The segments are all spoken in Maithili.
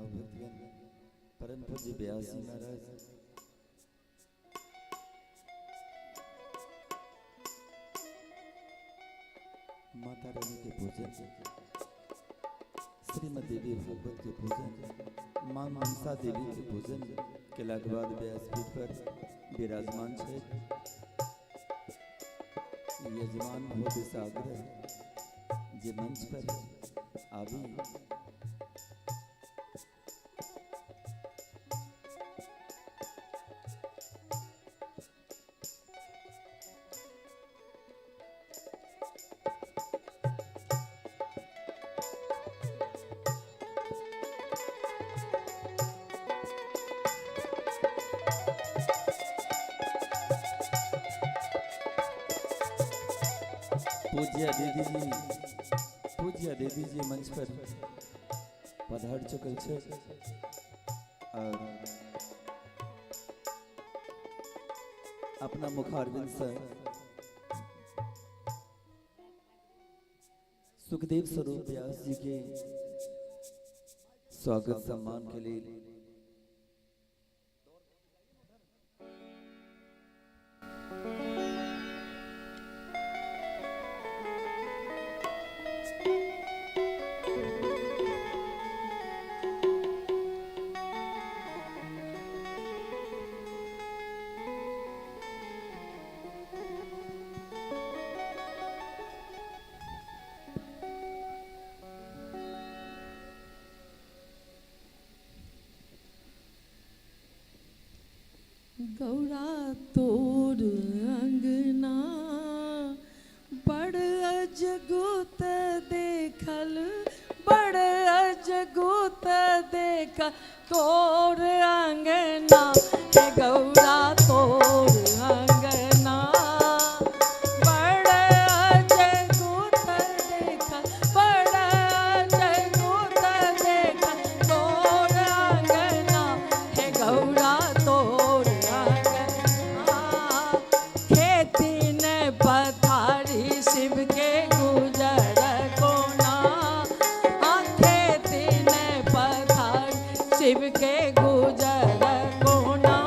भक्तगण परम पूज्य व्यास जी महाराज माता रानी के पूजन, श्रीमद देवी भागवत के पूजन, मां मनसा देवी के पूजन केलाक बाद व्यासपीठ पर विराजमान छै। यजमान महोदय से आग्रह जे मंच पर आबी। पूज्य दीदी जी, पूज्य दीदी जी मंच पर पधार चुकल छै और अपना मुखारविंद से सुखदेव स्वरूप व्यास जी के स्वागत सम्मान के लिए गौरा तोर अंगना बड़ अजगुत देखल, बड़ अजगुत देखल तोर अंगना, हे गौरा तोर अंगना बड़ अजगुत देखल, बड़ अजगुत देखल तोर अंगना, हे गौरा तोर अंगना। खेती ने पथारी शिव के गुजर कोना, खेती ने पथारी शिव के गुजर कोना,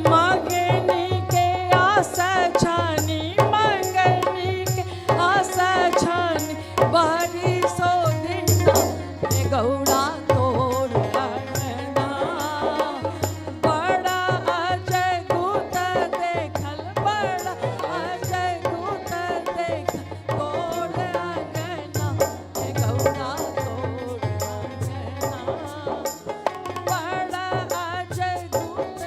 मंगनी के आस छानी, मंगनी के आस छानी बारी सो दिना, हे गौरा तोर अंगना बड़ा अजगुत देखल, बड़ा अजगुत देखल तोर अंगना, हे गौरा तोर अंगना बड़ा अजगुत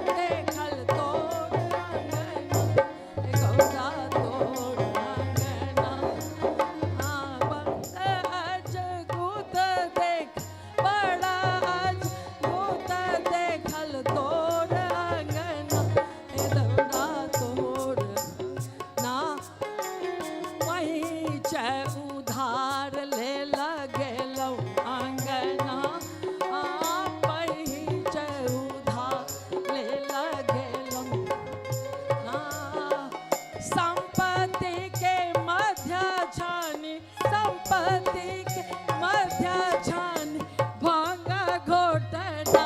देखल तोर अंगना, हे गौरा तोर अंगना। बड़ा अजगुत देख, बड़ा अजगुत देखल तोर अंगना, हे गौरा तोर ना। वहीं चै उधार ले लगेलौ अंगना, वहीं चै उधार ले लगेलौ ना। संपत्ति के मध्य छानी, संपत्ति के मध्य छानी भांग घोटना,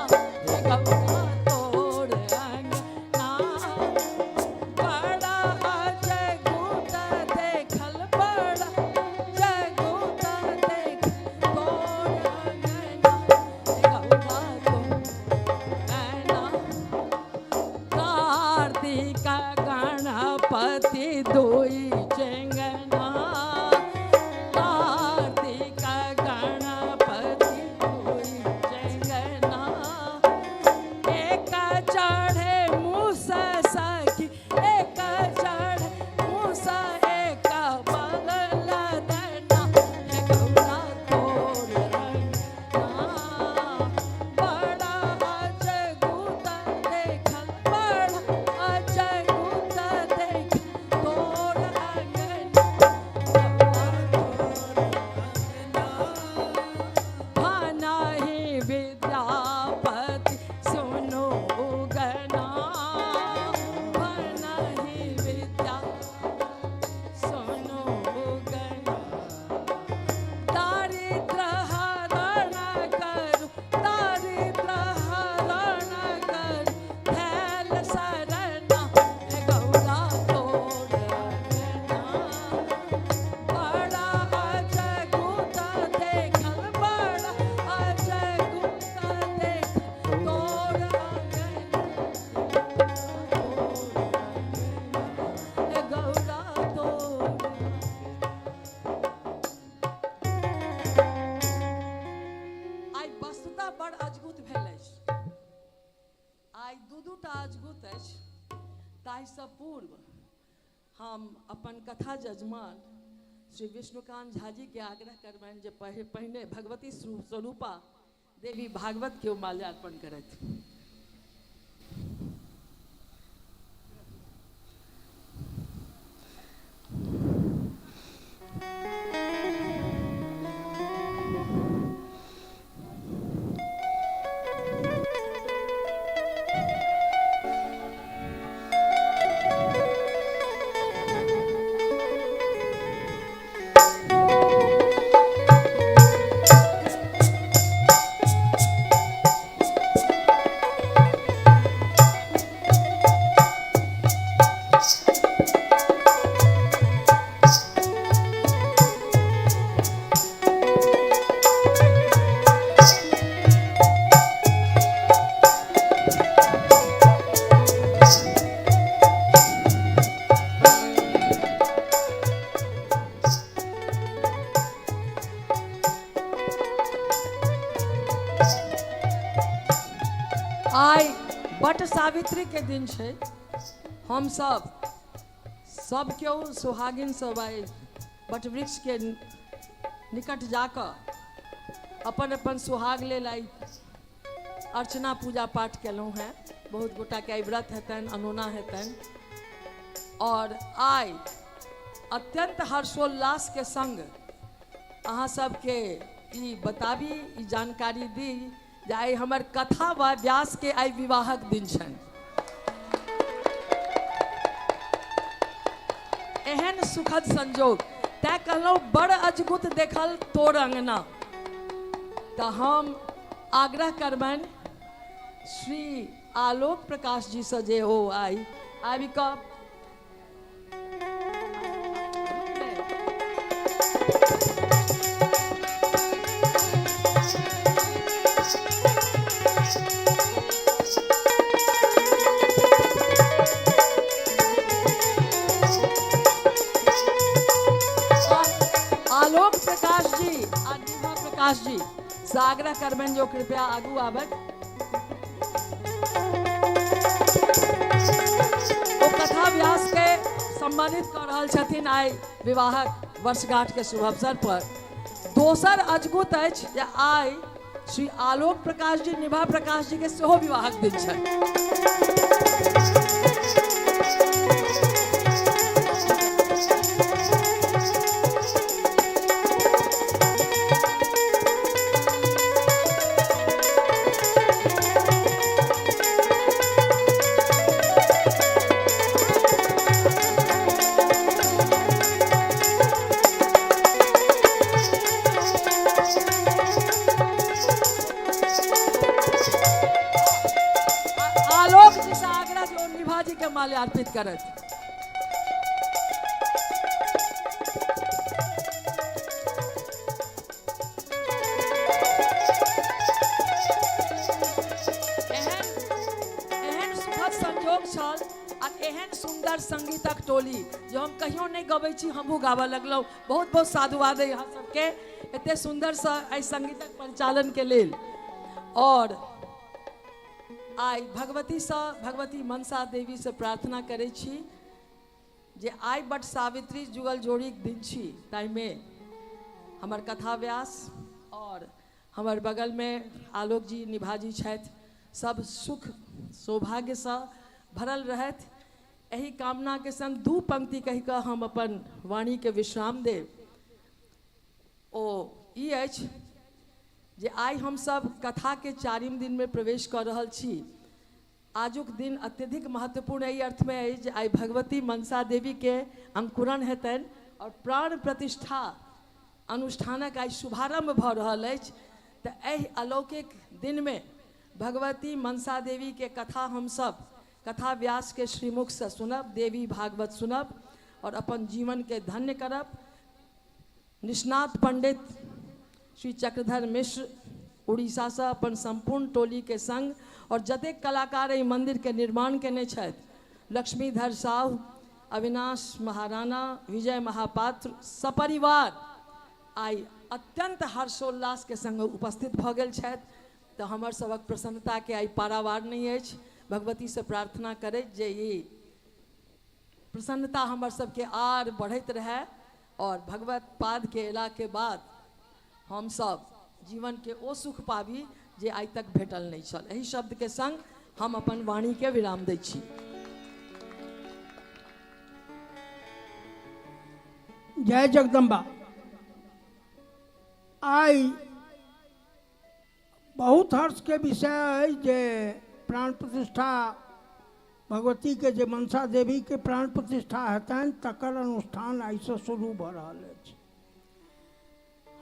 हे गौरा तोर अंगना बड़ा अजगुत देखल, बड़ा अजगुत देख तोर अंगना, हे गौरा तोर अंगना। कार्तिक गणपति दुई चेंगना, कार्तिक गणपति दुई चेंगना, एक चढ़े मूस सखी, एक चढ़े मूस एक बल लदना, हे गौरा तोर अंगना बड़ा अजगुत देखल, बड़ा अजगुत देख तोर अंगना। पूर्व हम अपन कथा जजमान श्री विष्णुकांत झा जी के आग्रह करबनि जे पहिने भगवती स्वरूपा देवी भागवत के माल्यार्पण करथि। आइ बट सावित्री के दिन छै। हम सब सब केओ सुहागिन सब आइ बट वृक्ष के निकट जाकऽ अपन अपन सुहाग लेल आइ अर्चना पूजा पाठ केलहुँ हेँ। बहुत गोटाके आइ व्रत हेतनि, अनोना हेतनि और आइ अत्यंत हर्षोल्लास के संग अहाँ सबके ई बताबी, ई जानकारी दी जे आइ हमर कथा व्यास के आइ विवाहक दिन छनि। एहन सुखद संजोग, तैं कहलहुँ बड़ अजगुत देखल तोर अंगना। तऽ हम आग्रह करबनि श्री आलोक प्रकाश जी से जे ओ आइ आबि कऽ आलोक प्रकाश जी आ निभा प्रकाश जी से आग्रह करबनि जो कृपया आगू आबथि। ओ कथा व्यास के सम्मानित कऽ रहल छथिन आइ विवाहक वर्षगांठ के शुभ अवसर पर। दोसर अजगुत अछि जे आइ श्री आलोक प्रकाश जी निभा प्रकाश जी के सेहो विवाहक दिन छनि। आलोक जी से आग्रह जो निभा जी के माल्यार्पित करत। एहन सुखद संजोग छल आ एहन सुंदर संगीतक टोली जो हम कहियो नहीं गबै छी, हमहूँ गाबऽ लगलहुँ। बहुत बहुत साधुवाद है यहाँ सबके एते सुंदर से एहि संगीतक परिचालन के लेल। और आइ भगवती से, भगवती मनसा देवी से प्रार्थना करै छी जे आइ बट सावित्री जुगल जोड़ीक दिन छी, ताहिमे हमर कथा व्यास और हमर बगलमे आलोक जी निभाजी छथि, सब सुख सौभाग्यसँ भरल रहथि। एहि कामनाके संग दू पंक्ति कहि कऽ हम अपन वाणीके विश्राम देब। ओ ई अछि जे आइ हमसब कथाके चारिम दिनमे प्रवेश कऽ रहल छी। आजुक दिन अत्यधिक महत्वपूर्ण एहि अर्थमे अछि जे आइ भगवती मनसा देवीके अंकुरण हेतनि और प्राण प्रतिष्ठा अनुष्ठानक आइ शुभारंभ भऽ रहल अछि। तऽ एहि अलौकिक दिनमे भगवती मनसा देवीके कथा हमसब कथा व्यासके श्रीमुखसँ सुनब, देवी भागवत सुनब और अपन जीवनके धन्य करब। निष्णात पंडित श्री चक्रधर मिश्र उड़ीसा से अपन संपूर्ण टोली के संग और जतेक कलाकार एहि मंदिर के निर्माण केने छथि, लक्ष्मीधर साहु, अविनाश महाराणा, विजय महापात्र सपरिवार आइ अत्यंत हर्षोल्लास के संग उपस्थित भऽ गेल छथि। तऽ हमर सबक प्रसन्नता के आइ पारावार नहि अछि। भगवती से प्रार्थना करैत जे ई प्रसन्नता हमर सबके आर बढ़ैत रहए और भगवत पादके अयलाके बाद हमसब जीवनके ओ सुख पाबी जे आइ तक भेटल नहि छल। एहि शब्दके संग हम अपन वाणीके विराम दै छी। जय जगदम्बा। आइ बहुत हर्ष के विषय है जे प्राण प्रतिष्ठा भगवती के जे मनसा देवी के प्राण प्रतिष्ठा हेतनि तकर अनुष्ठान आइसँ शुरू भऽ रहल अछि।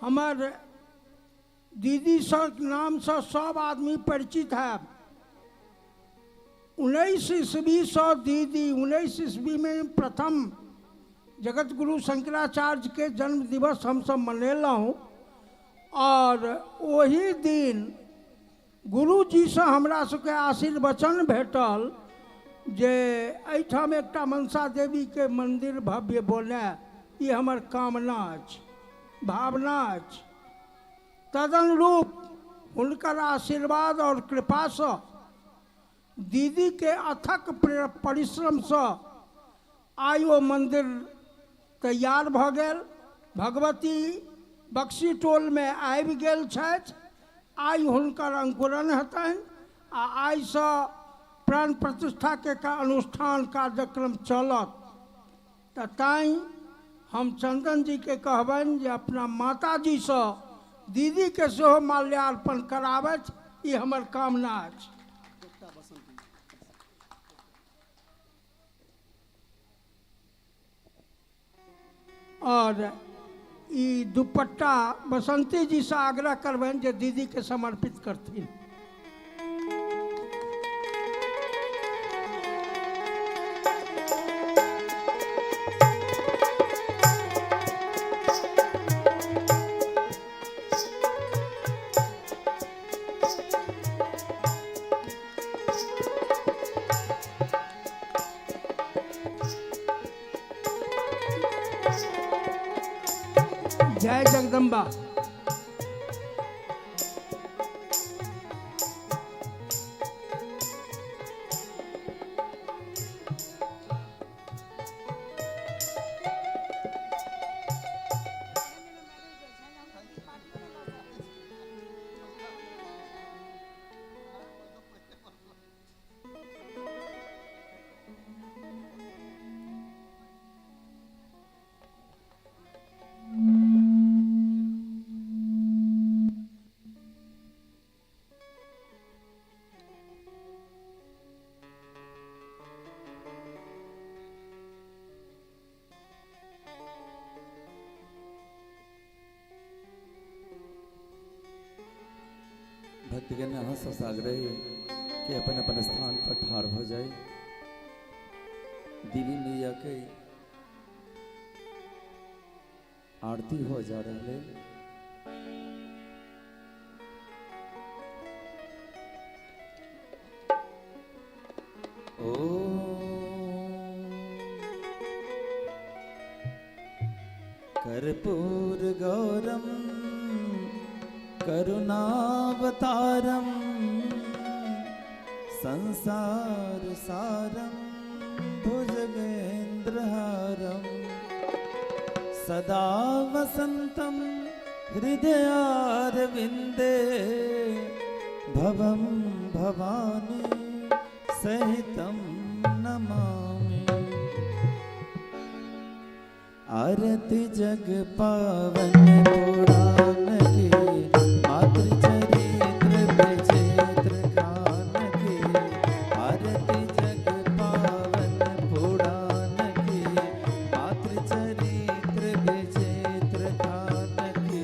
हमर दीदी सब नामसँ सब आदमी परिचित है। 19 ईस्वीसँ दीदी 19 ईस्वी में प्रथम जगत गुरु शंकराचार्य के जन्म दिवस हम सब मनेलहुँ और वही दिन गुरुजी से हमरा सबके आशीर्वचन भेटल जे एहिठाम एकटा मनसा देवी के मंदिर भव्य बने, ई हमर कामना अछि, भावना अछि। तदनुरूप हुनकर आशीर्वाद और कृपासँ दीदी के अथक परिश्रमसँ आइ ओ मंदिर तैयार भऽ गेल। भगवती बक्सी टोलमे आबि गेल छथि। आइ हुनकर अंकुरण हेतनि आ आइसँ प्राण प्रतिष्ठाके अनुष्ठान कार्यक्रम चलत। तऽ तैँ हम चंदन जी के कहबनि जे अपना माताजीसँ दीदीके सेहो माल्यार्पण कराबथि, ई हमर कामना अछि। और ई दुपट्टा बसंती जी से आग्रह करबनि जे दीदी के समर्पित करथिन। जय जगदम्बा। भक्तगण अहाँ सबसँ आग्रह कि अपन अपन स्थान पर ठाढ़ हो जाए। देवी मैया के आरती हो जा रहा है। कर्पूर गौरम करुणावतारम संसार सारम भुजगेन्द्रहारम सदा वसंतम हृदयारविंदे भवं भवानी सहितं नमामि। आरती जग पावन पुराण की, मातृचरित्र विचित्र गान की। आरती जग पावन पुराण की, मातृचरित्र विचित्र गान की।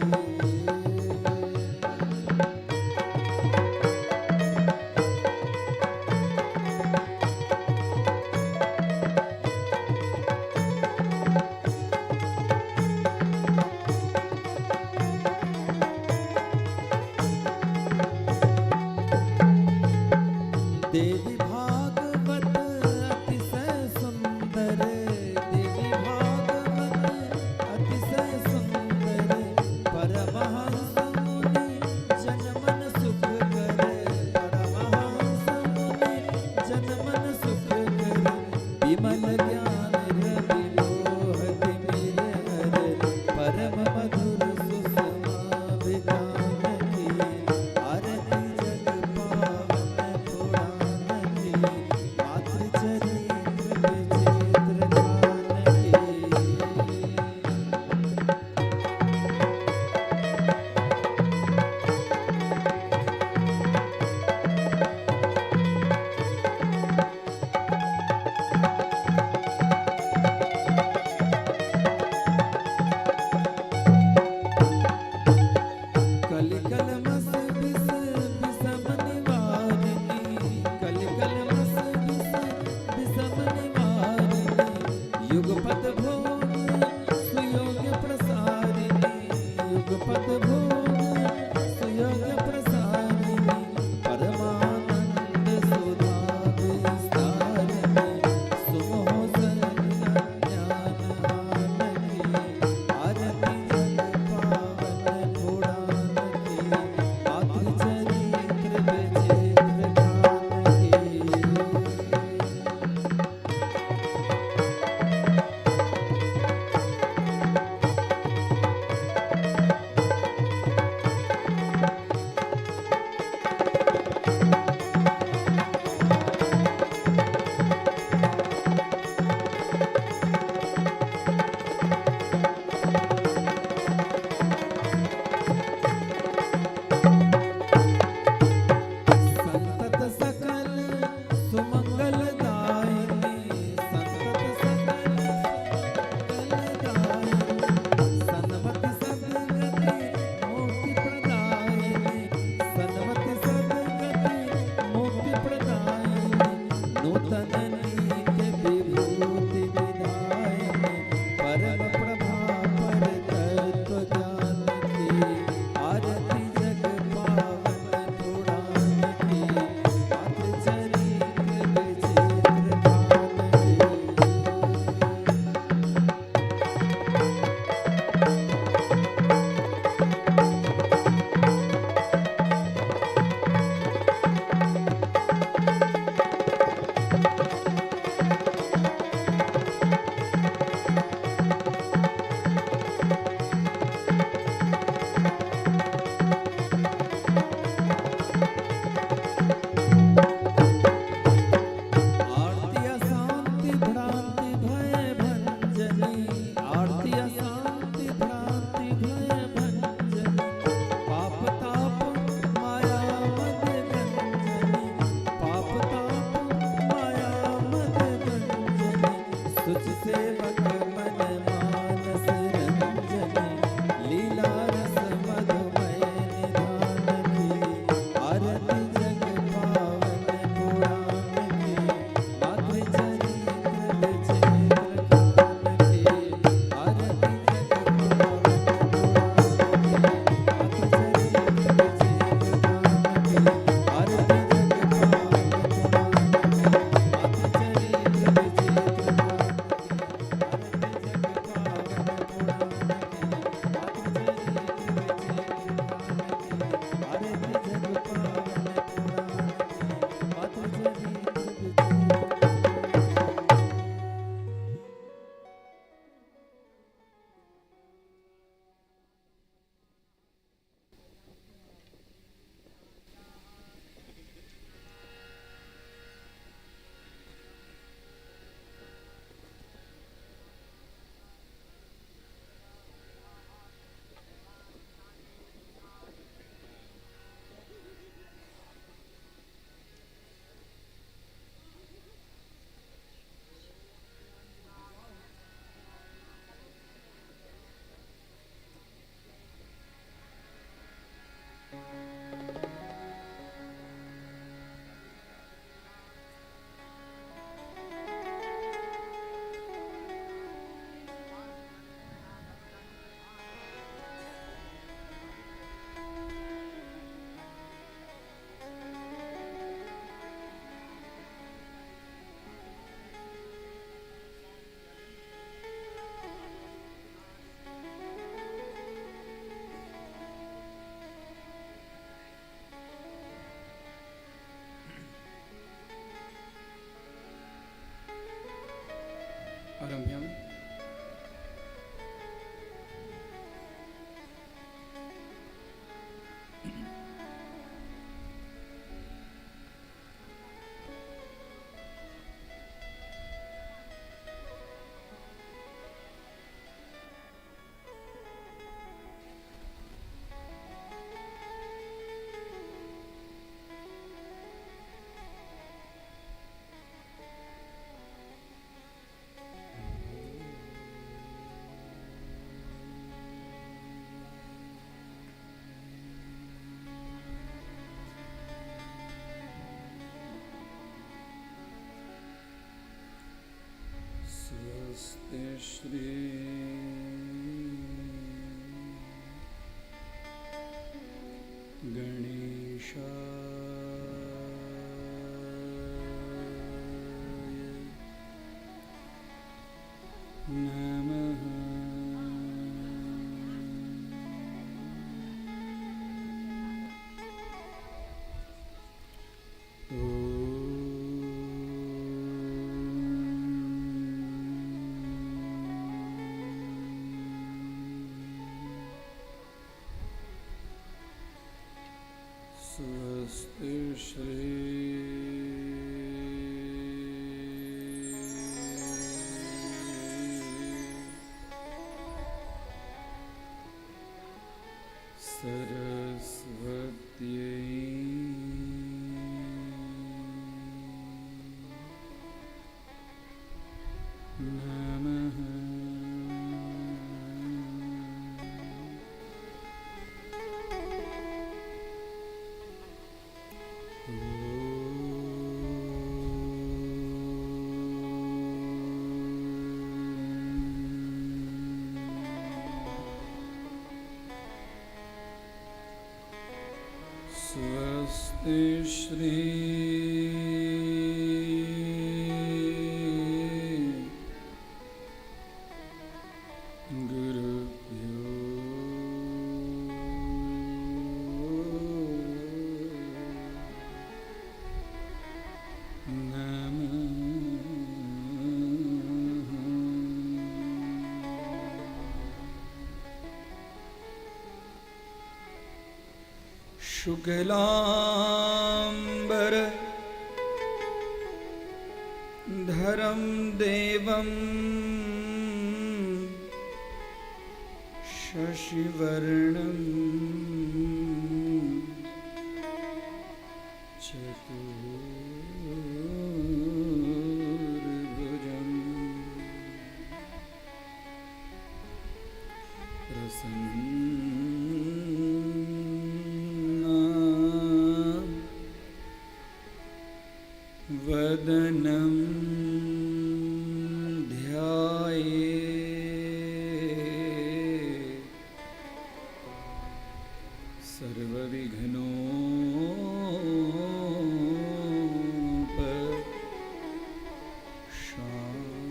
गणेशाय नमः। स्वस्ति श्री सरस्वत्यै नमः। स्वस्ति श्री गुरुभ्यो नमः। शुक्लाम्बर धरं देवं शशिवर्णं चतुर्भुजम् प्रसन्ना वदनं ध्याये सर्वविघ्नोप शान्तये।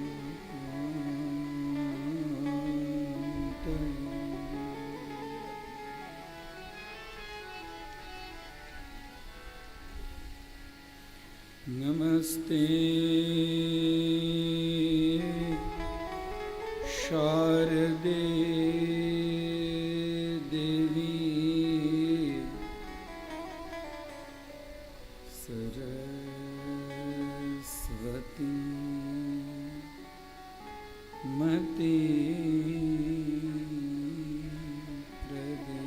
नमस्ते शारदे देवी सरस्वती मति प्रदे।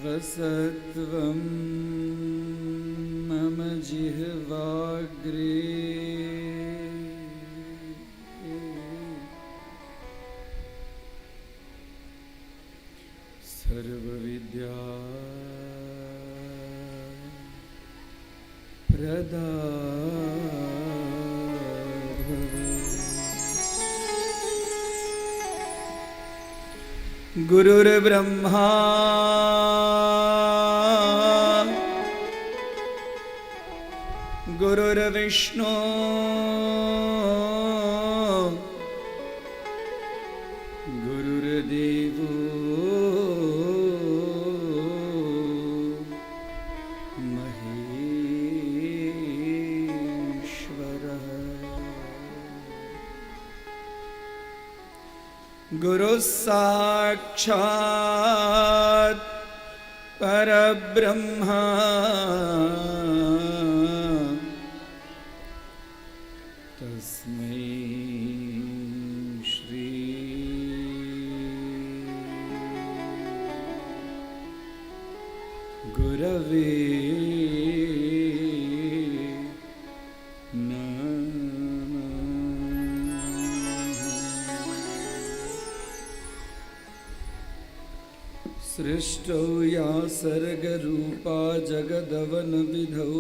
वसत्वं मम जिह्वाग्रे सर्वविद्या प्रदा भव। गुरुर्ब्रह्मा गुरुर्विष्णु गुरुर्देवो महेश्वरः। गुरुः साक्षात् परब्रह्म तस्मै श्री गुरवे नमः। सृष्टौ या सर्गरूपा जगदवनविधौ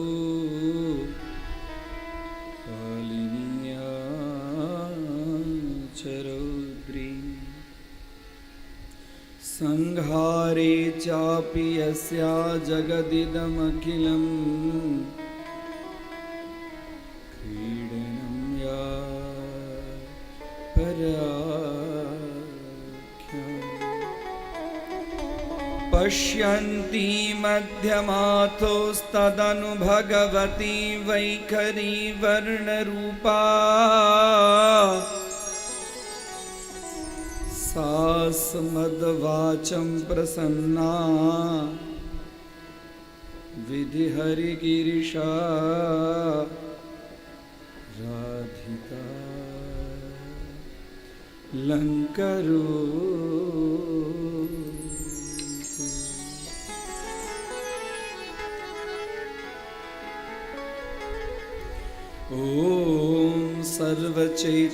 कालिन्या च रौद्री संहारे चापि यस्या जगदिदमखिलं क्रीडनं या पराख्या। पश्यन्ति मध्यमाथोस्तदनु भगवती वैखरी वर्णरूपा सा स्मद्वाचं प्रसन्ना विधिहरिगिरिशा राधिका लङ्करो। ॐ सर्वचैतन्यरूपां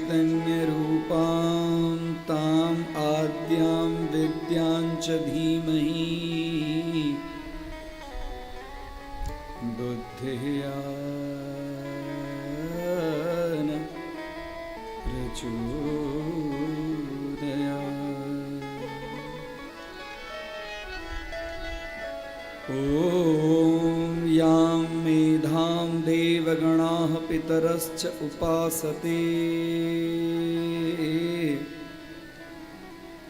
ताम् आद्यां विद्यां च धीमहि बुद्धिर्या न प्रचोदयात्। ॐ यां मेधां देवगणाः पितरश्च उपासते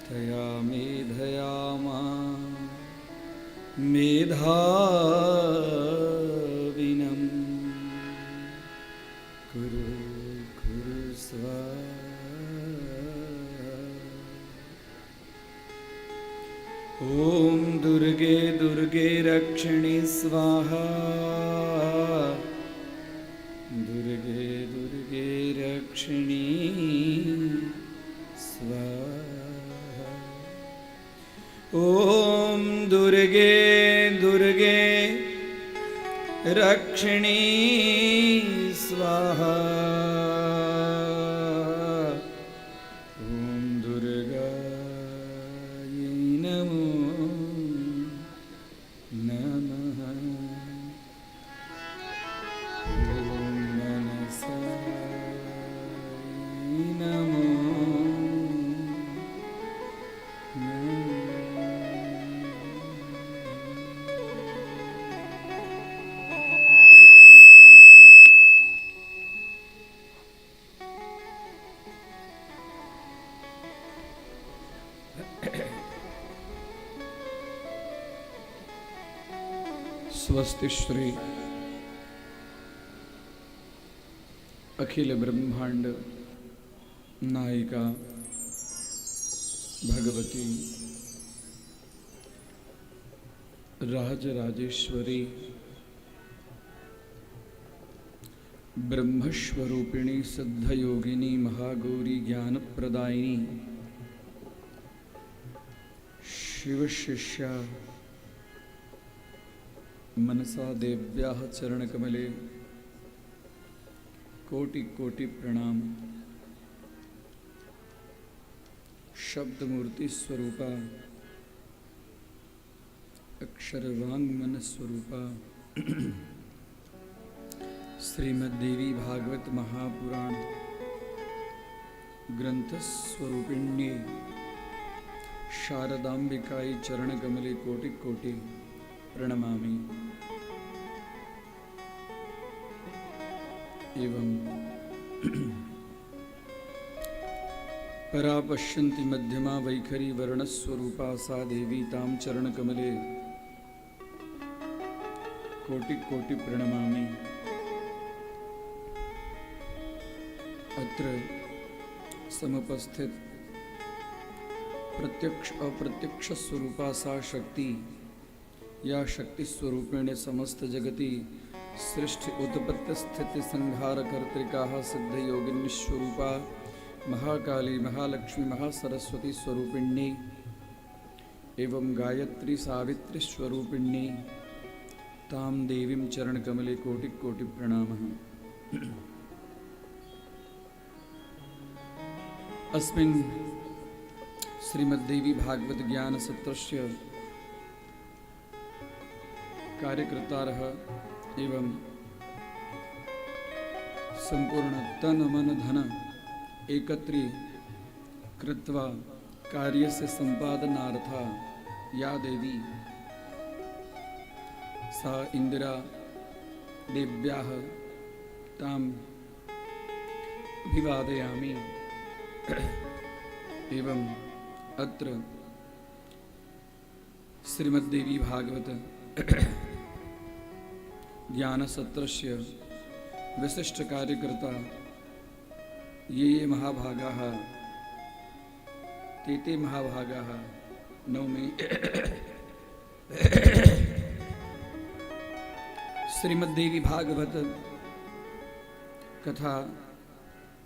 तया मेधया मां मेधाविनं कुरु कुरु स्वाहा। ॐ दुर्गे दुर्गे रक्षिणि स्वाहा, दुर्गे दुर्गे रक्षिणि स्वाहा। ॐ दुर्गे दुर्गे रक्षिणि स्वाहा। ॐ दुर्गायै नमो नमः। ॐ मनसाय नमो स्वस्ति श्री अखिल ब्रह्मांड नायिका भगवती राज राजेश्वरी ब्रह्मस्वरूपिणी सिद्धयोगिनी महागौरी ज्ञान प्रदायिनी शिव शिष्या मनसा देव्याः चरणकमले कोटि कोटि प्रणाम। शब्द मूर्ति स्वरूपा अक्षर वांग मन स्वरूपा श्रीमद्देवी भागवत महापुराण ग्रंथ स्वरूपिण्ये शारदाम्बिकाई चरणकमले कोटि कोटि प्रणमामि। एवं परा पश्यन्ति मध्यमा वैखरी वर्णस्वरूपा सा देवी तां चरणकमले कोटि कोटि प्रणमामि। अत्र समुपस्थित प्रत्यक्ष अप्रत्यक्ष स्वरूपा सा शक्ति या शक्ति स्वरूपेण समस्त जगति सृष्टि उत्पत्ति स्थिति संहार कर्तृकाः सिद्ध योगिनी स्वरूपा महाकाली महालक्ष्मी महासरस्वती स्वरूपिणी एवं गायत्री सावित्री स्वरूपिणी ताम देवीं चरणकमले कोटि कोटि प्रणामः। अस्मिन् श्रीमद्देवी भागवत ज्ञान सत्रस्य कार्यकर्तारः एवं संपूर्ण तन मन धन एकत्री कृत्वा कार्यस्य संपादनार्थ या देवी सा इंदिरा देव्याः ताम् अभिवादयामि। एवं अत्र श्रीमद्देवी भागवत ज्ञानसत्रस्य विशिष्ट कार्यकर्ता ये ये महाभागाः ते ते महाभागाः नौमि। श्रीमद्देवी भागवत कथा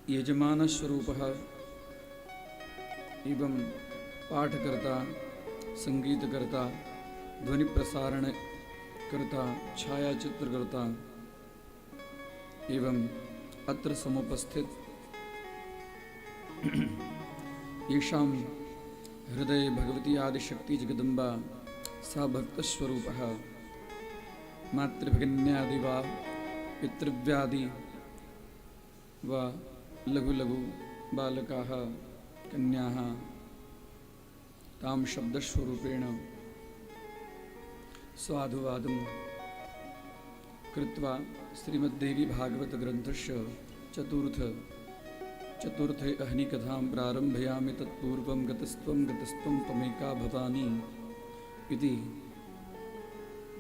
यजमानस्वरूपः एवं पाठकर्ता, संगीतकर्ता, ध्वनिप्रसारणकर्ता, छायाचित्रकर्ता एवं अत्र समुपस्थित येषां हृदये भगवती आदिशक्ति जगदम्बा सा भक्तस्वरूपः मातृभगिन्यादि वा पितृव्यादि वा लघु लघु बालकाः कन्याः तां शब्दस्वरूपेण साधुवादं कृत्वा श्रीमद्देवी भागवत ग्रन्थस्य चतुर्थे अहनि कथां प्रारम्भयामि। तत्पूर्वं गतस्त्वं गतस्त्वं त्वमेका भवानी इति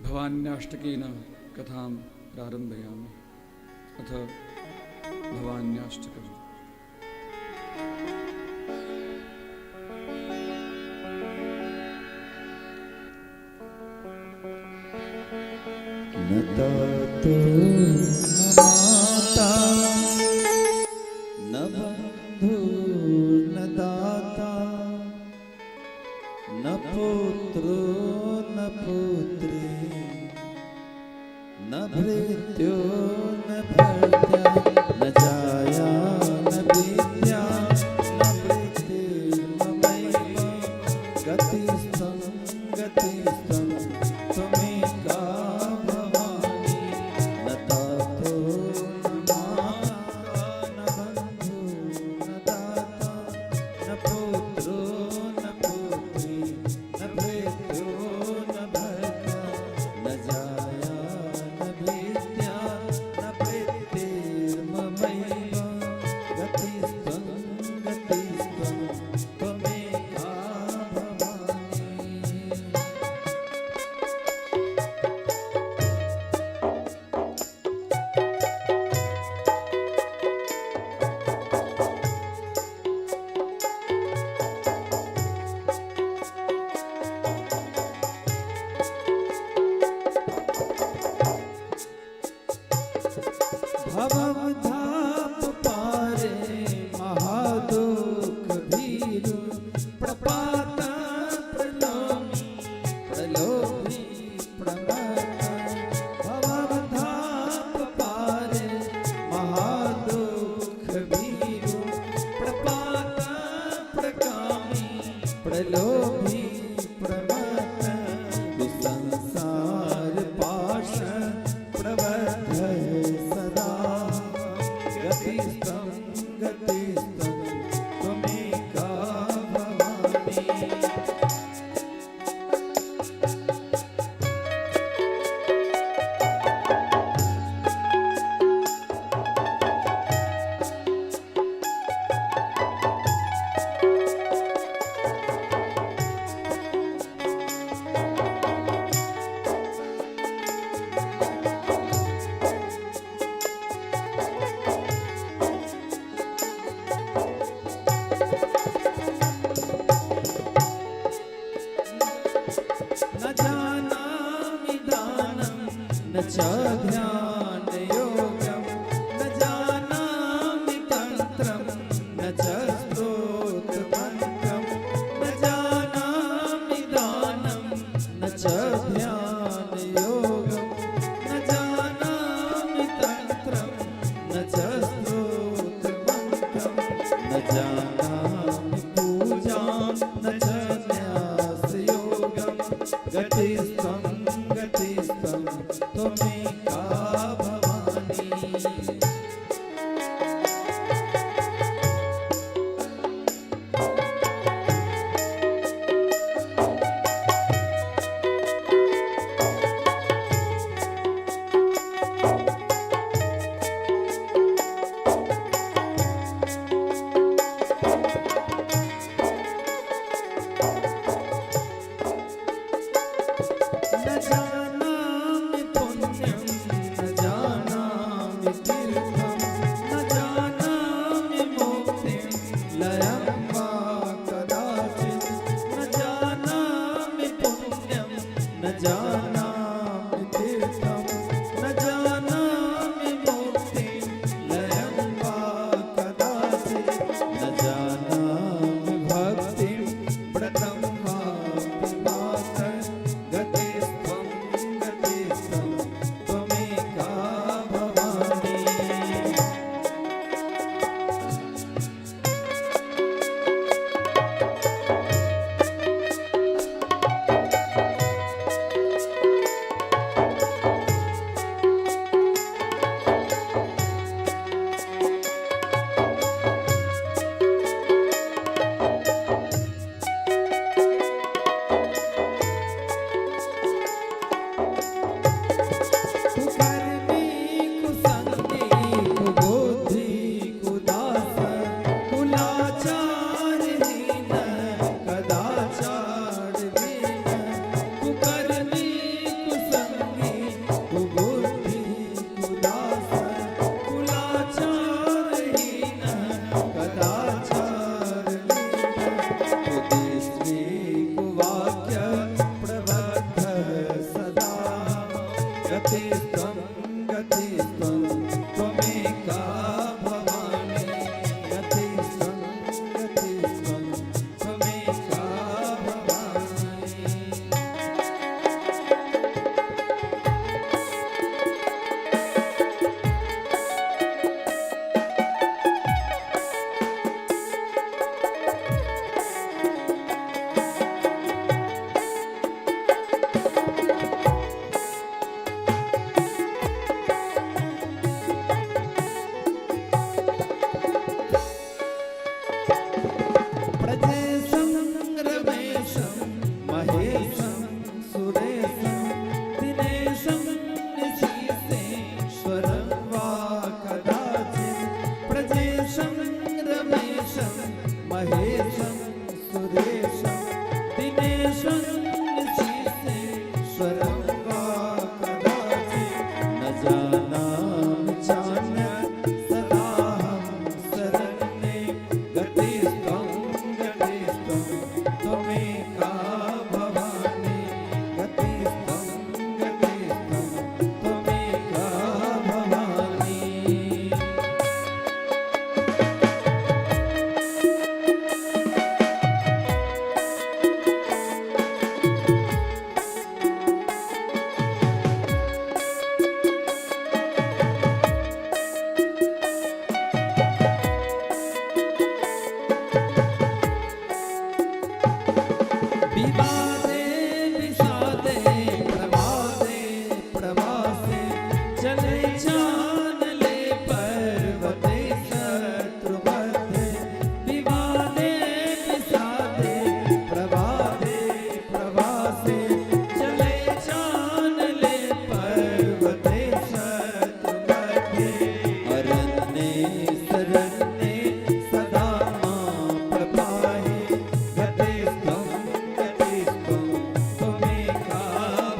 भवान्याष्टकेन कथां प्रारम्भयामि। अथ भवान्याष्टकम्। न तातो न माता न बन्धु न दाता न पुत्रो न पुत्री न भृत्यो न भर्ता न जाया न विद्या न वृत्तिर्ममैव गतिस्त्वं गतिस्त्वं त्वमेका भवानी। न तातो न माता न बन्धु न दाता न पुत्रो न पुत्री न भृत्यो न भर्ता न जाया न विद्या न वृत्तिर्ममैव गतिस्त्वं गतिस्त्वं त्वमेका भवानी। भवम धाम पारे महादुख भीरु प्रपात प्रलोमी प्रलोभी प्रमत। भवम धाम पारे महादुख भीरु प्रपात प्रकामी प्रलोभी प्रमत। संसार पाश प्रबद्ध सदा गतिस्त्वं गतिस्त्वं त्वमेका भवानी। न जानामि दानं न च ध्यानयोगं न जानामि तन्त्रं न च स्तोत्रमन्त्रं। न जानामि दानं न च ध्यानयोगं न जानामि तन्त्रं न च स्तोत्रमन्त्रं। न जानामि पूजां न च न्यासयोगं गतिस्त्वं गतिस्त्वं त्वमेका भवानी। गजेशं रमेशं महेशं सुरेशं दिनेशं निशीथेश्वरं वा कदाचित् न जानामि चान्यत् सदाहं शरण्ये गतिस्त्वं गतिस्त्वं त्वमेका भवानी गतिस्त्वं गतिस्त्वं त्वमेका भवानी। विवादे विषादे प्रवादे प्रवासे चले चानले पर्वते शत्रुमध्ये। विवादे विषादे प्रवादे प्रवासे चले चानले पर्वते शत्रुमध्ये। अरण्ये शरण्ये सदा मां प्रपाहि गतिस्त्वं गतिस्त्वं त्वमेका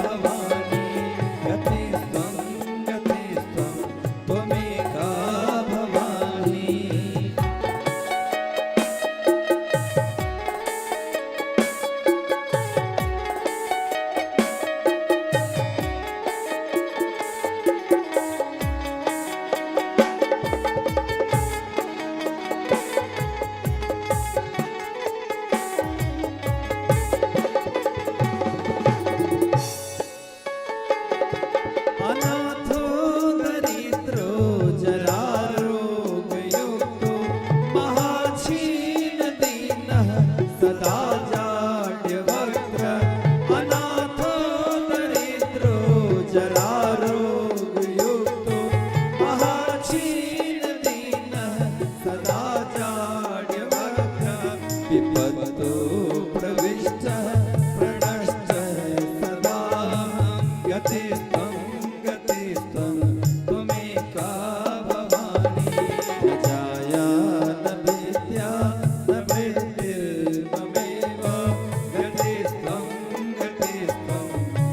भवानी गतिस्त्वं गतिस्त्वं त्वमेका भवानी। अनाथो दरिद्रो जरारोगयुक्तो महाक्षीण दीनः सदा जाड्यवक्त्र। अनाथो दरिद्रो जरारोगयुक्तो महाक्षीण दीनः सदा जाड्यवक्त्र। विपत्तो प्रविष्टः प्रणष्टः सदा गतिस्त्वं गतिस्त्वं त्वमेका भवानी। न जाया न विद्या न वृत्तिर्ममेव गतिस्त्वं गतिस्त्वं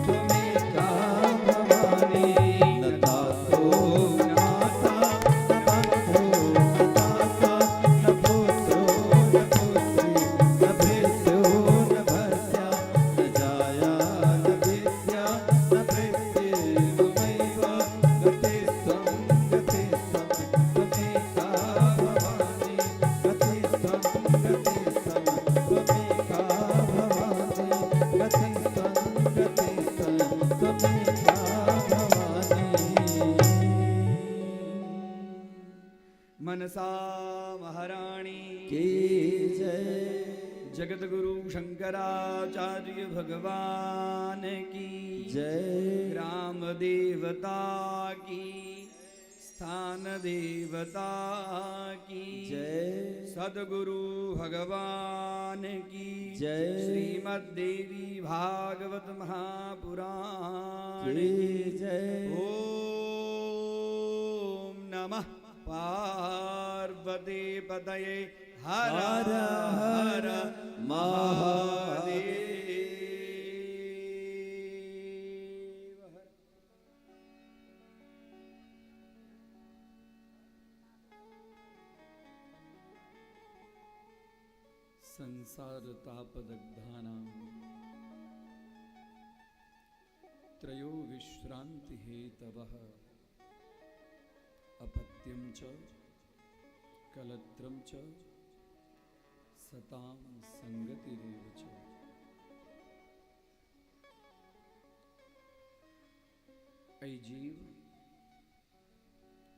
त्वमेका भवानी। न तातो माता न बन्धो न दाता न पुत्रो न पुत्री न भृत्यो न भर्ता न जाया न विद्या न वृत्तिर्ममैव गतिस्त्वं गतिस्त्वं त्वमेका भवानी गतिस्त्वं गतिस्त्वं त्वमेका भवानी गतिस्त्वं गतिस्त्वं त्वमेका भवानी। मनसा महारानी की जय। जगत गुरु शंकराचार्य भगवान की जय। ग्राम देवता की, स्थान देवता की जय। सदगुरु भगवान की जय। श्रीमद् देवी भागवत महापुराण की जय। ॐ नमः पार्वती पतये हर हर हर महादेव। महादेव। संसार तापदग्धानां त्रयो विश्रान्ति हेतवः अपत्यं च कलत्रं च सतां संगतिरेव च। ऐ जीव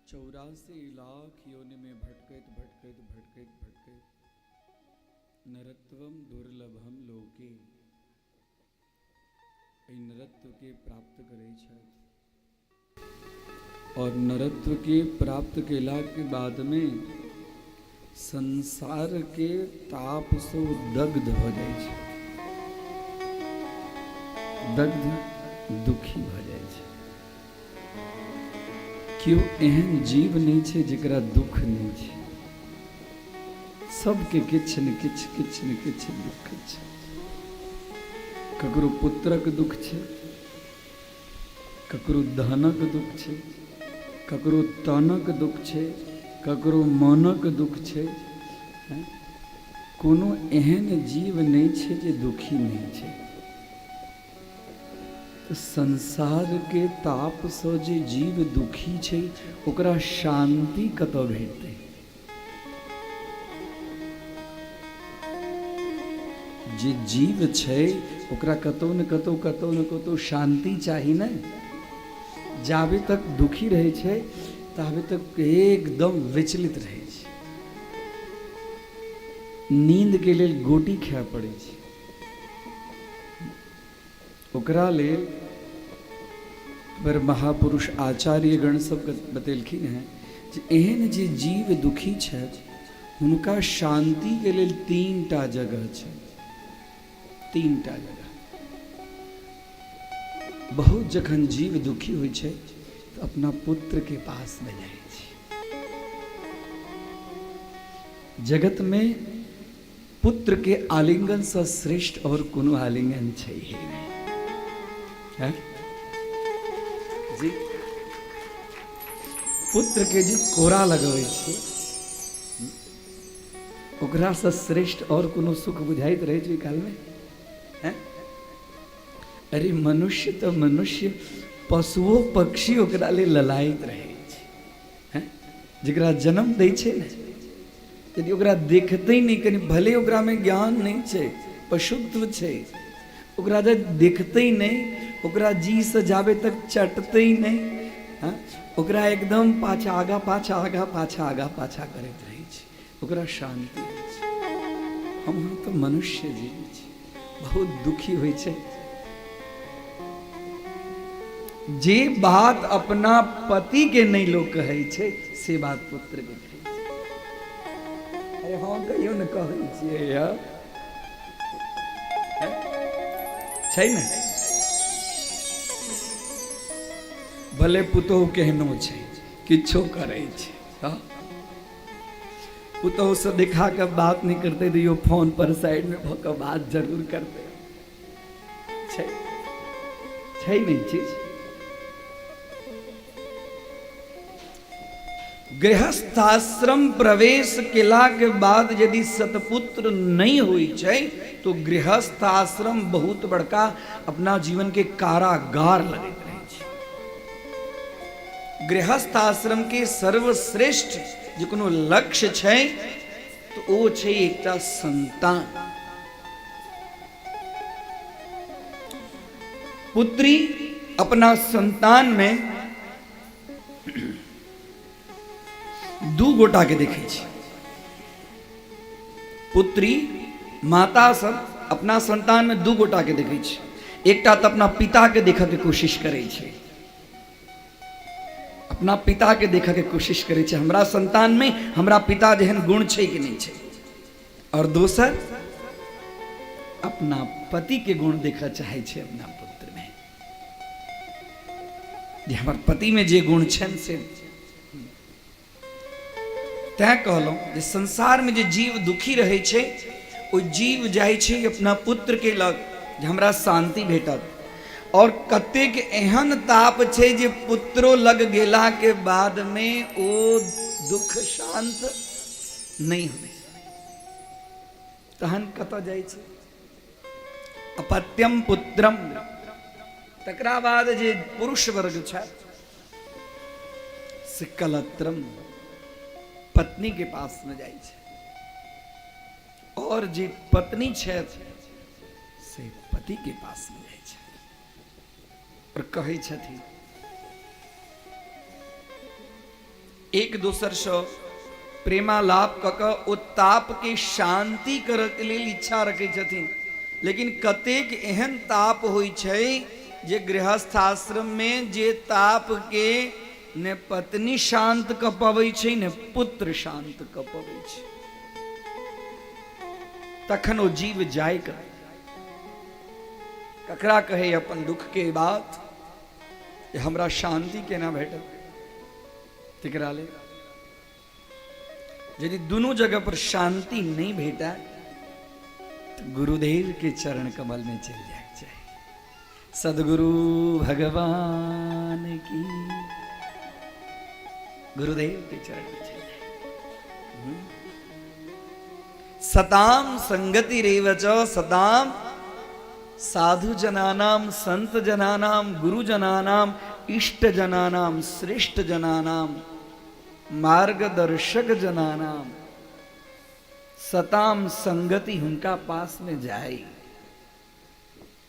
84 लाख योनि में भटकैत भटकैत भटकैत भटकैत नरत्वम दुर्लभम लोके एहि नरत्व के प्राप्त करै छथि और नरत्व के प्राप्त केला के बाद में संसार के ताप से दग्ध हो जाइ छै, दग्ध दुखी भऽ जाइ छै। केओ एहन जीव नहि छै जकरा दुख नहि छै। सबके किछु ने किछु किछु ने किछु दुःख छै। ककरो पुत्रक दुःख छै, ककरो धनक दुःख छै, ककरो तनक दुःख छै, ककरो मनक दुःख छै। कोनो एहन जीव नहि छै जे दुखी नहि छै। तऽ संसारके तापसँ जे जीव दुखी छै ओकरा शान्ति कतऽ भेटतै? जे जीव छै ओकरा कतौ ने कतौ कतौ ने कतौ शान्ति चाही ने। जाबे तक दुखी रहै छै ताबे तक एकदम विचलित रहै छै। नींदके लेल गोटी खाय पड़ै छै ओकरा लेल। पर महापुरुष आचार्यगण सब बतेलखिन हेँ जे एहन जे जीव दुखी छथि हुनका शान्तिके लेल 3टा जगह छै, 3टा जगह। बहुत जखन जीव दुखी होइ छै तऽ अपना पुत्रके पासमे जाइ छै। जगतमे पुत्र के आलिंगन से श्रेष्ठ और कोनो आलिंगन छै ही नहीं जी। पुत्र के जे कोरा लगबै छी ओकरा से श्रेष्ठ और कोनो सुख बुझाइत रहै छै काल में? अरे मनुष्य तो मनुष्य, पशुओ पक्षी ओकरा ले ललायत रहै छै। जकरा जन्म दै छै ने, यदि ओकरा देखतै नहि कनि, भले ओकरामे ज्ञान नहि छै, पशुत्व छै, ओकरा जे देखतै नहि, ओकरा जीसँ जाबे तक चटतै नहि, हँ, ओकरा एकदम पाछा आगा पाछा आगा पाछा आगा पाछा करैत रहै छै, ओकरा शान्ति होइ छै। हम अहाँ तऽ मनुष्य जीव छी, बहुत दुखी होइ छै। जे बात अपना पति के नहि लोक कहै छै से बात पुत्र के कहै छै। अरे हँ, कहियो ने कहै छियै यौ। छै ने, भले पुतोहु केहनो छै, किछो करै छै, हँ, पुतोहु से दिखा के बात नहीं करते तो यो फोन पर साइड में भऽ कऽ बात जरूर करते छै। छै नहीं चीज। गृहस्थाश्रम प्रवेश केला के बाद यदि सतपुत्र नहीं होइ छै तो गृहस्थाश्रम बहुत बड़का अपना जीवन के कारागार लगैत रहै छै। गृहस्थाश्रम के सर्वश्रेष्ठ जे कोनो लक्ष्य छै तो ओ छै एकटा संतान। पुत्री अपना संतान में 2 गोटा के देखै छै। पुत्री माता सब अपना संतान में 2 गोटा के देखै छै। एकटा तऽ अपना पिता के देखऽ के कोशिश करै छै, अपना पिता के देखऽ के कोशिश करै छै, हमरा संतान में हमरा पिता जेहन गुण छै कि नहि छै। और दोसर अपना पति के गुण देखऽ चाहै छै अपना पुत्र में, जे हमर पति में जे गुण छनि से। तैं कहलहुँ जे संसार में जे जीव दुखी रहै छै ओ जीव जाइ छै अपना पुत्र के लग जे हमरा शान्ति भेटत। और कतेक एहन ताप छै जे पुत्रो लग गेला के बाद में ओ दुख शान्त नहि होइ, तहन कतऽ जाइ छै? अपत्यम पुत्रम। तकरा बाद जे पुरुष वर्ग छथि से कलत्रम, पत्नी के पास में जाइ छै, और जे पत्नी छथि से पति के पास में जाइ छै और कहै छथिन एक दोसर सँ प्रेमालाप कऽ कऽ ओ ताप के शान्ति करऽ के लेल इच्छा रखै छथिन। लेकिन कतेक एहन ताप होइ छै जे गृहस्थाश्रम में जे ताप के ने पत्नी शान्त कऽ पबै छै ने पुत्र शान्त कऽ पबै छै, तखन ओ जीव जाय कऽ ककरा कहै अपन दुख के बात जे हमरा शान्ति केना भेटत? तकरा लेल यदि दुनू जगह पर शांति नहीं भेटा तो गुरुदेव के चरण कमल में चलि जायके चाही। सदगुरु भगवान की। गुरुदेव के चरण में चलि जाय। सताम संगति रेवच सताम साधु जनानाम संत जनानाम गुरु जनानाम इष्ट जनानाम श्रेष्ठ जनानाम मार्गदर्शक जनानाम सताम संगति हुनका पास में जाय,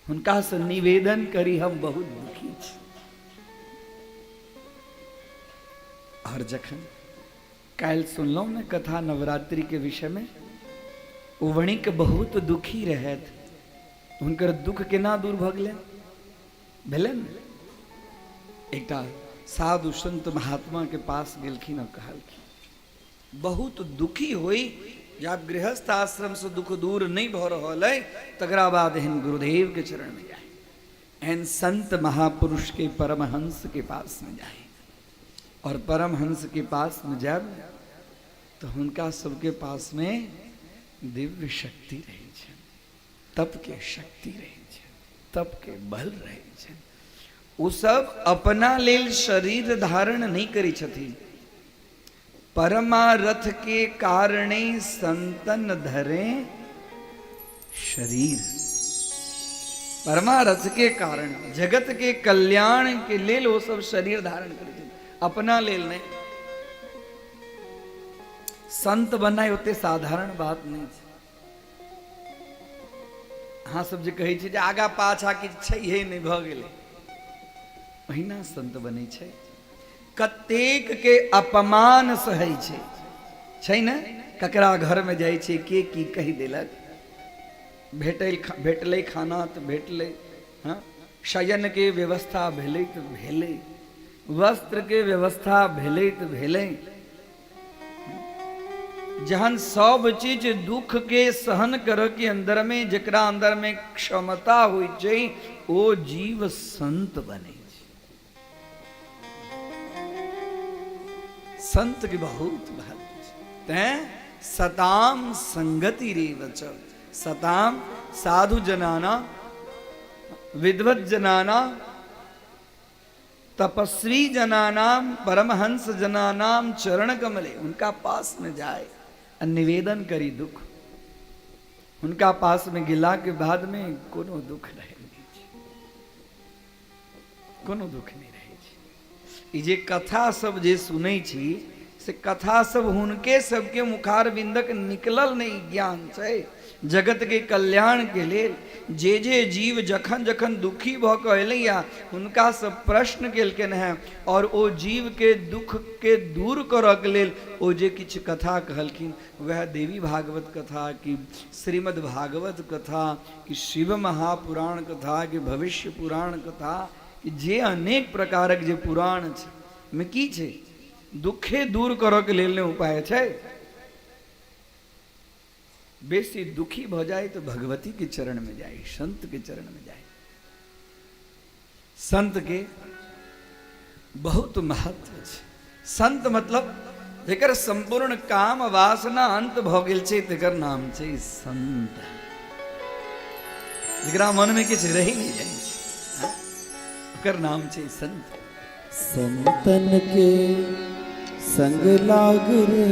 हुनका से निवेदन करी हम बहुत दुखी छी। और जखन काल्हि सुनलहुँ ने कथा नवरात्रि के विषय में, ओ वणिक बहुत दुखी रहथि, हुनकर दुख केना दूर भऽ गेलनि भेलनि ने? एकटा साधु संत महात्मा के पास गेलखिन और कहलखिन बहुत दुखी होई जे आब गृहस्थ आश्रम से दुख दूर नहीं भऽ रहल अइ, तकरा बाद एहन गुरुदेव के चरण में जाए, एहन संत महापुरुष के परमहंस के पास में जाए। और परमहंस के पास में जाब तो हुनका सबके पास में दिव्य शक्ति रहै छै, तप के शक्ति रहै छै, तप के बल रहै छै। ओ सब अपना लेल शरीर धारण नहीं करै छथिन, परमारथ के कारणे संतन धरे शरीर। परमारथ के कारण जगत के कल्याण के लेल ओ सब शरीर धारण करै छथिन, अपना लेल नहीं। संत बनाय ओते साधारण बात नहीं छै। अहाँ सब जे कहै छी जे आगा पाछा किछु छैहे नहि भऽ गेलै, ओहिना संत बनै छै। कतेक के अपमान सहै छै, छै ने? ककरा घरमे जाइ छै, के की कहि देलक, भेटलै खाना तऽ भेटलै, हँ शयनके व्यवस्था भेलै तऽ भेलै, वस्त्रके व्यवस्था भेलै तऽ भेलै। जहन सब चीज दुख के सहन करऽ के अंदर में जकरा अंदर में क्षमता होइ छै, ओ जीव संत बनै छै। संत के बहुत महत्व छै। तैं सताम संगति रेवच, सताम साधु जनाना विद्वत जनाना तपस्वी जनानाम परमहंस जनानाम चरण कमले, उनका पास में जाए आ निवेदन करी दुख। हुनका पास में गेला के बाद में कोनो दुख रहे नहीं छै, कोनो दुख नहीं रहे छै। ई जे कथा सब जे सुनै छी से कथा सब हुनके सबके मुखारविंदक निकलल नहीं ज्ञान छै। जगत के कल्याण के लेल जे जे जीव जखन जखन दुखी भऽ कऽ एलैया हुनका सब प्रश्न केलकनि हेँ, और ओ जीव के दुख के दूर करऽ के लेल ओ जे किछु कथा कहलखिन, वएह देवी भागवत कथा कि श्रीमद् भागवत कथा कि शिव महापुराण कथा कि भविष्य पुराण कथा कि जे अनेक प्रकारक जे पुराण छै, मे की छै? दुखे दूर करऽ के लेल ने उपाय छै। बेसी दुखी भऽ जाय तऽ भगवती के चरण में जाय, संत के चरण में जाय। संत के बहुत महत्व छै। संत मतलब जकर संपूर्ण काम वासना अंत भऽ गेल छै तकर नाम छै संत। जकरा मन में किछु रहि नहि जाइ छै ओकर नाम छै संत। संतन के संग लाग रे,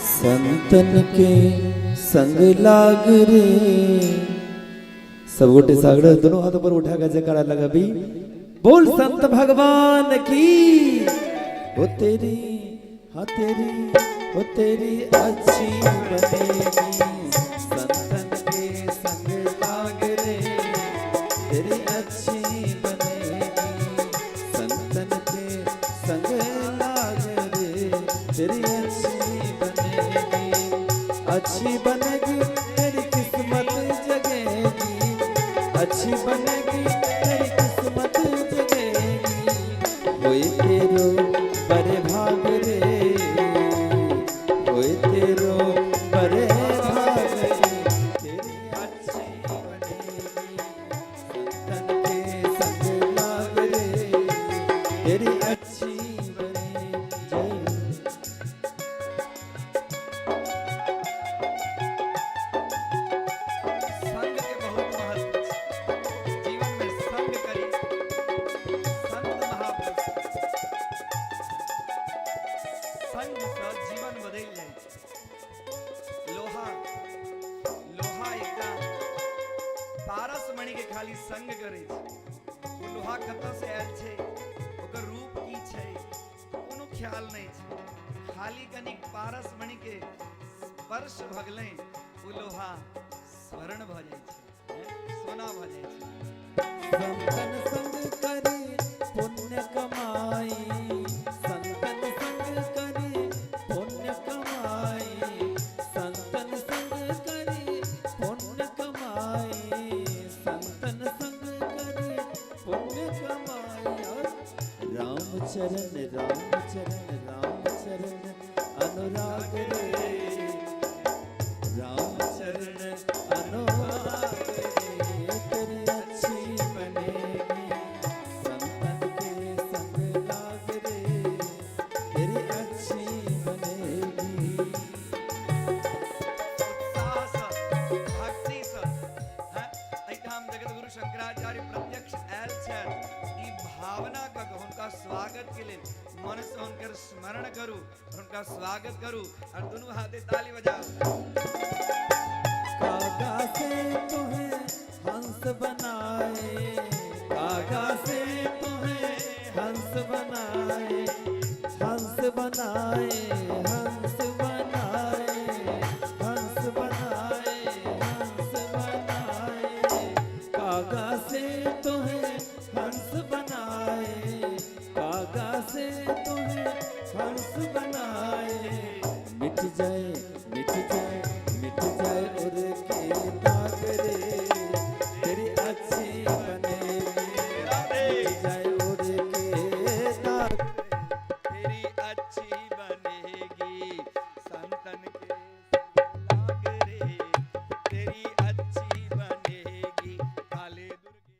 संतन के संग लाग रे। सब गोटे सागड़े दोनों हाथ ऊपर उठा के जयकारा लगाबी, बोल संत भगवान की। ओ तेरी, हाँ तेरी, ओ तेरी अच्छी बनेगी, संतन के संग लाग रे, तेरी अच्छी बनेगी, संतन के संग लाग रे, तेरी अच्छी बनेगी, अच्छी बनेगी तेरी किस्मत जगेगी, अच्छी बनेगी तेरी किस्मत जगेगी, होए तेरो बड़े भाग रे, होए तेरो बड़े भाग रे, तेरी अच्छी बनेगी, संतन के संग लाग रे, तेरी अच्छी बनेगी। संगसँ जीवन बदलि जाइ छै। लोहा लोहा एकटा पारस मणि के खाली संग करै छै। ओ लोहा कतऽ से आयल छै, ओकर रूप की छै, कोनो ख्याल नहि छै। खाली कनिक पारस मणि के स्पर्श भऽ गेलै, ओ लोहा स्वर्ण भऽ जाइ छै, सोना भऽ जाइ छै। संतन संग करी पुण्य कमाई, संतन संग करी पुण्य कमाई, संतन संग करी पुण्य कमाई, संतन संग करी पुण्य कमाई। और राम चरण राम चरण राम चरण अनुराग रे, राम चरण अनुराग रे, तेरी अच्छी बनेगी संतन के संग लाग रे, तेरी अच्छी बनेगी। उत्साहसँ भक्तिसँ एहिठाम जगतगुरु शंकराचार्य प्रत्यक्ष आयल छथि। ई भावना कऽ के हुनका स्वागत के लेल मनसँ हुनकर स्मरण करू, हुनका स्वागत करू और दुनू हाथे ताली बजाउ। कागा से तुम्हें हंस बनाए, कागा से तुम्हें हंस बनाए, हंस बनाए, हंस बनाए, हंस बनाए, हंस बनाए, कागा से तुम्हें हंस बनाए, कागा से तुम्हें हंस बनाए। मिट जाए मिट जाए मिट जाए उर के दाग रे, तेरी अच्छी बनेगी। मिट जाए उर के दाग, तेरी अच्छी बनेगी संतन के संग लाग रे, तेरी अच्छी बनेगी काले दुर्गे।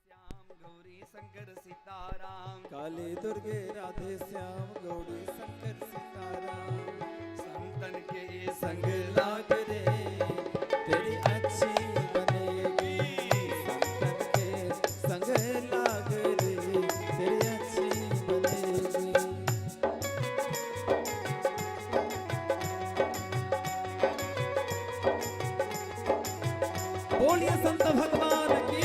श्याम गौरी शंकर सीताराम, काले दुर्गे राधे श्याम गौरी शंकर सीताराम, संतन के संग लाग रे, तेरी अच्छी बनेगी। संतन के संग लाग रे, तेरी अच्छी बनेगी। बोलिए संत भगवान की।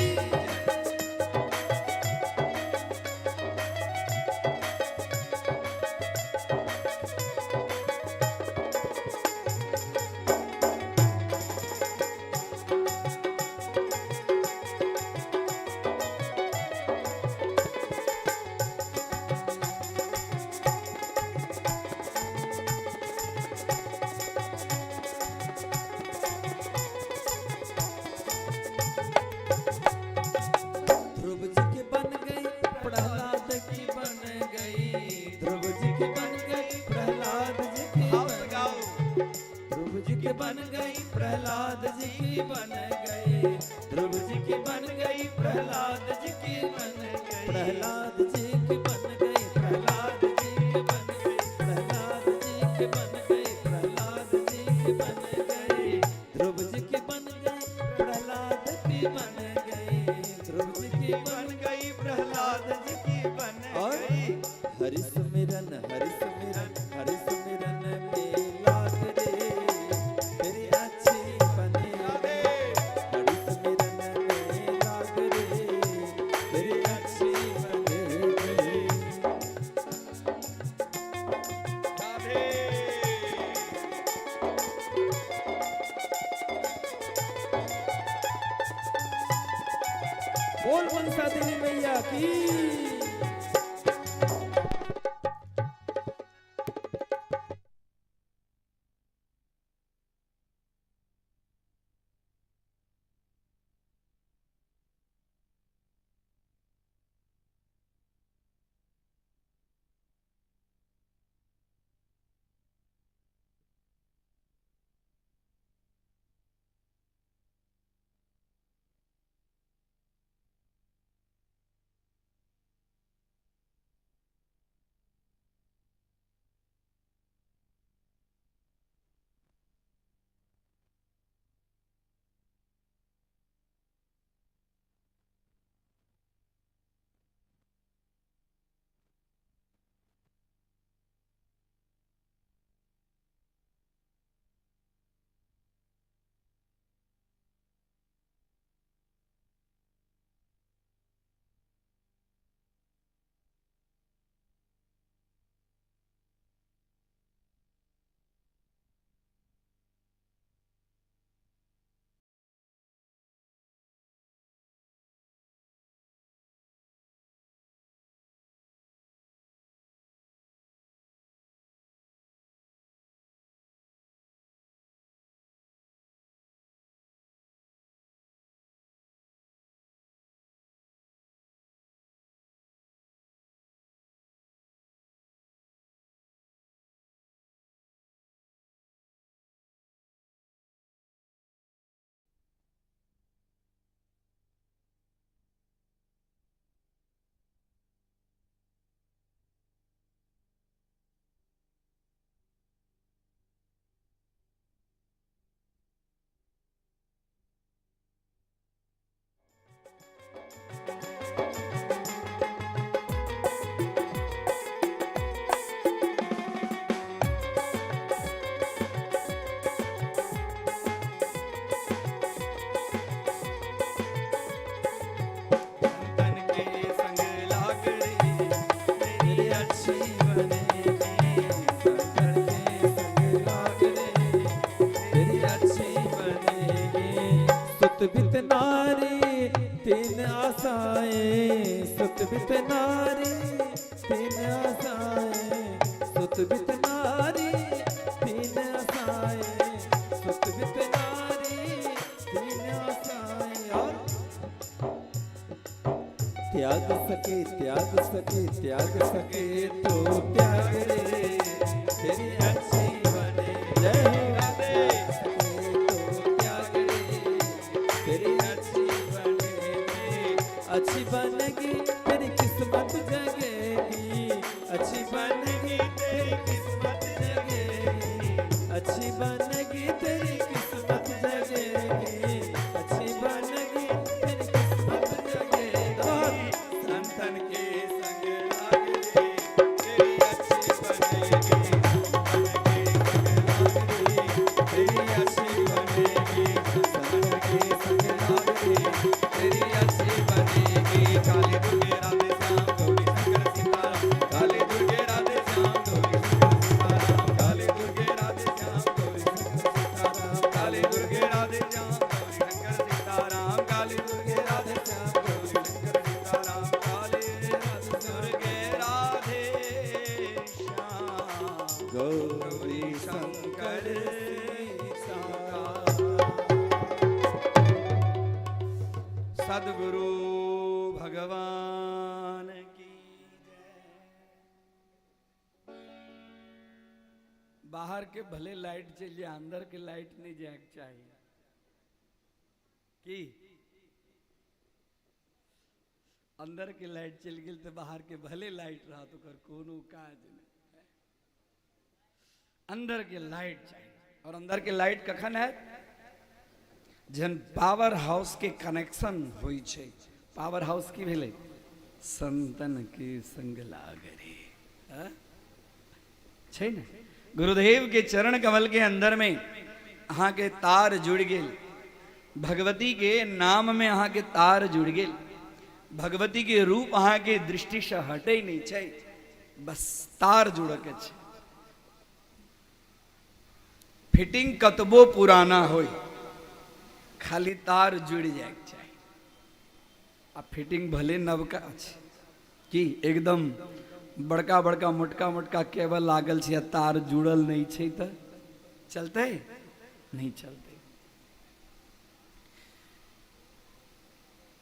ध्रुव जी की बन गई प्रहलाद की बन गई, ध्रुव जी की बन गई प्रहलाद जी की भाव बन से गाओ। ध्रुव जी की बन गई प्रहलाद जी की बन गई, ध्रुव जी की बन गई प्रहलाद जी की बन गई, प्रहलाद जी की बन गई प्रहलाद जी की बन गई, प्रहलाद जी की बन गई प्रहलाद जी की बन गई, ध्रुव जी की बन गई प्रहलाद की बन गई, ध्रुव जी की बन बन गई प्रहलाद जी की बन और गई। हरि सुमिरन हरि सुमिरन हरि सुमिरन में लाग रे, तेरी अच्छी बने। हरि सुमिरन में लाग रे, तेरी अच्छी बनेगी। राधे। बोल मनसा देवी मैया की। बित नारी तीन आसाए, सुत बित नारी तीन आसाए, सुत बित नारी तीन आसाए। और त्याग सके, त्याग सके, त्याग सके तो त्याग रे, तेरी अच्छी बने। जय हो। त्याग सके तो त्याग रे, तेरी अच्छी बनेगी, अच्छी बनेगी तेरी किस्मत जगेगी, अच्छी बनेगी तेरी किस्मत जगेगी, अच्छी बनेगी तेरी किस्मत जगेगी, अच्छी बनेगी तेरी किस्मत जगेगी। संतन के संग लाग रे, तेरी अच्छी बनेगी। संतन के संग लाग रे, तेरी अच्छी बनेगी। संतन के संग लाग रे, तेरी अच्छी बनेगी। काली दुर्गे राधे श्याम गौरी शंकर सीताराम, काली दुर्गे राधे श्याम गौरी शंकर सीताराम, काली दुर्गे राधे श्याम गौरी शंकर सीताराम, काली दुर्गे राधे श्याम गौरी शंकर सीताराम, काली दुर्गे राधे श्याम गौरी शंकर सीताराम, काली दुर्गे राधे श्याम गौरी गौरी शंकर सीताराम। सदगुरु भगवान की जय। बाहर के भले लाइट चलि जाए, अंदर के लाइट नहीं जाए के चाही। की अंदर के लाइट चलि गेल तऽ बाहर के भले लाइट रहत, ओकर कोनो काज नहि। अंदर के लाइट चाही। और अंदर के लाइट कखन हैत? जहन पावर हाउस के कनेक्शन होइ छै। पावर हाउस की भेलै? संतन के संग लाग रे। हाँ? छै ने? गुरुदेव के चरण कमल के अंदर में अहाँके तार जुड़ि गेल, भगवती के नाम में अहाँके तार जुड़ि गेल, भगवती के रूप अहाँके दृष्टिसँ हटै नहि छै, बस तार जुड़के छै। फिटिंग कतबो पुराना होय, खाली तार जुड़ि जायके चाही। आ फिटिंग भले नवका छै की एकदम बड़का बड़का मोटका मोटका केबल लागल छै आ तार जुड़ल नहि छै तऽ चलतै नहि? चलतै।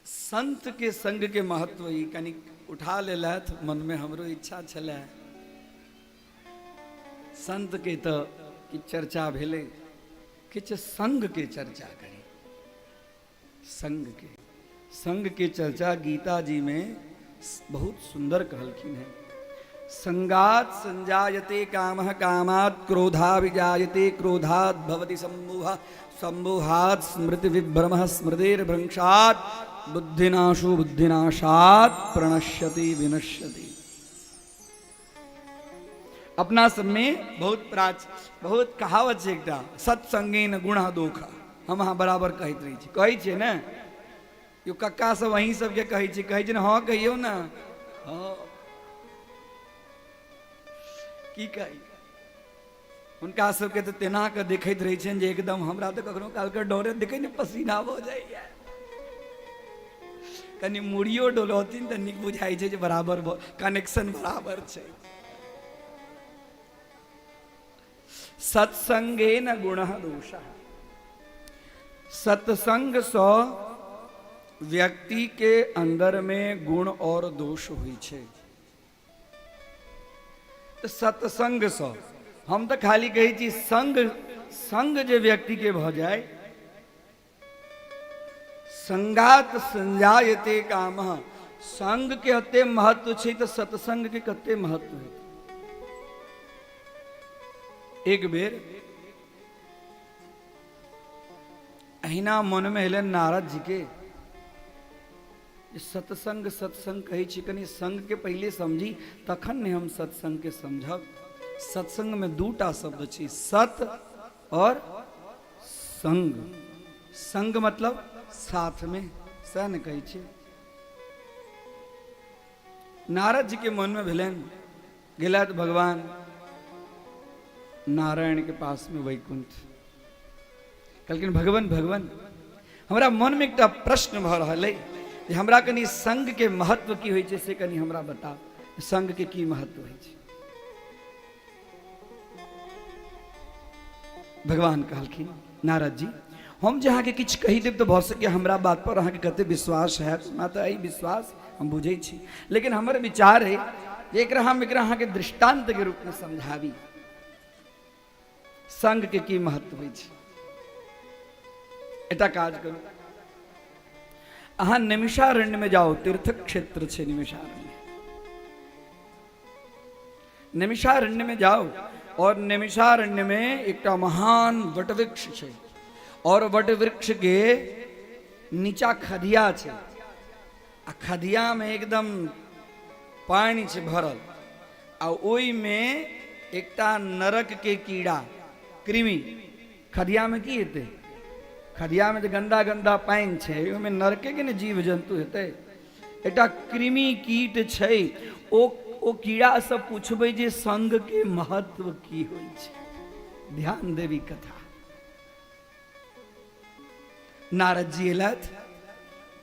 संत के संग के महत्व ई कनि उठा लेलथि, मनमे हमरो इच्छा छलै। संत के तऽ किछु चर्चा भेलै, किछु संग के चर्चा करी। संग के चर्चा गीता जी में बहुत सुंदर कहलखिन हैं। संगात संजायते कामः, कामात् क्रोधाभिजायते, क्रोधात् भवति सम्मोहः, सम्मोहात् स्मृति विभ्रमः, स्मृतिर्भ्रंशात् बुद्धिनाशो, बुद्धिनाशात् प्रणश्यति विनश्यति। अपना सबमे बहुत प्राच बहुत कहावत छै एकटा, सत्संगेन गुण दोख। हम अहाँ बराबर कहैत रहै छी, कहै छियै ने यो? कक्का सब अहीं सबके कहै छी, कहै छै ने? हँ, कहियौ ने। हँ, की कही, हुनका सबके तऽ तेना कऽ देखैत रहै छनि जे एकदम हमरा तऽ कखनो कालके डरे देखै ने पसीना भऽ जाइए। कनि मुड़ियो डोलौथिन तऽ नीक बुझाइ छै जे बराबर कनेक्शन बराबर छै। सत्संगे न गुण दोष। सत्संग सँ व्यक्ति के अंदर में गुण और दोष होइ छै। तऽ सत्संग सँ हम तऽ खाली कहै छी, संग संग जे व्यक्ति के भऽ जाय। संगात संजायते काम। संग के एते महत्व छै तऽ सत्संग के कते महत्व है? एक बेर अहिना मनमे एलनि नारद जी के जे सत्संग सत्संग कहै छी, कनि संग के पहिले समझी तखन ने हम सत्संग के समझब। सत्संग में दूटा शब्द छै, सत और संग। संग मतलब साथ में, सएह ने कहै छी? नारद जी के मन में भेलनि, गेलथि भगवान नारायण के पास में वैकुंठ। कहलखिन, भगवान भगवान, हमरा मनमे एकटा प्रश्न भऽ रहल अइ। जे हमरा कनि संघ के महत्व की होइ छै से कनि हमरा बताउ, संघ के की महत्व होइ छै। भगवान कहलखिन नारद जी, हम जे अहाँके किछु कहि देब तऽ भऽ सकैए हमरा बात पर अहाँके कते विश्वास हैत, हमरा तऽ एहि विश्वास हम बुझै छी, लेकिन हमर विचार है जे एकरा हम एकरा अहाँके दृष्टान्तके रूपमे समझाबी संघके की महत्व होइ छै। एकटा काज करू, अहाँ नैमिषारण्यमे जाउ, तीर्थ क्षेत्र छै नैमिषारण्य, नैमिषारण्य में जाओ और नैमिषारण्य में एकटा महान वटवृक्ष छै और वटवृक्ष के नीचा खदिया छै आ खदिया में एकदम पानि छै भरल आ ओहि में एकटा नरक के कीड़ा कृमि, खदिया में की हेतै, खदिया में जे गंदा गंदा पानि छै ओहिमे नरके के ने जीव जंतु हेतै। एकटा कृमि कीट छै, ओ ओ कीड़ासँ पूछबै जे संघके महत्व की होइ छै। ध्यान देवी कथा। नारद जी एलथि,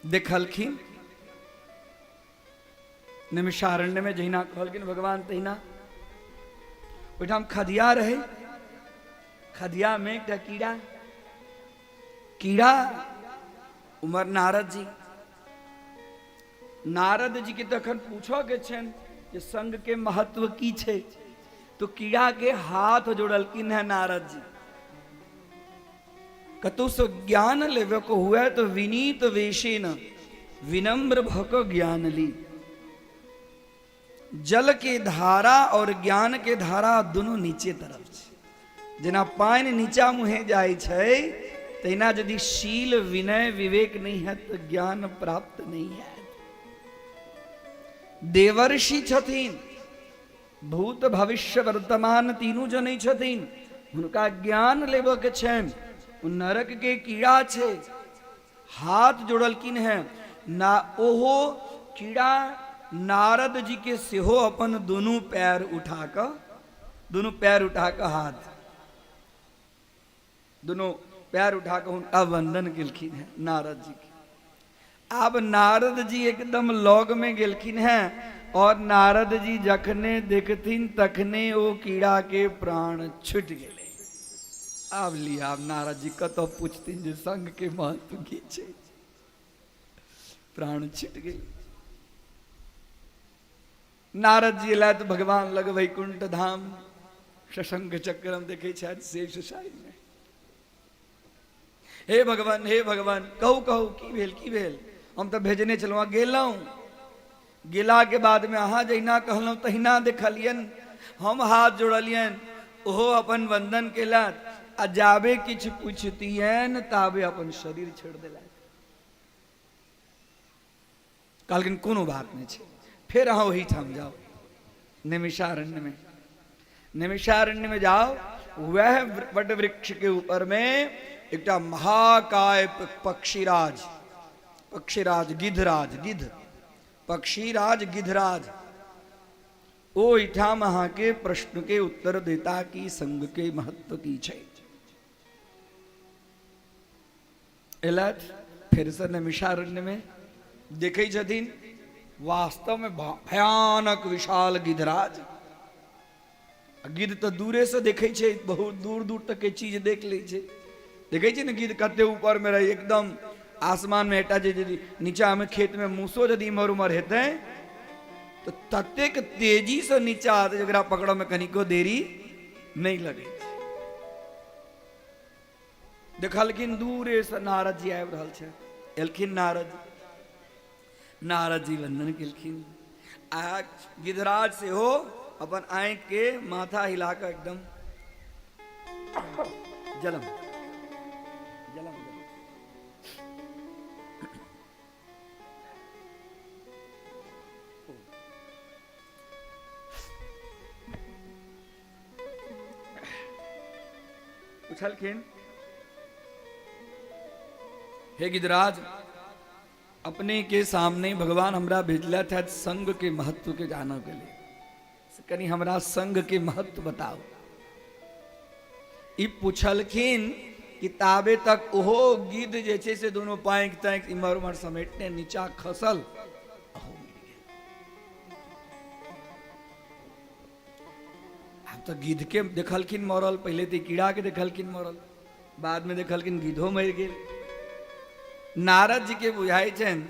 देखलखिन नैमिषारण्य में जहिना कहलखिन भगवान तहिना ओहिठाम खदिया रहे, खदिया में एकटा कीड़ा, कीड़ा उमर नारद जी, नारद जी के तखन पूछऽ के छनि जे संघ के महत्व की छै, तो कीड़ा के हाथ जोड़लखिन है नारद जी। कतौ से ज्ञान लेवे को हुए तो विनीत वेशेन विनम्र भ क ज्ञान ली। जल के धारा और ज्ञान के धारा दुनू नीचे तरफ छै, जेना पानि नीचा मुहे जाइ छै तहिना यदि शील विनय विवेक नहीं है तो ज्ञान प्राप्त नहीं है। देवर्षि छथिन, भूत भविष्य वर्तमान तीनू जनै छथिन, हुनका ज्ञान लेबऽ के छनि। ओ नरक के कीड़ा छै, हाथ जोड़लखिन हैं ना, ओहो कीड़ा नारद जी के सेहो अपन दुनू पैर उठा कऽ, दुनू पैर उठा कऽ हाथ, दुनू पैर उठा कऽ हुनका वंदन केलखिन हैं नारद जी के। आब नारद जी एकदम लग में गेलखिन हैं और नारद जी जखने देखथिन तखने ओ कीड़ा के प्राण छूट गेलै। आब लिया, आब नारद जी कतऽ पूछथिन जे संघ के महत्व की छै, प्राण छूट गेल। नारद जी एलथि भगवान लग वैकुंठ धाम, सशंख चक्रम देखै छथि शेष साई में। हे भगवान, हे भगवान, कहू कहू की भेल, की भेल, हम तऽ भेजने छलहुँ, गेलहुँ, गेला के बाद में अहाँ जहिना कहलहुँ तहिना देखलियनि, हम हाथ जोड़लियनि, ओहो अपन वंदन केलथि आ जाबे किछु पुछतियनि ताबे अपन शरीर छोड़ि देलथि। कहलखिन कोनो बात नहि छै, फेर अहाँ ओहिठाम जाउ नैमिषारण्य में, नैमिषारण्य में जाओ, वह what वृक्ष के ऊपर में एकटा महाकाय पक्षीराज, पक्षीराज गिद्धराज, गिद्ध पक्षीराज गिद्धराज, ओहिठाम अहाँके प्रश्न के उत्तर देता कि संघ के महत्व की छै। एलथि फेरसँ नैमिषारण्यमे, देखै छथिन वास्तवमे भयानक विशाल गिद्धराज। गिद्ध तऽ दूरेसँ देखै छै, बहुत दूर दूर तक के चीज देख लै छै। देखै छै ने गिद्ध कते ऊपरमे रहै, एकदम आसमानमे। एकटा जे यदि नीचाँमे खेतमे मूसो यदि इम्हर उम्हर हेतै तऽ ततेक तेजीसँ नीचा आते जकरा पकड़ऽमे कनिको देरी नहि लगै छै। देखलखिन दूरेसँ नारद जी आबि रहल छै। एलखिन नारद जी, नारद जी वंदन केलखिन आ गिद्धराज सेहो अपन आँखि के माथा हिला कऽ एकदम जलम जलम। पुछलखिन, हे गिद्धराज, अपने के सामने भगवान हमरा भेजलथि है संघ के महत्व के जानऽ के लिए, से कनि हमरा संघ के महत्व बताओ। ई पुछलखिन कि ताबे तक ओहो गिद्ध जे छै से दुनू पाँखि ताँखि इम्हर उम्हर समेटने नीचा खसल, अहो मरि गेल। आब तऽ गिद्ध के देखलखिन मरल, पहिले तऽ कीड़ा के देखलखिन मरल, बाद में देखलखिन गिद्धो मरि गेल। नारद जी के बुझाइ छनि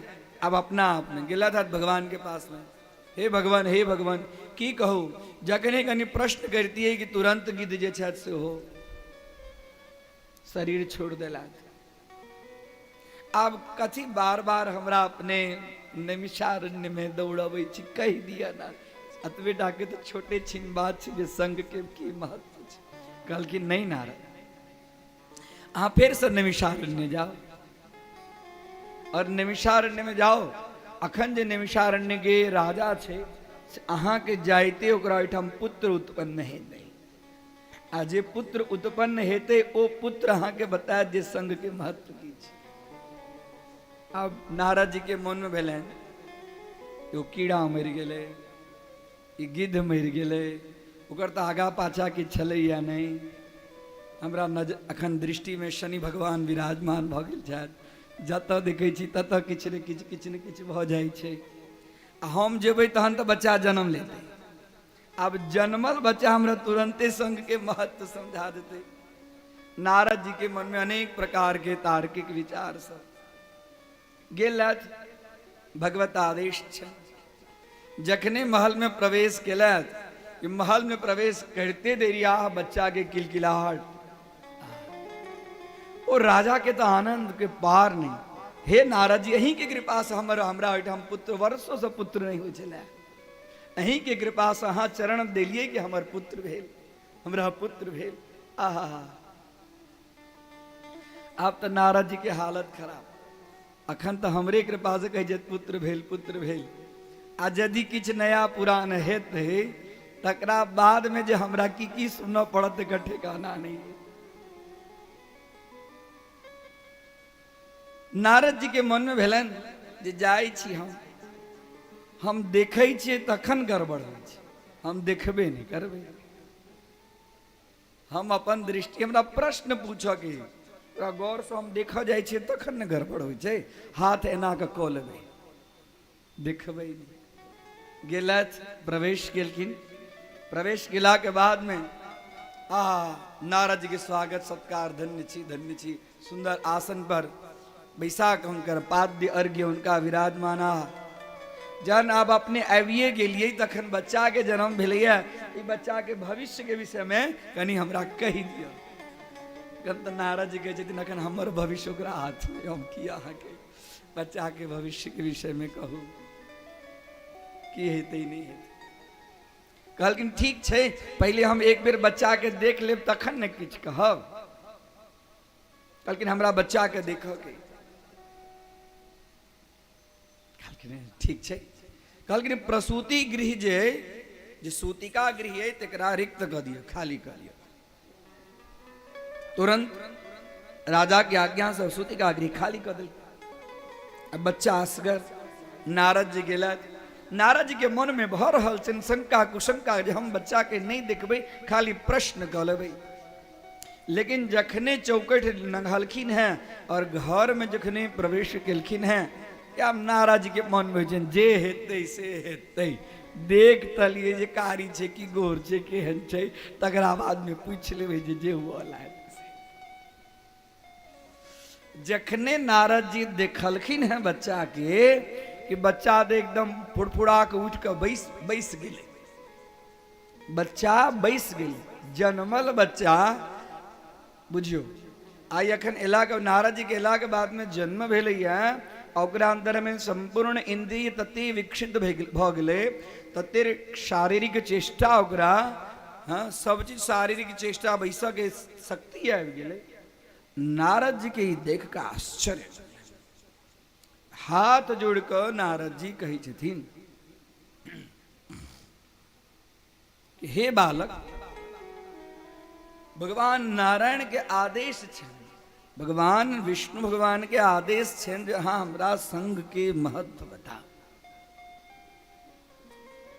आब अपना आप में गेला था भगवान के पास में, हे भगवान हे भगवान की कहू, जखने कनि प्रश्न करतियै कि तुरंत गिद्ध जे छथि सेहो शरीर छोड़ देलथि। आब कथी बार बार हमरा अपने नैमिषारण्य में दौड़बै छी, कहि दिअ ना, एतबे टा के तऽ छोटे छिन बात छै जे संघ के की महत्व छै। कहलखिन नहि नारद, अहाँ फेरसँ नैमिषारण्य जाउ और नैमिषारण्य में जाउ। अखन जे नैमिषारण्य के राजा छै से अहाँके जाइते ओकरा ओहिठाम पुत्र उत्पन्न हेतै, आ जे पुत्र उत्पन्न हेतै ओ पुत्र अहाँके बतायत जे संघ के महत्व की छै। आब नारद जी के मन में भेलनि ओ कीड़ा मरि गेलै, ई गिद्ध मरि गेलै, ओकर तऽ आगा पाछा किछु छलैया नहि, हमरा नजर अखन दृष्टिमे शनि भगवान विराजमान भऽ गेल छथि, जतऽ देखै छी ततऽ किछु ने किछु किछु ने किछु भऽ जाइ छै, आ हम जेबै तहन तऽ बच्चा जन्म लेतै, आब जन्मल बच्चा हमरा तुरन्ते संघके महत्व समझा देतै। नारद जी के मनमे अनेक प्रकारके तार्किक विचार सब गेलथि, भगवत आदेश छै। जखने महल में प्रवेश केलथि, महल में प्रवेश करते देरी आह बच्चा के किलकिलाहट, ओ राजा के तो आनंद के पार नहीं। हे नारद जी, अहीं के कृपा से हमर हमरा ओहिठाम पुत्र वर्षों से पुत्र नहीं होइ छलै, अहीं के कृपा से अहाँ चरण देलियै कि हमर पुत्र भेल, हमरा पुत्र भेल। आहा, आब तऽ नारद जी के हालत खराब, अखन तऽ हमरे कृपा से कहै छथि पुत्र भेल पुत्र भेल, आ यदि किछु नया पुरान हेतै तकरा बाद में जे हमरा की की सुनऽ पड़त एकर ठिकाना नहीं। नारद जी के मन में भेलनि जे जाइ छी हम देखै छियै तखन गड़बड़ होइ छै, हम देखबे नहि करबै, हम अपन दृष्टि हमरा प्रश्न पूछऽ के ओकरा गौरसँ हम देखऽ जाइ छियै तखन ने गड़बड़ होइ छै, हाथ एना कऽ कऽ लेबै देखबै नहि। गेलथि, प्रवेश केलखिन, प्रवेश केलाके बादमे आ नारद जी के स्वागत सत्कार, धन्य छी धन्य छी, सुंदर आसन पर बैसा कऽ हुनकर पाद्य अर्घ्य हुनका विराजमाना। जहन आब अपने आबिए गेलियै तखन बच्चाके जन्म भेलैए, ई बच्चाके भविष्यके विषयमे कनि हमरा कहि दिअ। तखन तऽ नारद जी कहै छथिन अखन हमर भविष्य ओकरा हाथमे, हम की अहाँके बच्चाके भविष्यके विषयमे कहू, की हेतै नहि हेतै। कहलखिन ठीक छै, पहिले हम एक बेर बच्चाके देख लेब तखन ने किछु कहब। कहलखिन हमरा बच्चाके देखऽके। कहलखिन ठीक छै। कहलखिन प्रसूति गृह जे जे सूतिका गृह अइ तकरा रिक्त कऽ दिअ, खाली कऽ दिअ। तुरंत राजा के आज्ञा से सूतिका गृह खाली कऽ देलकै। आ बच्चा असगर। नारद जी गेलथि, नारद जी के मन में भऽ रहल छनि शंका कुशंका जे हम बच्चा के नहि देखबै, खाली प्रश्न कऽ लेबै। लेकिन जखने चौकठ नंघलखिन हैं और घर में जखने प्रवेश केलखिन हैं, आब नारद जी के मन में होइ जे हेतै से हेतै, देख तऽ लिए जे कारी छै कि गोर छै केहन छै, तकरा बाद में पूछि लेबै जे जे हुअ लागत से। जखने नारद जी देखलखिन हैं बच्चा के कि बच्चा तऽ एकदम फुरफुरा के उठि कऽ बैस बैस गेलै, बच्चा बैस गेलै, जनमल बच्चा बुझियौ। आइ अखन एलाके नारद जी के एलाके बादमे जन्म भेलैए, ओकरा अन्दरमे सम्पूर्ण इन्द्रिय तते विकसित भऽ गेलै, तते शारीरिक चेष्टा ओकरा, हँ सब चीज शारीरिक चेष्टा बैसऽके शक्ति आबि गेलै। नारद जी के ई देख कऽ आश्चर्य, हाथ जोड़ कऽ नारद जी कहै छथिन हे बालक, भगवान नारायण के आदेश छनि, भगवान विष्णु भगवान के आदेश छनि जे अहाँ हमरा संघ के महत्व बताउ।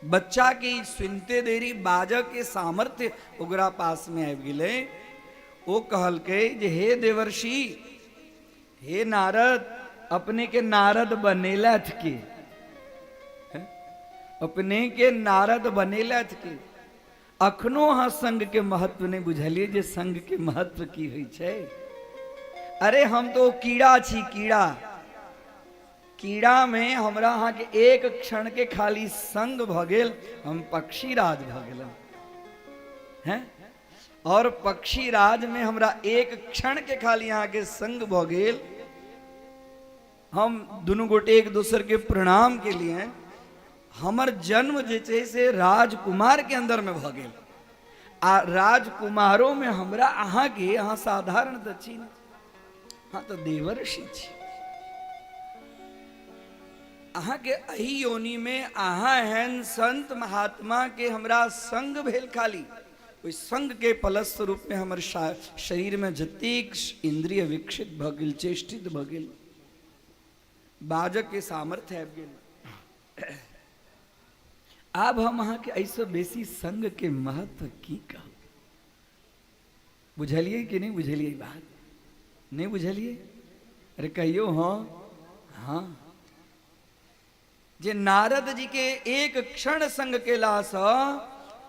बच्चा के ई सुनते देरी बाजऽ के सामर्थ्य ओकरा पास में आबि गेलै। ओ कहलकै जे हे देवर्षि, हे नारद, अपने के नारद बनेलथि के? अपने के नारद बनेलथि के? अखनो अहाँ संघ के महत्व नहि बुझलियै जे संघ के महत्व की होइ छै। अरे हम तो कीड़ा छी, कीड़ा। कीड़ा में हमरा अहाँके एक क्षण के खाली संग भऽ गेल, हम पक्षी राज भऽ गेलहुँ हैं। और पक्षी राज में हमरा एक क्षण के खाली अहाँके संग भऽ गेल, हम दुनू गोटे एक दोसर के प्रणाम के लिए, हमर जन्म जे छै से राजकुमार के अंदर में भऽ गेल। आ राजकुमारो में हमरा अहाँके, अहाँ साधारण तऽ छी नहि, हाँ तऽ देवर्षि छी। अहाँके एहि योनि में अहाँ एहन संत महात्मा के हमरा संग भेल, खाली ओहि संग के फलस्वरूप में हमर शरीर में जतेक इंद्रिय विकसित भऽ गेल, चेष्टित भऽ गेल, बाजक के सामर्थ्य आबि गेल। आब हम अहाँके एहिसँ बेसी संग के महत्व की कहब? बुझलियै कि नहि बुझलियै बात? नहि बुझलियै? अरे कहियौ। हाँ हाँ, जे नारद जी के एक क्षण संग केलासँ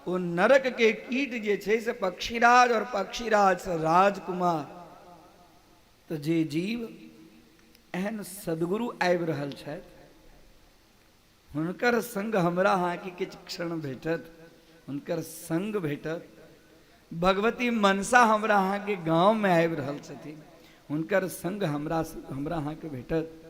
ओ नरक के कीट जे छै से पक्षीराज और पक्षीराज से राजकुमार। तऽ जे जीव एहन सदगुरु आबि रहल छथि, हुनकर संग हमरा अहाँके किछु क्षण भेटत, हुनकर संग भेटत। भगवती मनसा हमरा अहाँके गाँवमे आबि रहल छथिन, हुनकर संग हमरा हमरा अहाँके भेटत।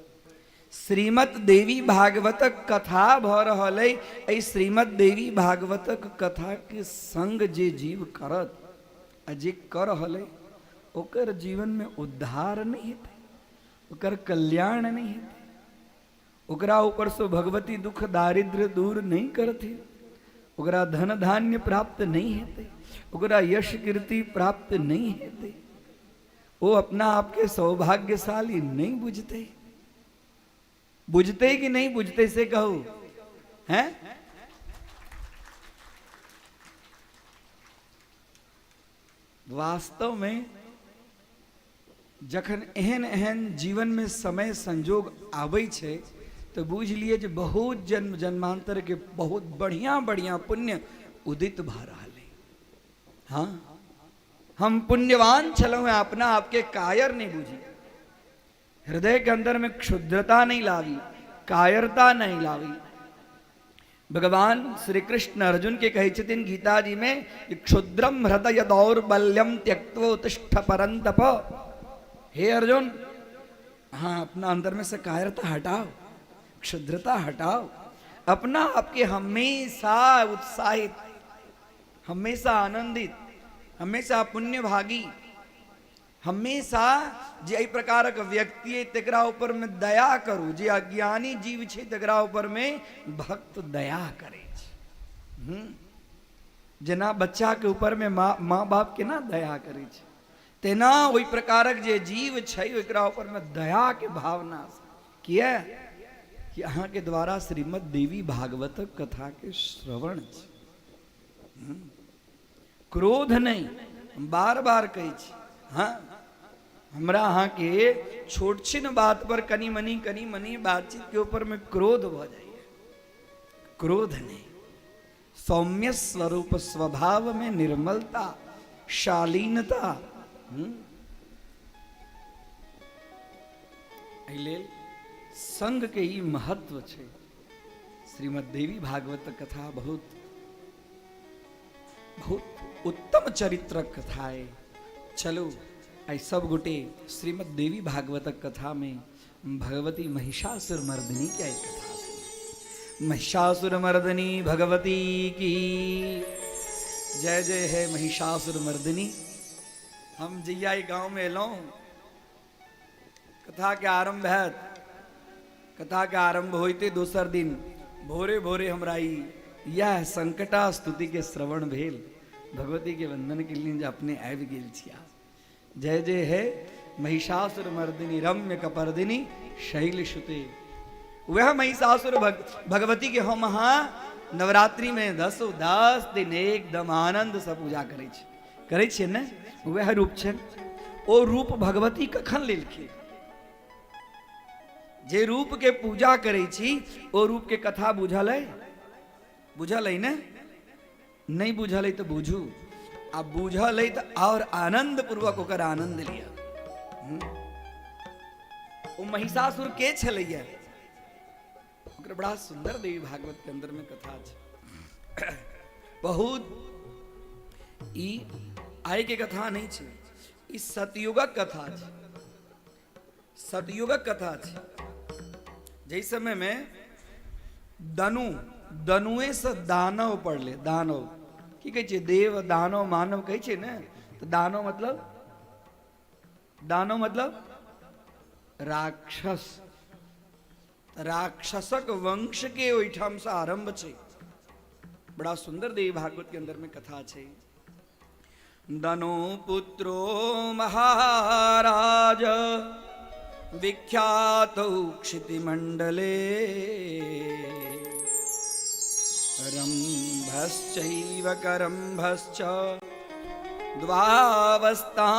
श्रीमद देवी भागवतक कथा भऽ रहल अइ, एहि श्रीमद देवी भागवतक कथाके संग जे जीव करत आ जे कऽ रहल अइ, ओकर जीवनमे उद्धार नहि हेतै, ओकर कल्याण नहि हेतै, ओकरा ऊपरसँ भगवती दुख दारिद्र्य दूर नहि करथिन, ओकरा धन धान्य प्राप्त नहि हेतै, ओकरा यश कीर्ति प्राप्त नहि हेतै, ओ अपना आपके सौभाग्यशाली नहि बुझतै। बुझतै कि नहि बुझतै से कहू? हैं? वास्तवमे जखन एहन एहन जीवनमे समय संजोग आबै छै तऽ बुझि लिअ जे बहुत जन्म जन्मान्तरके बहुत बढ़िआँ बढ़िआँ पुण्य उदित भऽ रहल अइ। हँ, हम पुण्यवान छलहुँ हेँ, अपना आपके कायर नहि बुझी, हृदय के अंदर में क्षुद्रता नहीं लावी, कायरता नहीं लावी। भगवान श्री कृष्ण अर्जुन के कहै छथिन गीता जी में, क्षुद्रम हृदय दौर्बल्यम त्यक्त्वोत्तिष्ठ परंतप। हे अर्जुन, हाँ, अपना अंदर में से कायरता हटाओ, क्षुद्रता हटाओ, अपना आपके हमेशा उत्साहित, हमेशा आनंदित, हमेशा पुण्यभागी, हमेशा जे एहि प्रकारक व्यक्ति अइ तकरा ऊपरमे दया करू। जे अज्ञानी जीव छै तकरा ऊपरमे भक्त दया करै छै। जेना बच्चाके ऊपरमे माँ माँ बाप केना दया करै छै, तेना ओहि प्रकारक जे जीव छै ओकरा ऊपरमे दयाके भावना। किया कि अहाँके द्वारा श्रीमद देवी भागवतक कथाके श्रवण छै। क्रोध नहि, हम बार बार कहै छी। हँ, हमरा अहाँके छोट छिन बात पर कनि मनि कनि मनि बातचीत के ऊपर में क्रोध भऽ जाइए। क्रोध नहि, सौम्य स्वरूप स्वभाव में निर्मलता, शालीनता। एहि लेल संघ के ई महत्व छै। श्रीमद देवी भागवत कथा बहुत बहुत उत्तम चरित्रक कथा अइ। चलू, आइ सब गोटे श्रीमद देवी भागवतक कथा में भगवती महिषासुर मर्दिनी के आइ कथा सुनू। महिषासुर मर्दिनी भगवती की जय। जय है महिषासुर मर्दिनी। हम जहिया ई गाँव में एलहुँ, कथा के आरंभ हैत, कथा के आरंभ होइते दोसर दिन भोरे भोरे हमरा ई यह संकटा स्तुति के श्रवण भेल। भगवती के वंदन के लिए जे अपने आबि गेल छी। जय जय है महिषासुर मर्दिनी रम्य कपर्दिनी शैल सुते। वह महिषासुर भगवती के हम अहाँ नवरात्रि में 10 10 दिन एकदम आनंद से पूजा करै छी। करै छियै ने, वएह रूप छनि। ओ रूप भगवती कखन लेलखिन? जे रूप के पूजा करै छी ओ रूप के कथा बुझल अइ? बुझल अइ ने? नहि बुझल अइ तऽ बुझू, आ बुझल अइ तऽ आओर आनंद पूर्वक ओकर आनंद लिअ। ओ महिषासुर के छलैया, ओकर बड़ा सुंदर देवी भागवत के अंदर में कथा छै। बहुत ई आइ के कथा नहीं छै, ई सतयुगक कथा छै, सतयुगक कथा छै। जाहि समय में दनु, दनुए से दानव पड़ले, दानव की कहै छै, देव दानव मानव कहै छै ने, तऽ दानव मतलब, दानव मतलब राक्षस। राक्षसक वंश के ओहिठाम से आरंभ छै। बड़ा सुंदर देवी भागवत के अंदर में कथा छै। दनु पुत्रो महाराज विख्यात क्षितिमंडले रंभश्चैव करंभश्च द्वावस्तां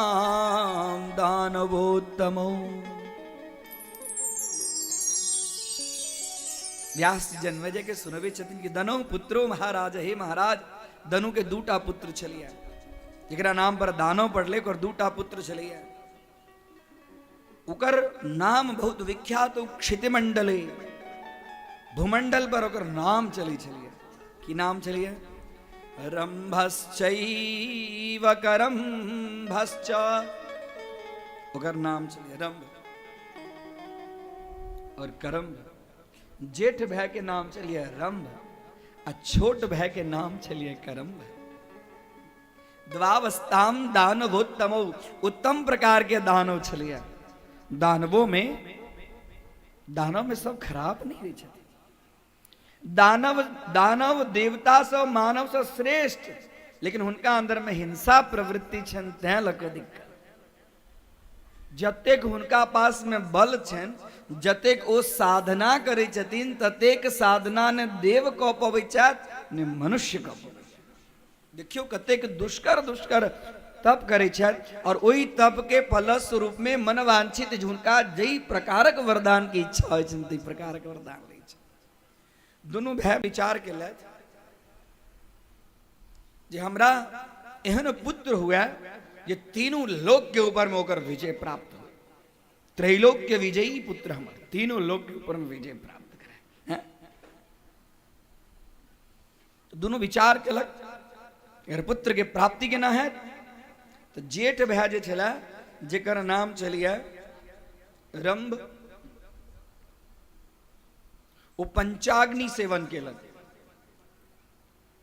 दानवोत्तमौ। व्यास जन्मेजय के सुनबै छथिन कि दनौ पुत्रो महाराज, हे महाराज, दनु के दूटा पुत्र छलियै, जकरा नाम पर दानव पड़लै, ओकर दूटा पुत्र छलैया, ओकर नाम बहुत विख्यात क्षितिमंडले, भूमंडल पर ओकर नाम चलै छलियै। की नाम छलियै? रंभश्चैव करंभश्च, ओकर नाम छलियै रंभ और करम्भ। जेठ भाई के नाम छलियै रंभ आ छोट भाई के नाम छलियै करम्भ। द्वावस्ताम दानवोत्तमौ, उत्तम प्रकार के दानव छलियै। दानवों में, दानव में सब खराब नहीं रहै छथिन। दानव, दानव देवता से मानव से श्रेष्ठ, लेकिन हुनका अंदर में हिंसा प्रवृत्ति छनि, तैं लऽ कऽ दिक्कत। जतेक हुनका पास में बल छनि, जतेक ओ साधना करै छथिन, ततेक साधना ने देव कऽ पबै छथि ने मनुष्य कऽ पबै छथि। देखियौ कतेक दुष्कर दुष्कर तप करै छथि, और ओहि तप के फलस्वरूप में मनवांछित हुनका जाहि प्रकारक वरदान के इच्छा होइ छनि ताहि प्रकारक वरदान लै छथि। दुनू भाय विचार केलथि जे हमरा एहन पुत्र हुए जे तीनू लोक के ऊपर में ओकर विजय प्राप्त हो, त्रैलोक्य विजयी पुत्र हमर तीनों लोक के ऊपर में विजय प्राप्त करे। हैं? तो दुनू विचार केलक अगर पुत्र के प्राप्ति केना हैत, तऽ जेठ भाय जे छलै जेकर नाम छलियै रंभ, ओ पंचाग्नि सेवन केलक।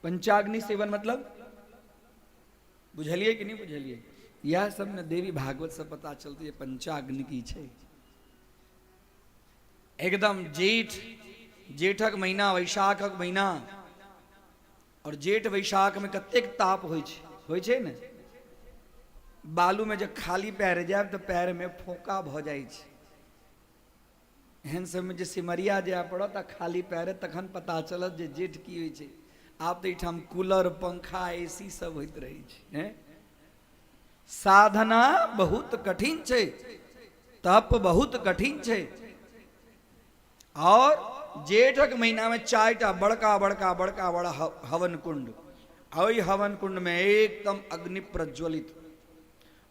पंचाग्नि सेवन मतलब बुझलियै कि नहि बुझलियै? इएह सब ने देवी भागवत से पता चलतै जे पंचाग्नि की छै। एकदम जेठ, जेठक महीना, वैशाखक महीना, और जेठ वैशाख में कतेक ताप होइ छै, होइ छै ने? बालू में जब खाली पैर जायब तऽ पैर में फोका भऽ जाइ छै। एहन समय जे सिमरिया जाय पड़त आ खाली पैरे, तखन पता चलत जे जेठ की होइ छै। आब तऽ एहिठाम कूलर, पंखा, ए सी सब होइत रहै छै। हैं? साधना बहुत कठिन छै, तप बहुत कठिन छै। और जेठक महीना में चारिटा बड़का बड़का बड़का बड़ा हवन कुंड, ओहि हवन कुंड में एकदम अग्नि प्रज्वलित,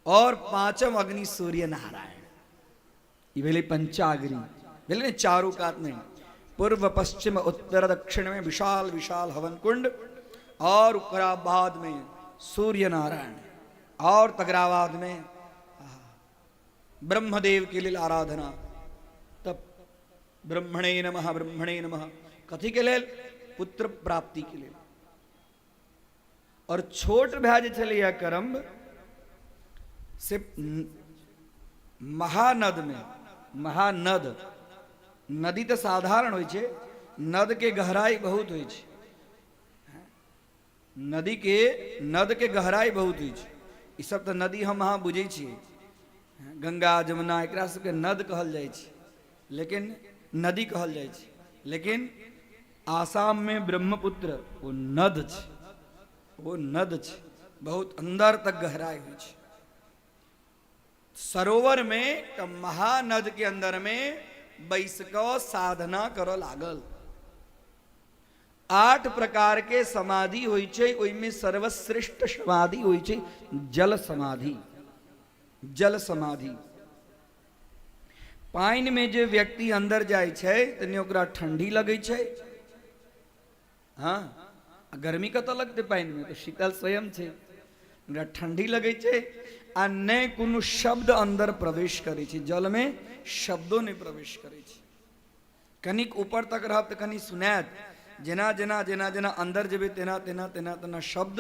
और पांचम अग्नि सूर्य नारायण। ई भेलै पंचाग्नि, भेलै ने? चारू कात में पूर्व पश्चिम उत्तर दक्षिण में विशाल विशाल हवन कुंड, और ओकरा बाद में सूर्य नारायण, और तकरा बाद में ब्रह्मदेव के लेल आराधना। तब ब्रह्मणे नमः, ब्रह्मणे नमः, कथी के लेल? पुत्र प्राप्ति के लेल। और छोट भाय जे छलैया करम्ब, से महानद में, महानद नदी तऽ साधारण होइ छै, नद के गहराई बहुत होइ छै, नदी के, नद के गहराई बहुत होइ छै। ई सब तऽ नदी हम अहाँ बुझै छियै, गंगा जमुना एकरा सबके नद कहल जाइ छै, लेकिन नदी कहल जाइ छै, लेकिन आसाम में ब्रह्मपुत्र ओ नद छै, ओ नद छै। बहुत अंदर तक गहराई होइ छै। सरोवर में एकटा महानद के अंदर में बैस कऽ साधना करऽ लागल। 8 प्रकार के समाधि होइ छै, ओहिमे सर्वश्रेष्ठ समाधि होइ छै जल समाधि। जल समाधि पानि में जे व्यक्ति अंदर जाइ छै तऽ नहि ओकरा ठंडी लगै छै, हाँ, आ गर्मी कतऽ लगतै पानिमे, तऽ शीतल स्वयं छै, ओकरा ठंडी लगै छै आ नहि कोनो शब्द अंदर प्रवेश करै छै, जलमे शब्दो नहि प्रवेश करै छै। कनिक ऊपर तक रहब तऽ कनि सुनायत, जेना जेना जेना जेना अंदर जेबै तेना तेना तेना तेना शब्द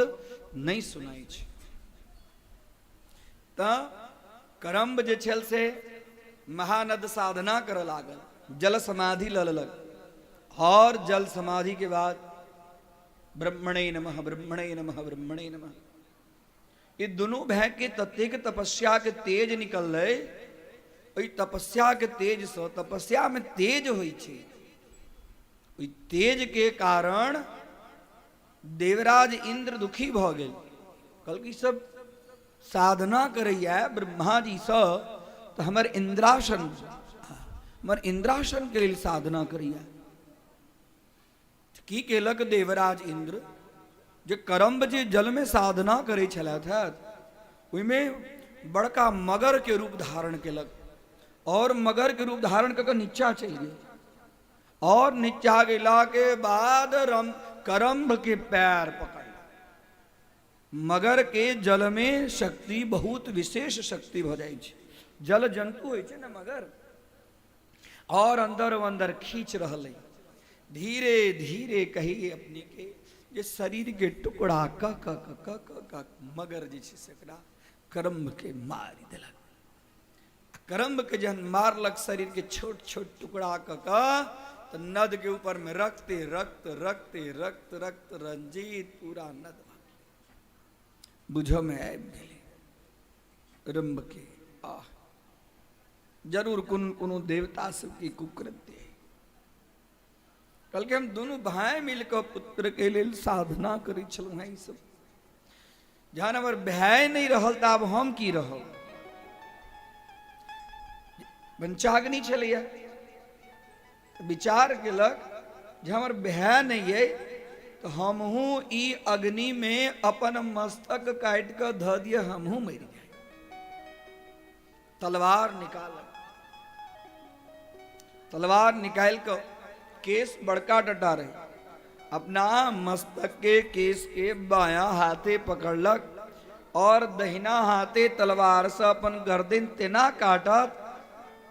नहि सुनाइ छै। तऽ करम्ब जे छल से महानद साधना करऽ लागल, जल समाधि लऽ लेलक और जल समाधि के बाद ब्रह्मणे नमः ब्रह्मणे नमः ब्रह्मणे नमः। ई दुनू भाय के ततेक तपस्या के तेज निकललै, ओहि तपस्या के तेज सँ, तपस्या में तेज होइ छै, ओहि तेज के कारण देवराज इंद्र दुखी भऽ गेल। कहलकै ई सब साधना करैया ब्रह्माजी सँ, तऽ हमर इंद्रासन, हमर इंद्रासन के लेल साधना करैया। की केलक देवराज इंद्र, जे करम्ब जे जलमे साधना करै छलथि हँ ओहिमे बड़का मगर के रूप धारण केलक और मगर के रूप धारण कऽ कऽ नीचा चलि गेल और नीचा गेला के बाद करम्ब के पैर पकड़। मगर के जल में शक्ति बहुत विशेष शक्ति भऽ जाइ छै, जल जंतु होइ छै ने मगर, और अंदर अंदर खींच रहल है धीरे धीरे कही अपने के जे शरीर के टुकड़ा क क क क क क मगर जे छै से एकरा करम्ब के मारि देलक। करम्ब के जहन मारलक शरीर के छोट छोट टुकड़ा क क तऽ नद के ऊपर में रक्ते रक्त रक्ते रक्त रक्त रंजीत पूरा नद बुझऽ में आबि गेलै रम्ब के, आह जरूर कोनो कोनो देवता सबके कुकृत्य है। कहलकै हम दुनू भाय मिलकऽ पुत्र के लेल साधना करै छलहुँ हेँ, ई सब जहन हमर भाय नहि रहल तऽ आब हम की रहब। पंचाग्नि छलैया, विचार केलक जे हमर भाय नहि अइ तऽ हमहूँ ई अग्निमे अपन मस्तक काटि कऽ धऽ दिअ, हमहूँ मरि जाइ। तलवार निकालक, तलवार निकालि कऽ केश बड़का टटा रहे, अपना मस्तक के केश के बायां हाथे पकड़लक और दहिना हाथे तलवार से अपन गर्दन तेना काटत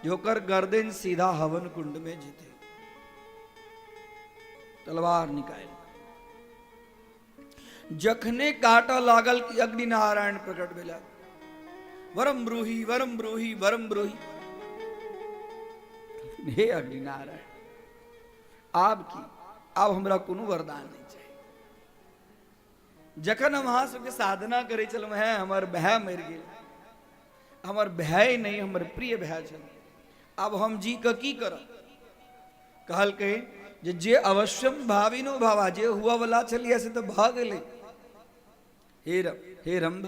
जे ओकर गर्दन सीधा हवन कुंड में जेते। तलवार निकालि जखने काटऽ लागल कि अग्नि नारायण प्रकट भेला, वरम ब्रूहि वरम ब्रूहि वरम ब्रूहि। हे अग्नि नारायण, आब की, आब हमरा कोनो वरदान नहि चाही। जखन हम अहाँ सबके साधना करै छलहुँ हेँ, हमर भाय मरि गेल, हमर भाय नहि हमर प्रिय भाय छल, आब हम जी कऽ की करब। कहलकै जे जे अवश्यम भाविनो भावा, जे हुआ वाला छलियै से तऽ भऽ गेलै। हे रंभ,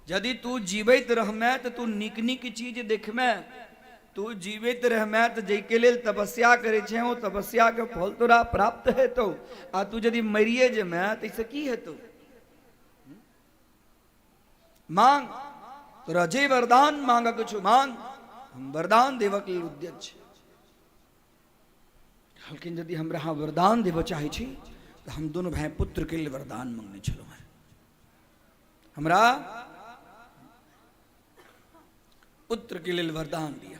यदि तू जीवैत रहमे तऽ तू नीक नीक चीज देखमे, तू जीवैत रहमे तऽ जाहिके लेल तपस्या करै छें ओ तपस्याके फल तोरा प्राप्त हेतौ, आ तू यदि मरिए जेमे तऽ एहिसँ की हेतौ। मांग, तोरा जे वरदान मांगक छौ मांग, हम वरदान देबक लेल उद्यत छी। कहलखिन यदि हमरा अहाँ वरदान देबऽ चाहै छी तऽ हम दुनू भाय पुत्रके लेल वरदान मंगने छलहुँ हेँ, हमरा पुत्रके लेल वरदान दिअ।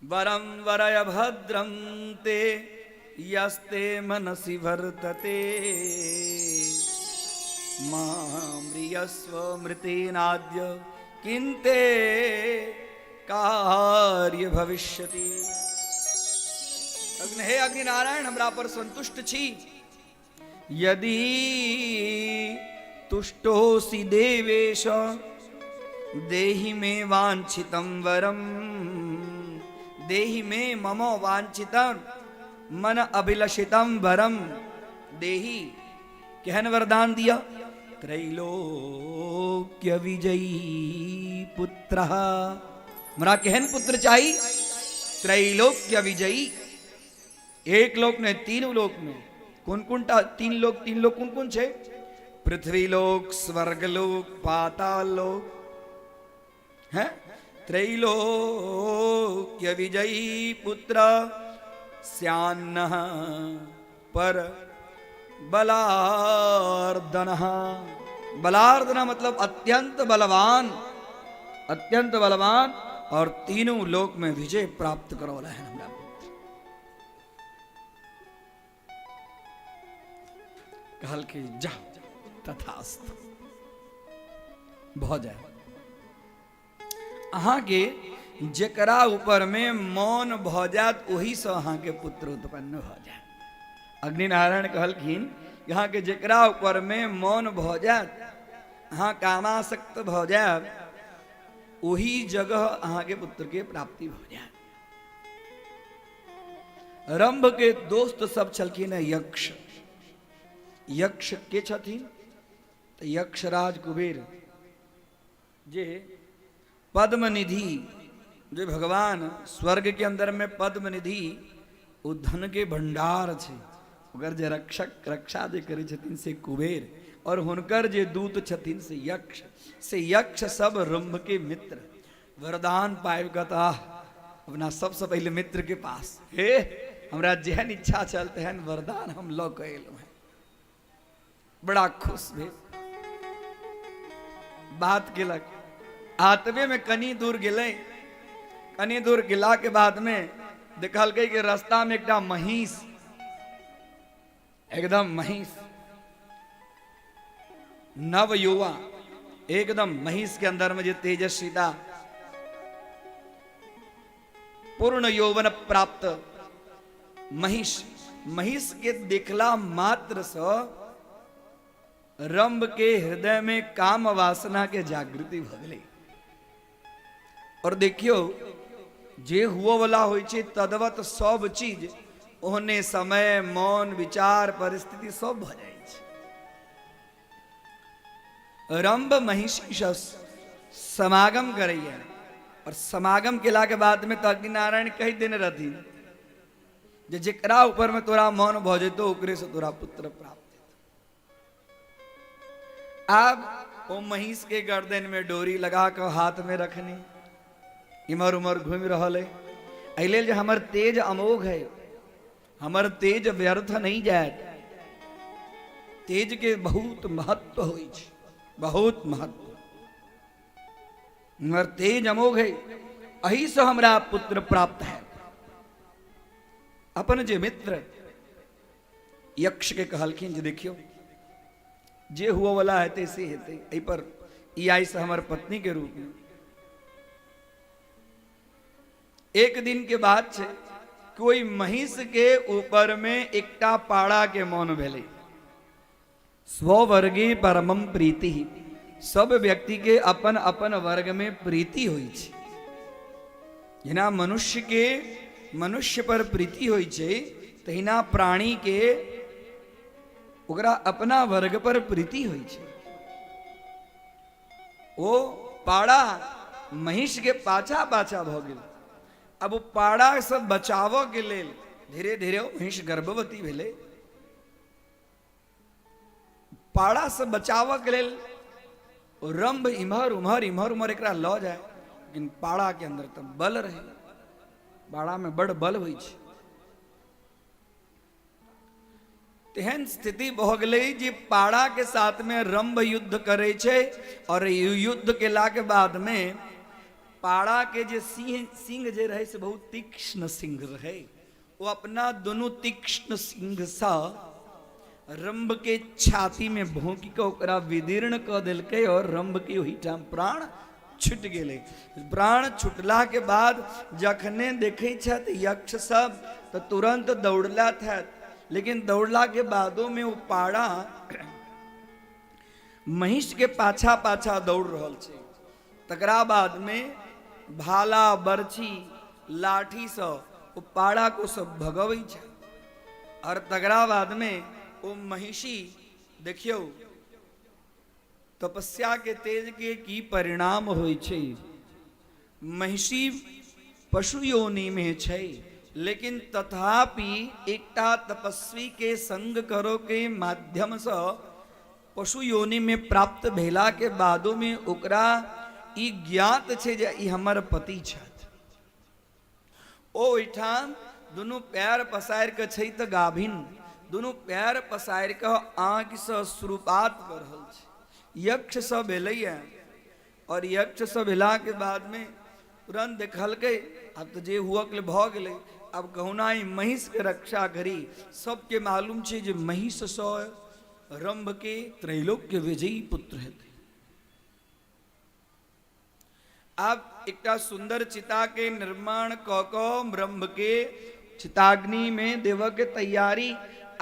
वरम वरय भद्रम ते यस्ते मनसि वर्तते, मां मृतेनाद्य किन्ते कार्य भविष्यति। अग्नि हे अग्नि नारायण, हमरा पर संतुष्ट छी। यदि तुष्टोसि देवेश देहि मे वांछितं वरम, देहि मे मम वांछितं मन अभिलषितं वरम देहि। केहन वरदान दिया? त्रैलोक्य विजयी पुत्र। हमरा केहन पुत्र चाही? त्रैलोक्य विजयी। एक लोक ने, तीन लोक में। कोन कोन टा तीन लोक? तीन लोक कोन कोन छै? पृथ्वी लोक, स्वर्ग लोक, पाताल लोक है। त्रैलोक्य विजयी पुत्र स्यान्न पर बलार्दन। बलार्दन मतलब अत्यंत बलवान, अत्यंत बलवान और तीनों लोक में विजय प्राप्त करो वाला है हमरा पुत्र। कहलकै जा, तथास्तु, भऽ जाय। अहाँके जेकरा ऊपर में मौन भऽ जायत, ओहिसँ अहाँके पुत्र उत्पन्न भऽ जायत। अग्निनारायण कहलखिन, अहाँके जेकरा ऊपर में मौन भऽ जायत, अहाँ कामासक्त भऽ जायब, ओही जगह अहाँके पुत्र के प्राप्ति भऽ जायत। रंभ के दोस्त सब छलखिन है यक्ष। यक्ष के छथिन? तऽ यक्षराज कुबेर, जे पद्मनिधि, जे भगवान स्वर्ग के अंदर में पद्मनिधि, ओ धन के भंडार छै, ओकर जे रक्षक, रक्षा जे करै छथिन से कुबेर, और हुनकर जे दूत छथिन से यक्ष। से यक्ष सब रंभ के मित्र। वरदान पाबि कऽ तऽ अपना सबसँ पहिले मित्र के पास, हे, हमरा जेहन इच्छा छल तेहन वरदान हम लऽ कऽ एलहुँ हेँ। बड़ा खुश भेल, बात केलक। आतबे में कनी दूर गेलै। कनी दूर गेला के बाद में देखलकै कि रास्ता में एकटा महींस, एकदम महींस, नव युवा, एकदम महींस के अंदर में जे तेजस्विता, पूर्ण यौवन प्राप्त महिष। महिष के देखला मात्र से रंभ के हृदय में काम वासना के जागृति भ गेलै। और देखियो, जे हुओ वाला होइ छै तदवत सब चीज ओहने समय, मन, विचार, परिस्थिति सब भ जाइ छै। रंभ महिषी समागम करैया और समागम केला के बाद में तऽ अग्निनारायण कहि देने रहथिन जे जेकरा ऊपर में तोरा मन भऽ जेतौ, ओकरे से तोरा पुत्र प्राप्त हेतौ। आब ओ महिष के गर्दन में डोरी लगा कऽ हाथ में रखने इम्हर उम्हर घूमि रहल है, एहि लेल जे हमर तेज अमोघ है, हमर तेज व्यर्थ नहीं जायत। तेज के बहुत महत्व होइ छै, बहुत महत्व। हमर तेज अमोघ है, एहि से हमरा पुत्र प्राप्त है। अपन जे मित्र यक्ष के कहलखिन जे देखियौ, जे हुअ वाला हेतै से हेतै, एहि पर ई आइ से हमर पत्नी के रूप में। एक दिन के बात छै, कोई महिष के ऊपर में एकटा पाड़ा के मन भेलै। स्ववर्गे परमम प्रीति, सब व्यक्ति के अपन अपन वर्ग में प्रीति होइ छै। जेना मनुष्य के मनुष्य पर प्रीति होइ छै, तहिना प्राणी के ओकरा अपना वर्ग पर प्रीति होइ छै। ओ पाड़ा महिष के पाछा पाछा भऽ गेल। अब ओ पाड़ा से बचावऽ के लेल धीरे धीरे ओ महिष गर्भवती भेलै। पाड़ा से बचावऽ के लेल रंभ इम्हर उम्हर इम्हर उम्हर एकरा लऽ जाय, लेकिन पाड़ा के अंदर तऽ बल रहे। पाड़ा में बड़ बल होइ छै। तेहन स्थिति भऽ गेलै जे पाड़ा के साथ में रंभ युद्ध करै छै और युद्ध केला के बाद में पाड़ा के जे सिंह सिंह जे रहै से बहुत तीक्ष्ण सिंह रहै। ओ अपना दुनू तीक्ष्ण सिंहसँ रंभ के छाती में भोंकि कऽ ओकरा विदीर्ण कऽ देलकै और रंभ के ओहिठाम प्राण छुटि गेलै। प्राण छुटला के बाद जखने देखै छथि यक्ष सब तऽ तुरंत दौड़लथि हैत, लेकिन दौड़ला के बादो में ओ पाड़ा महिष के पाछा पाछा दौड़ रहल छै। तकरा बाद में भाला, बरछी, लाठीसँ ओ पाड़ा को सब भगबै छै और तकरा बाद में ओ महिषी देखियौ तपस्या के तेज के की परिणाम होइ छै। महिषी पशु योनि में छै, लेकिन तथापि एकटा तपस्वी के संग करो के माध्यम से पशु योनि में प्राप्त भेला के बादो में ओकरा ई ज्ञात छै जे ई हमर पति छथि। ओ ओहिठाम दुनू पैर पसारि कऽ छै तऽ गाभिन, दुनू पैर पसारि कऽ आँखिसँ अश्रुपात कऽ रहल छै। यक्षसँ भेलैए आओर यक्षसँ भेलाके बादमे तुरन्त देखलकै, आब तऽ जे हुअके भऽ गेलै, आब कहुना ई महिषके रक्षा करी। सबके मालूम छै जे महिषसँ रम्भके त्रैलोक्य विजयी पुत्र हेतै। आब एकटा सुन्दर चिता के निर्माण कऽ कऽ ब्रह्म के चिताग्नि में देवऽ के तैयारी।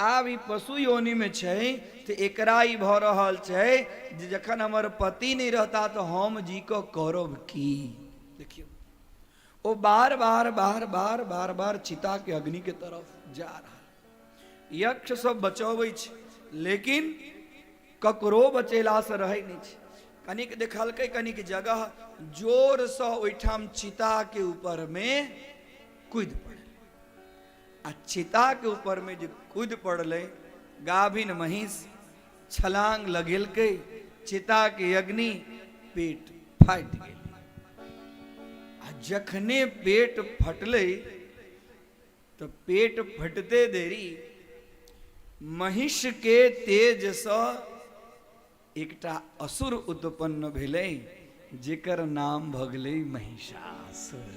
आब ई पशु योनि में छै तऽ एकरा ई भऽ रहल छै जे जखन हमर पति नहि रहता तऽ हम जी कऽ करब की। देखियौ, ओ बार बार बार बार बार बार चिता के अग्नि के तरफ जा रहल। यक्ष सब बचबै छै, लेकिन ककरो बचेलासँ रहै नहि छै। कनिक देखलकै, कनिक जगह जोरसँ ओहिठाम चिताके ऊपरमे कूदि पड़लै आ चिताके ऊपरमे जे कूदि पड़लै, गाभिन महींस छलांग लगेलकै, चिताके अग्नि पेट फाटि गेलै आ जखने पेट फटलै तऽ पेट फटते देरी महिषके तेजसँ एकटा असुर उत्पन्न भेलै, जेकर नाम भऽ गेलै महिषासुर।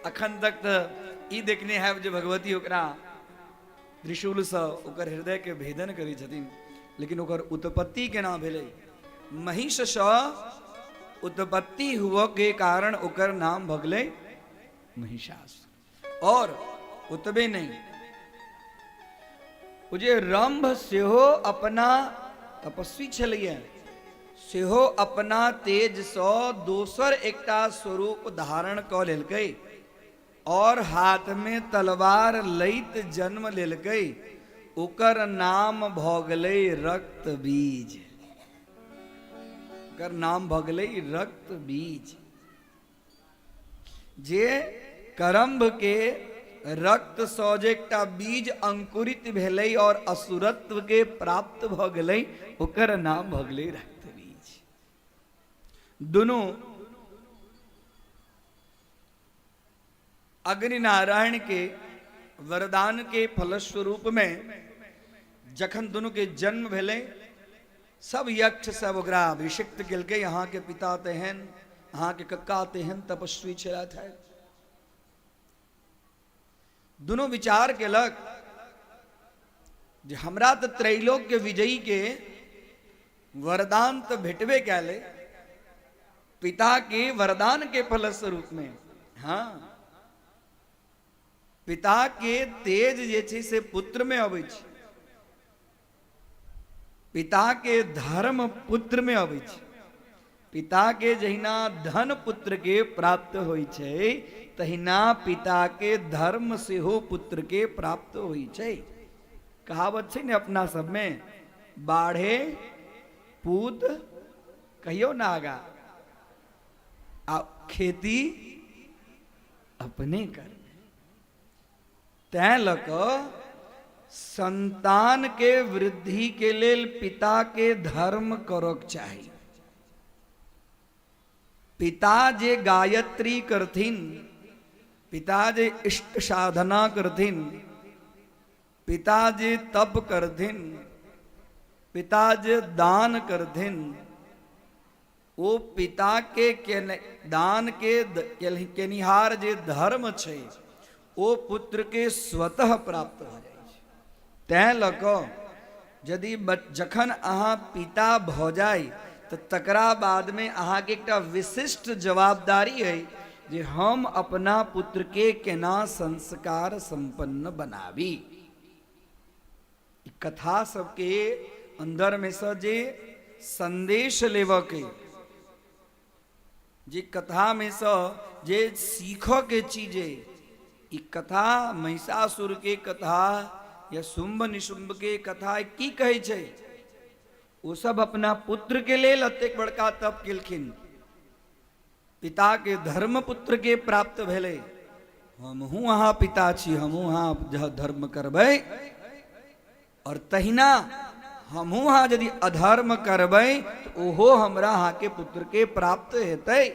अखन तक तऽ ई देखने हैब जे भगवती ओकरा त्रिशूलसँ ओकर हृदयके भेदन करै छथिन, लेकिन ओकर उत्पत्ति केना भेलै? महिषसँ उत्पत्ति हुअ के कारण ओकर नाम भऽ गेलै महिषासुर। और ओतबे नहि, ओ जे रंभ सेहो अपना तपस्वी छलैया, सेहो अपना तेजसँ दोसर एकटा स्वरूप धारण कऽ लेलकै और हाथ में तलवार लैत जन्म लेलकै। ओकर नाम भऽ गेलै रक्त बीज। ओकर नाम भऽ गेलै रक्त बीज, जे करम्भ के रक्त सँ जे एकटा बीज अंकुरित भेलै और असुरत्व के प्राप्त भऽ गेलै, ओकर नाम भऽ गेलै रक्त बीज। दुनू अग्नि नारायण के वरदान के फलस्वरूप में जखन दुनू के जन्म भेलै, सब यक्ष सब ओकरा अभिषिक्त केलकै, अहाँ के पिता तेहन, अहाँ के कक्का तेहन तपस्वी छलथि है। दुनू विचार केलक जे हमरा तऽ त्रैलोक्य विजयी के वरदान तऽ भेटबे कयल, पिता के वरदान के फलस्वरूप में। हाँ, पिता के तेज जे छै से पुत्र में अबै छै, पिता के धर्म पुत्र में अबै छै। पिता के जहिना धन पुत्र के प्राप्त होइ छै, तहिना पिता के धर्म सेहो पुत्र के प्राप्त होइ छै। कहावत छै ने अपना सबमे, बाढ़े पूत कहियो ना आगा आ खेती अपने कर। तैं लऽ कऽ संतान के वृद्धि के लेल पिता के धर्म करक चाही। पिता जे गायत्री करथिन, पिता जे इष्ट साधना करथिन, पिता जे तप करथिन, पिता जे दान करथिन, ओ पिता के दान के केनिहार जे धर्म छै ओ पुत्र के स्वतः प्राप्त भऽ जाइ छै। तैं लऽ कऽ यदि जखन अहाँ पिता भऽ जाइ तऽ तकरा बादमे अहाँके एकटा विशिष्ट जवाबदारी अइ जे हम अपना पुत्र के केना संस्कार संपन्न बनाबी। ई कथा सबके अंदर में से जे संदेश लेबऽ के, जे कथा में से जे सीखऽ के चीज अइ, ई कथा महिषासुर के कथा या शुंभ निशुंभ के कथा की कहै छै? ओ सब अपना पुत्र के लेल एतेक बड़का तप केलखिन। पिता के धर्म पुत्र के प्राप्त भेलै। हमहूँ अहाँ पिता छी, हमहूँ अहाँ धर्म करबै, और तहिना हमहूँ अहाँ यदि अधर्म करबै तऽ ओहो हमरा अहाँके पुत्र के प्राप्त हेतै।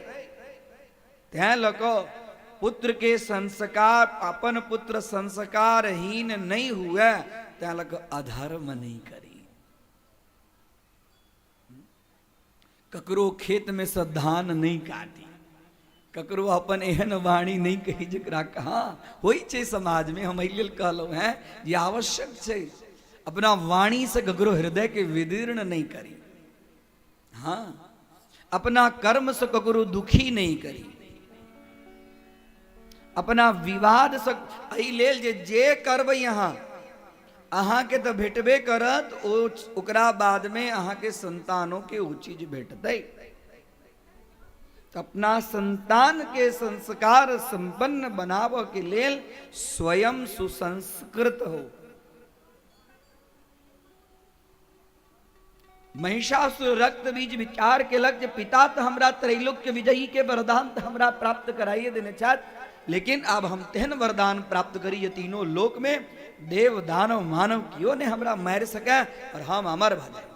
तैं लऽ कऽ पुत्र के संस्कार, अपन पुत्र संस्कारहीन नहि हुए तैं लऽ कऽ अधर्म नहि करी। ककरो खेतमे सँ धान नहि काटी, ककरो अपन एहन वाणी नहि कही जकरा कहाँ होइ छै समाजमे। हम एहि लेल कहलहुँ हेँ जे आवश्यक छै अपना वाणीसँ ककरो हृदयके विदीर्ण नहि करी। हँ, अपना कर्मसँ ककरो दुखी नहि करी, अपना विवादसँ। एहि लेल जे जे करबै अहाँ, अहाँके तऽ भेटबे करत, ओ ओकरा बादमे अहाँके संतानोके ओ चीज भेटतै। अपना संतान के संस्कार संपन्न बनाबऽ के लेल स्वयं सुसंस्कृत हो। महिषासुर रक्त बीज विचार केलक जे पिता तऽ हमरा त्रैलोक्य विजयी के वरदान तऽ हमरा प्राप्त कराइए देने छथि, लेकिन आब हम तेहन वरदान प्राप्त करी जे तीनों लोक में देव दानव मानव कियो ने हमरा मारि सके और हम अमर भऽ जाय।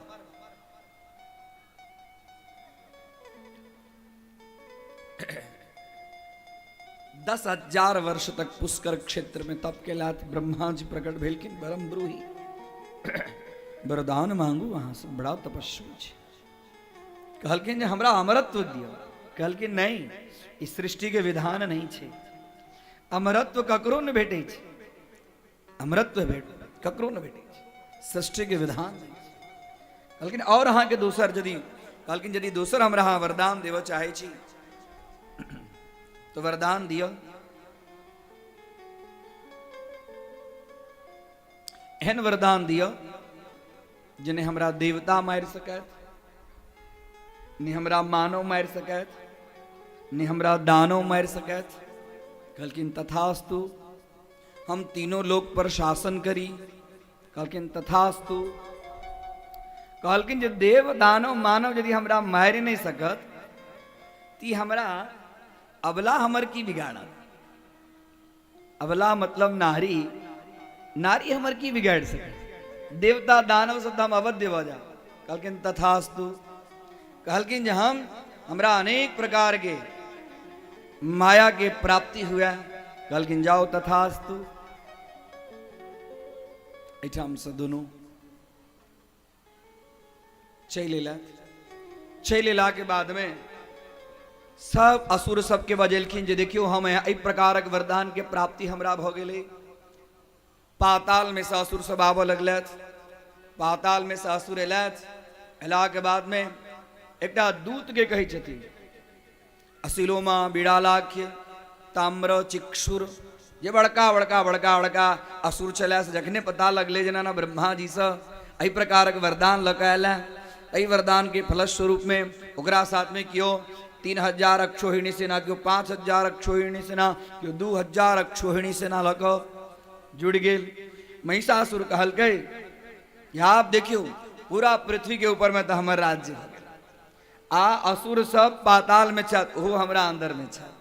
10,000 वर्ष तक पुष्कर क्षेत्र में तप केलथि। ब्रह्मा जी प्रकट भेलखिन, परम ब्रूही वरदान मांगू, अहाँ सब बड़ा तपस्वी छी। कहलखिन जे हमरा अमरत्व दियौ। कहलखिन नहि, ई सृष्टि के विधान नहीं छै, अमरत्व ककरो नहि भेटै छै, अमरत्व भेट ककरो नहि भेटै छै, सृष्टि के विधान नहि छै। कहलखिन और अहाँके दोसर यदि, कहलखिन यदि दोसर हमरा अहाँ वरदान देबऽ चाहै छी तऽ वरदान दिअ। एहन वरदान दिअ जे नहि हमरा देवता मारि सकैत, नहि हमरा मानव मारि सकैत, नहि हमरा दानव मारि सकैत। कहलखिन तथास्तु, हम तीनों लोक पर शासन करी। कहलखिन तथास्तु। कहलखिन जे देव दानव मानव यदि हमरा मारि नहि सकत ती हमरा अबला हमर की बिगाड़त? अबला मतलब नारी, नारी हमर की बिगाड़ि सकत? देवता दानव से तऽ हम अवध्य भऽ जायब। कहलखिन तथास्तु। कहलखिन जे हम हमरा अनेक प्रकार के माया के प्राप्ति हुए। कहलखिन जाओ तथास्तु। एहिठाम से दुनू चलि अयलथि। चलि अयलाके बादमे सब असुर सबके बजेलखिन जे देखियौ हम एहि प्रकारक वरदानके प्राप्ति हमरा भऽ गेलै। पातालमे से असुर सब आबऽ लगलथि। पातालमे से असुर अयलथि। अयलाके बादमे एकटा दूतके कहै छथिन असिलोमा बिड़ालाख्य ताम्र चिक्षुर, जे बड़का बड़का बड़का बड़का असुर छलै, से जखने पता लगलै जेना ना ब्रह्मा जीसँ एहि प्रकारक वरदान लऽ कऽ आयल है, एहि वरदानके फलस्वरूपमे ओकरा साथमे केओ 3000 अक्षोहिणी सेना, केओ 5000 अक्षोहिणी सेना, केओ 2000 अक्षोहिणी सेना लऽ कऽ जुड़ि गेल। महिषासुर कहलकै आप देखियौ पूरा पृथ्वी के ऊपर में तऽ हमर राज्य भऽ गेल, आ असुर सब पाताल में छथि, ओहो हमरा अंदर में छथि।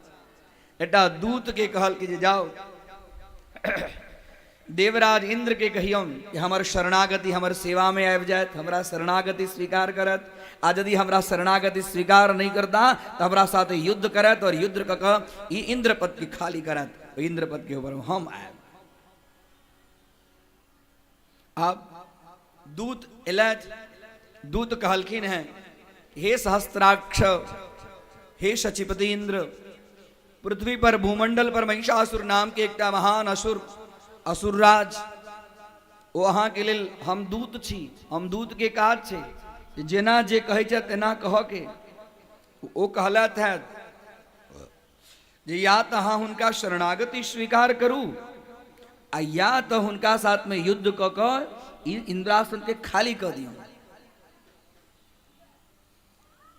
एकटा दूत के कहलकै जे जाओ देवराज इंद्र के कहियौन कि हमर शरणागति हमर सेवा में आबि जायत, हमरा शरणागति स्वीकार करत, आ यदि हमरा शरणागति स्वीकार नहीं करता तो हमरा साथ युद्ध करत और युद्ध कऽ कऽ ई इंद्र पद के खाली करत, ओहि इंद्र पद के ऊपर हम आयब। आब दूत एलथि। दूत कहलखिन हैं हे सहस्त्राक्ष, हे शचीपति इंद्र, पृथ्वी पर भूमंडल पर महिषासुर नाम के एकटा महान असुर असुरराज, ओ अहाँ के लेल हम दूत छी, हम दूत के काज छै जेना जे कहै छै तेना कहऽ के। ओ कहलथि हैं जे या तऽ अहाँ हुनका शरणागति स्वीकार करू आ या तऽ हुनका साथमे युद्ध कऽ कऽ ई इंद्रासन के खाली कऽ दियौ।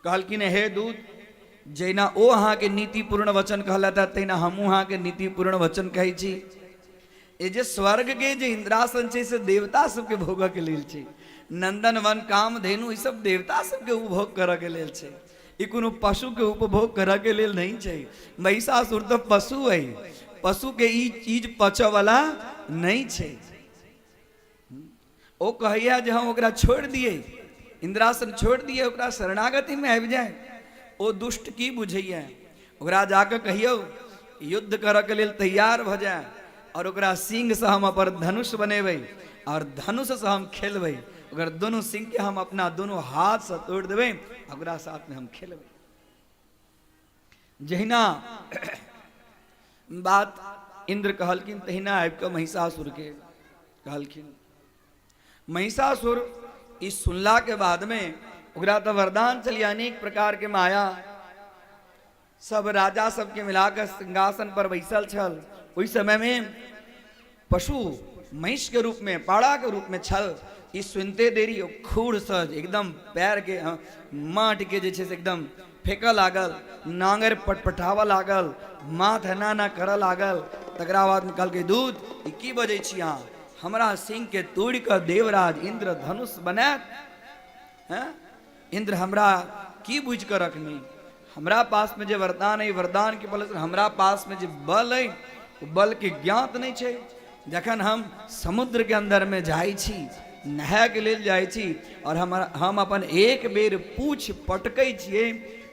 कहलखिन हे दूत, जहिना ओ अहाँके नीतिपूर्ण वचन कहलथि तहिना हमहूँ अहाँके नीतिपूर्ण वचन कहै छी। ई जे स्वर्ग के जे इंद्रासन छै से देवता सबके भोगऽ के लेल छै। नंदन वन कामधेनु ई सब देवता सबके उपभोग करऽ के लेल छै। ई कोनो पशु के उपभोग करऽ के लेल नहि छै। महिषासुर तऽ पशु अइ, पशु के ई चीज पचऽ वाला नहि छै। ओ कहैया जे हम ओकरा छोड़ि दियै, इंद्रासन छोड़ि दियै, ओकरा शरणागतिमे आबि जाय। ओ दुष्ट की बुझैया? ओकरा जाकऽ कहियौ युद्ध करऽके लेल तैयार भऽ जाय और ओकरा सिंहसँ हम अपन धनुष बनेबै और धनुषसँ हम खेलबै, ओकर दुनू सिंहके हम अपना दुनू हाथसँ तोड़ि देबै, ओकरा साथमे हम खेलबै। जहिना बात इंद्र कहलखिन तहिना आबि कऽ महिषासुरके कहलखिन। महिषासुर ई सुनला के बाद में ओकरा तऽ वरदान छलियै अनेक प्रकार के माया, सब राजा सबके मिलाकर सिंहासन पर बैसल छल। ओहि समय में पशु महिष के रूप में, पाड़ा के रूप में छल। ई सुनते देरी ओ खूर से एकदम पैर के माटि के जे छै से एकदम फेंकऽ लागल, नांगरि पटपटाबऽ लागल, माथ एना एना करऽ लागल। तकरा बाद में कहलकै, दूत ई की बजै छी अहाँ? हमरा सिंह के तोड़ि कऽ देवराज इंद्र धनुष बनायत? हैं इंद्र हमरा की बुझि कऽ रखनी? हमरा पास में जे वरदान अइ, वरदान के बल हमरा पास में जे बल अइ, ओ बल के ज्ञात नहि छै। जखन हम समुद्र के अंदर में जाइ छी, नहाय के लेल जाइ छी और हम अपन एक बेर पूछ पटकै छियै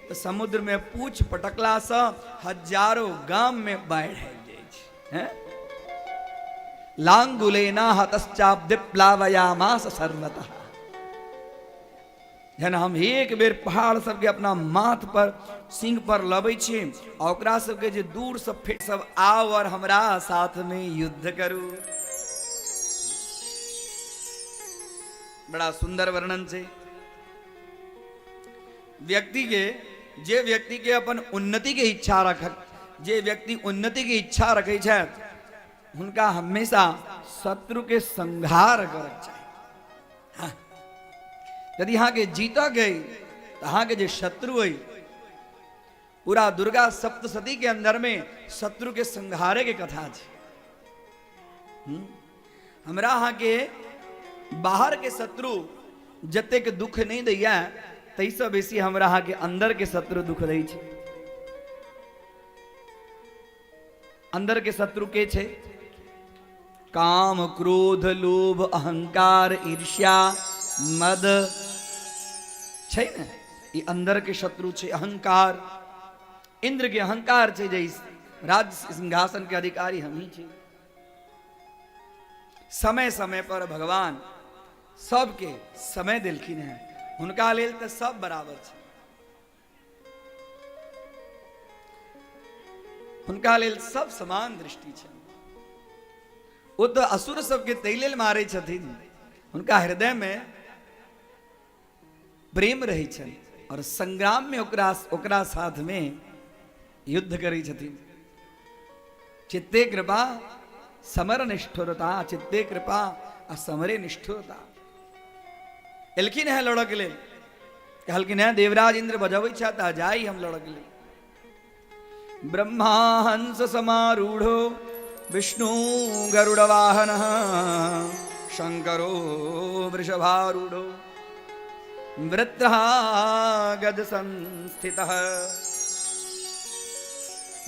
तऽ समुद्र में पूछ पटकलासँ हजारो गाम में बाढ़ि आबि जाइ छै। हैं लांगुलेना हतश्चाब्धि प्लावयामास सर्वतः। जहन हम एक बेर पहाड़ सबके अपना माथ पर सिंह पर लबै छी आ ओकरा सबके जे दूर से फिट सब आउ और हमरा साथ में युद्ध करू। बड़ा सुंदर वर्णन छै। व्यक्ति के जे व्यक्ति के अपन उन्नति के इच्छा रख, जे व्यक्ति उन्नति के इच्छा रखै छथि हुनका हमेशा शत्रु के संहार करक चाही। हाँ, यदि अहाँके जीतऽ के तऽ अहाँके जे शत्रु अइ, पूरा दुर्गा सप्तशती के अंदर में शत्रु के संहारे के कथा छै। हमरा अहाँके बाहर के शत्रु जतेक दुख नहि दैया ताहिसँ बेसी हमरा अहाँके अंदर के शत्रु दुख दै छै। अंदर के शत्रु के छै? काम, क्रोध, लोभ, अहंकार, ईर्ष्या, मद छै ने, ई अंदर के शत्रु छै। अहंकार, इंद्र के अहंकार छै जे राज सिंहासन के अधिकारी हम ही छी। समय समय पर भगवान सबके समय देलखिन हैं, हुनका लेल तऽ सब बराबर छै, हुनका लेल सब समान दृष्टि छै। ओ तऽ असुर सबके ताहि लेल मारै छथिन, हुनका हृदय में प्रेम रहै छनि और संग्राम में ओकरा ओकरा साथ में युद्ध करै छथिन। चित्ते कृपा समर निष्ठुरता, चित्ते कृपा आ समरे निष्ठुरता। एलखिन है लड़क लेल, कहलखिन है देवराज इंद्र बजबै छथि आ जाई हम लड़क लेल। ब्रह्मा हंस समारूढ़ो विष्णु गरुड़ वाहन शंकरो वृषभारूढ़ो वृत्रहा गज संस्थितः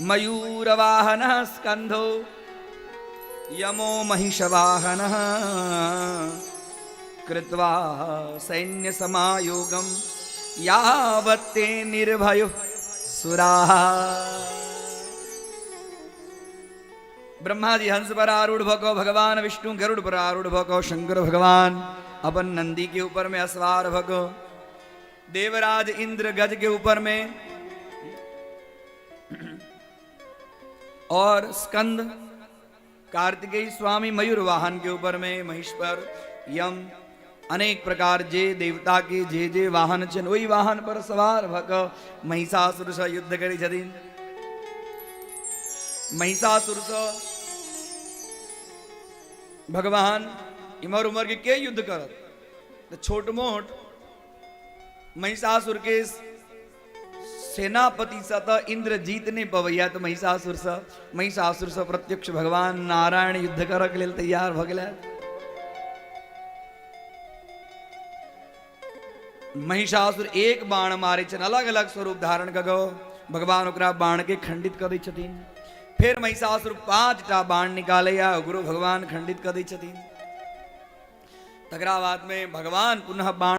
मयूरवाहन स्कंधो यमो महिषवाहन कृत्वा सैन्य समायोगम यावत्ते निर्भयो सुराः। ब्रह्मा जी हंस पर आरूढ़ भको, भगवान विष्णु गरुड़ पर आरूढ़ भको, शंकर भगवान अपन नंदी के ऊपर में असवार भको, देवराज इंद्र गज के ऊपर में, और स्कंद कार्तिकेय स्वामी मयूर वाहन के ऊपर में, महिष पर यम, अनेक प्रकार जे देवता के जे जे वाहन छनि ओहि वाहन पर सवार भऽ कऽ महिषासुर सँ युद्ध करै छथिन। महिषासुर सँ भगवान इम्हर उम्हर के युद्ध करत तऽ छोट मोट महिषासुर के सेनापतिसँ तऽ इन्द्र जीत नहि पबैया, तऽ महिषासुरसँ महिषासुरसँ प्रत्यक्ष भगवान नारायण युद्ध करऽके लेल तैयार भऽ गेलथि। महिषासुर एक बाण मारै छनि, अलग अलग स्वरूप धारण कऽ कऽ भगवान ओकरा बाण के खंडित कऽ दै छथिन। फेर महिषासुर 5टा बाण निकालैया, ओकरो भगवान खंडित कऽ दै छथिन। तकरा बाद में भगवान पुनः बाण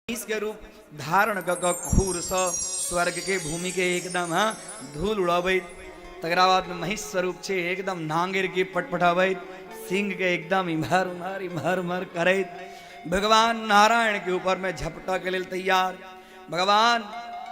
के रूप धारण कऽ कऽ खूरसँ स्वर्ग के भूमि के एकदम हाँ धूल उड़बैत, तकरा बाद महिष स्वरूप छै एकदम नांगेर के पटपटाबैत, सिंह के एकदम इम्हर उम्हर इम्हर उम्हर करैत भगवान नारायण के ऊपर में झपटऽ के लेल तैयार। भगवान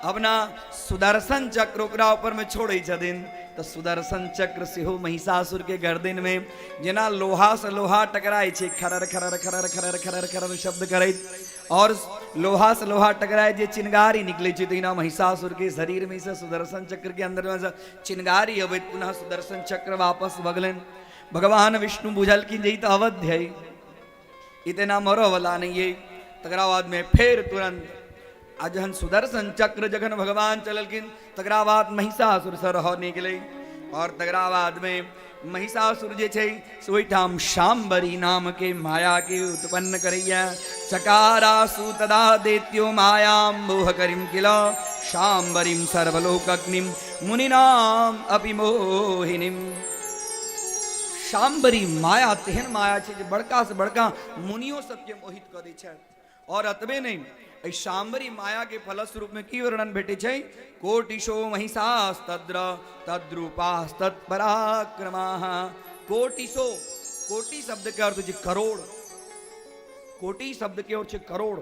अपना सुदर्शन चक्र ओकरा ऊपर में छोड़ै छथिन तऽ सुदर्शन चक्र सेहो महिषासुर के गर्दन में जेना लोहा से लोहा टकराइ छै, खरर खरर खरर खरर खरर खरर शब्द करैत, और लोहा से लोहा टकराए जे चिनगारी निकलै छै, तहिना महिषासुर के शरीर में से सुदर्शन चक्र के अंदर में से चिनगारी अबैत पुनः सुदर्शन चक्र वापस भगलनि। भगवान विष्णु बुझलखिन जे ई तऽ अवध्य है, ई तऽ एना मरऽ वाला नहीं है। तकरा बाद में फेर तुरंत आ जहन सुदर्शन चक्र जखन भगवान चललखिन तकरा बाद महिषासुर से रह नहि गेलै, और तकरा बाद में महिषासुर जे छै से ओहिठाम शाम्बरी नाम के माया के उत्पन्न करैया। चकारासु तदा दैत्यो मायाम मोहकरीम किल शाम्बरीम सर्वलोकग्निम मुनिनाम अपि मोहिनीम। शाम्बरी माया तेहन माया छै जे बड़का से बड़का मुनियो सबके मोहित कऽ दै छथि। और एतबे नहि, एहि शाम्बरी माया के फलस्वरूप में की वर्णन भेटै छै? कोटिशो महिषास्तद्र तद्रूपास्तत्पराक्रमाः। कोटिशो, कोटि शब्द के अर्थ छै करोड़, कोटि शब्द के अर्थ छै करोड़,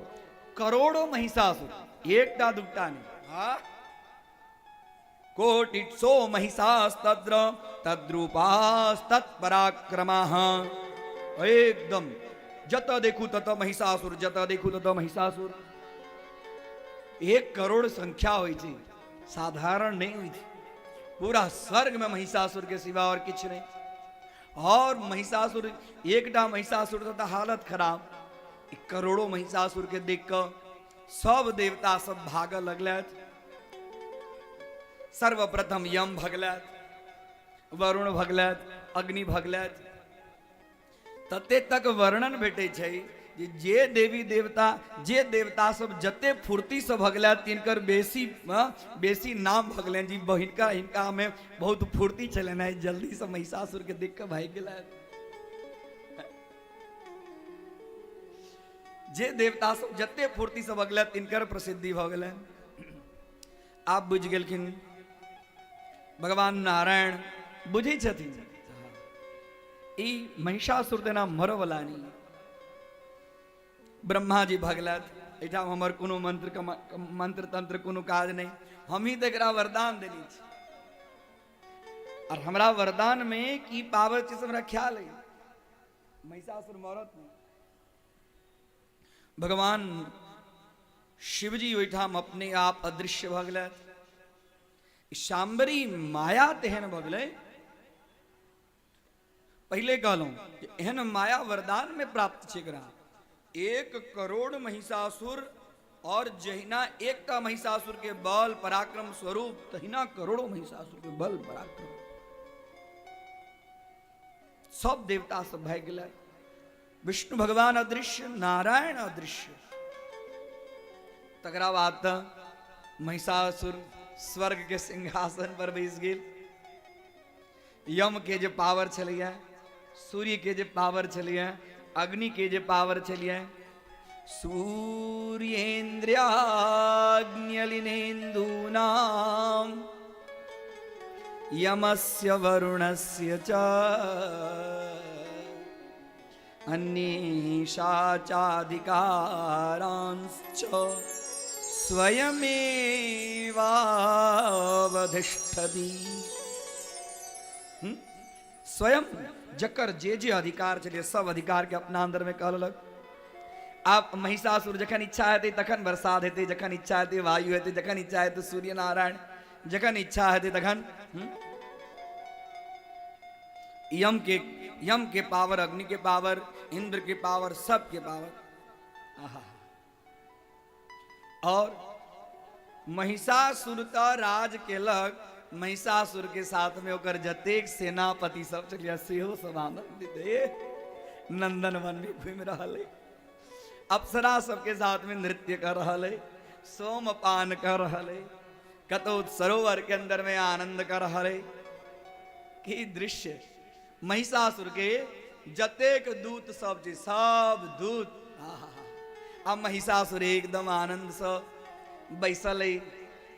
करोड़ो महिषासुर, एकटा दूटा नहि। हाँ, कोटिशो महिषास्तद्र तद्रूपास्तत्पराक्रमाः। एकदम जत देखू तत महिषासुर, जत देखू तत महिषासुर। 1 करोड़ संख्या होइ छै, साधारण नहीं होइ छै। पूरा स्वर्ग में महिषासुर के सिवा और किछु नहीं। और महिषासुर, एकटा महिषासुर तऽ हालत खराब, करोड़ों महिषासुर के देख कऽ सब देवता सब भागऽ लगलथि। सर्वप्रथम यम भगलथि, वरुण भगलथि, अग्नि भगलथि। तते तक वर्णन भेटै छै जे जे देवी देवता, जे देवता सब जते फुर्ती से भगलथि तिनकर बेसी बेसी नाम भगलनि जी हिनका हिनका में बहुत फुर्ती छलनि हैं, जल्दी से महिषासुर के देख के भागि गेलथि। जे देवता सब जते फुर्ती से भगलथि तिनकर प्रसिद्धि भऽ गेलनि। आब बुझि गेलखिन भगवान नारायण, बुझै छथिन ई महिषासुर तेना मरऽवला नहि। ब्रह्मा जी भगलथि, एहिठाम हमर कोनो मंत्र मंत्र तंत्र कोनो काज नहि, हमही तऽ एकरा वरदान देने छी और हमरा वरदान में की पावर छै से हमरा ख्याल अइ, महिषासुर मरत नहि। भगवान शिवजी ओहिठाम अपने आप अदृश्य भऽ गेलथि। शाम्बरी माया तेहन भऽ गेलै, पहिले कहलहुँ जे एहन माया वरदान में प्राप्त छै एकरा। 1 करोड़ महिषासुर, और जहिना एकटा महिषासुर के बल पराक्रम स्वरूप तहिना करोड़ों महिषासुर के बल पराक्रम। सब देवता सब भागि गेलै। विष्णु भगवान अदृश्य, नारायण अदृश्य। तकरा बाद तऽ महिषासुर स्वर्ग के सिंहासन पर बैस गेल। यम के जे पावर छलैया, सूर्य के जे पावर छलैया, अग्नि के जे पावर छलैया, सूर्येन्द्रियाग्न्यलिनेन्दूनाम यमस्य वरुणस्य च अन्येषा चाधिकारांश्च स्वयमेवावधिष्ठति। स्वयं जकर जे जे अधिकार छलै सब अधिकार के अपना अंदर में कह लेलक। आब महिषासुर जखन इच्छा हेतै तखन बरसात हेतै, जखन इच्छा हेतै वायु हेतै, जखन इच्छा हेतै सूर्य नारायण, जखन इच्छा हेतै तखन। यम के, यम के पावर, अग्नि के पावर, इंद्र के पावर, सब के पावर। आहा। और महिषासुर त राज केलक, महिषासुर के साथ में ओकर जतेक सेनापति सब छलियै सेहो सब आनंदित हे नंदन वन में घूमि रहल है, अप्सरा सबके साथ में नृत्य कर रहल है, सोमपान कर रहल है, कतौ सरोवर के अंदर में आनंद कर रहल है। की दृश्य! महिषासुर के जतेक दूत सब जे सब दूत, आ महिषासुर एकदम आनंद से बैसल है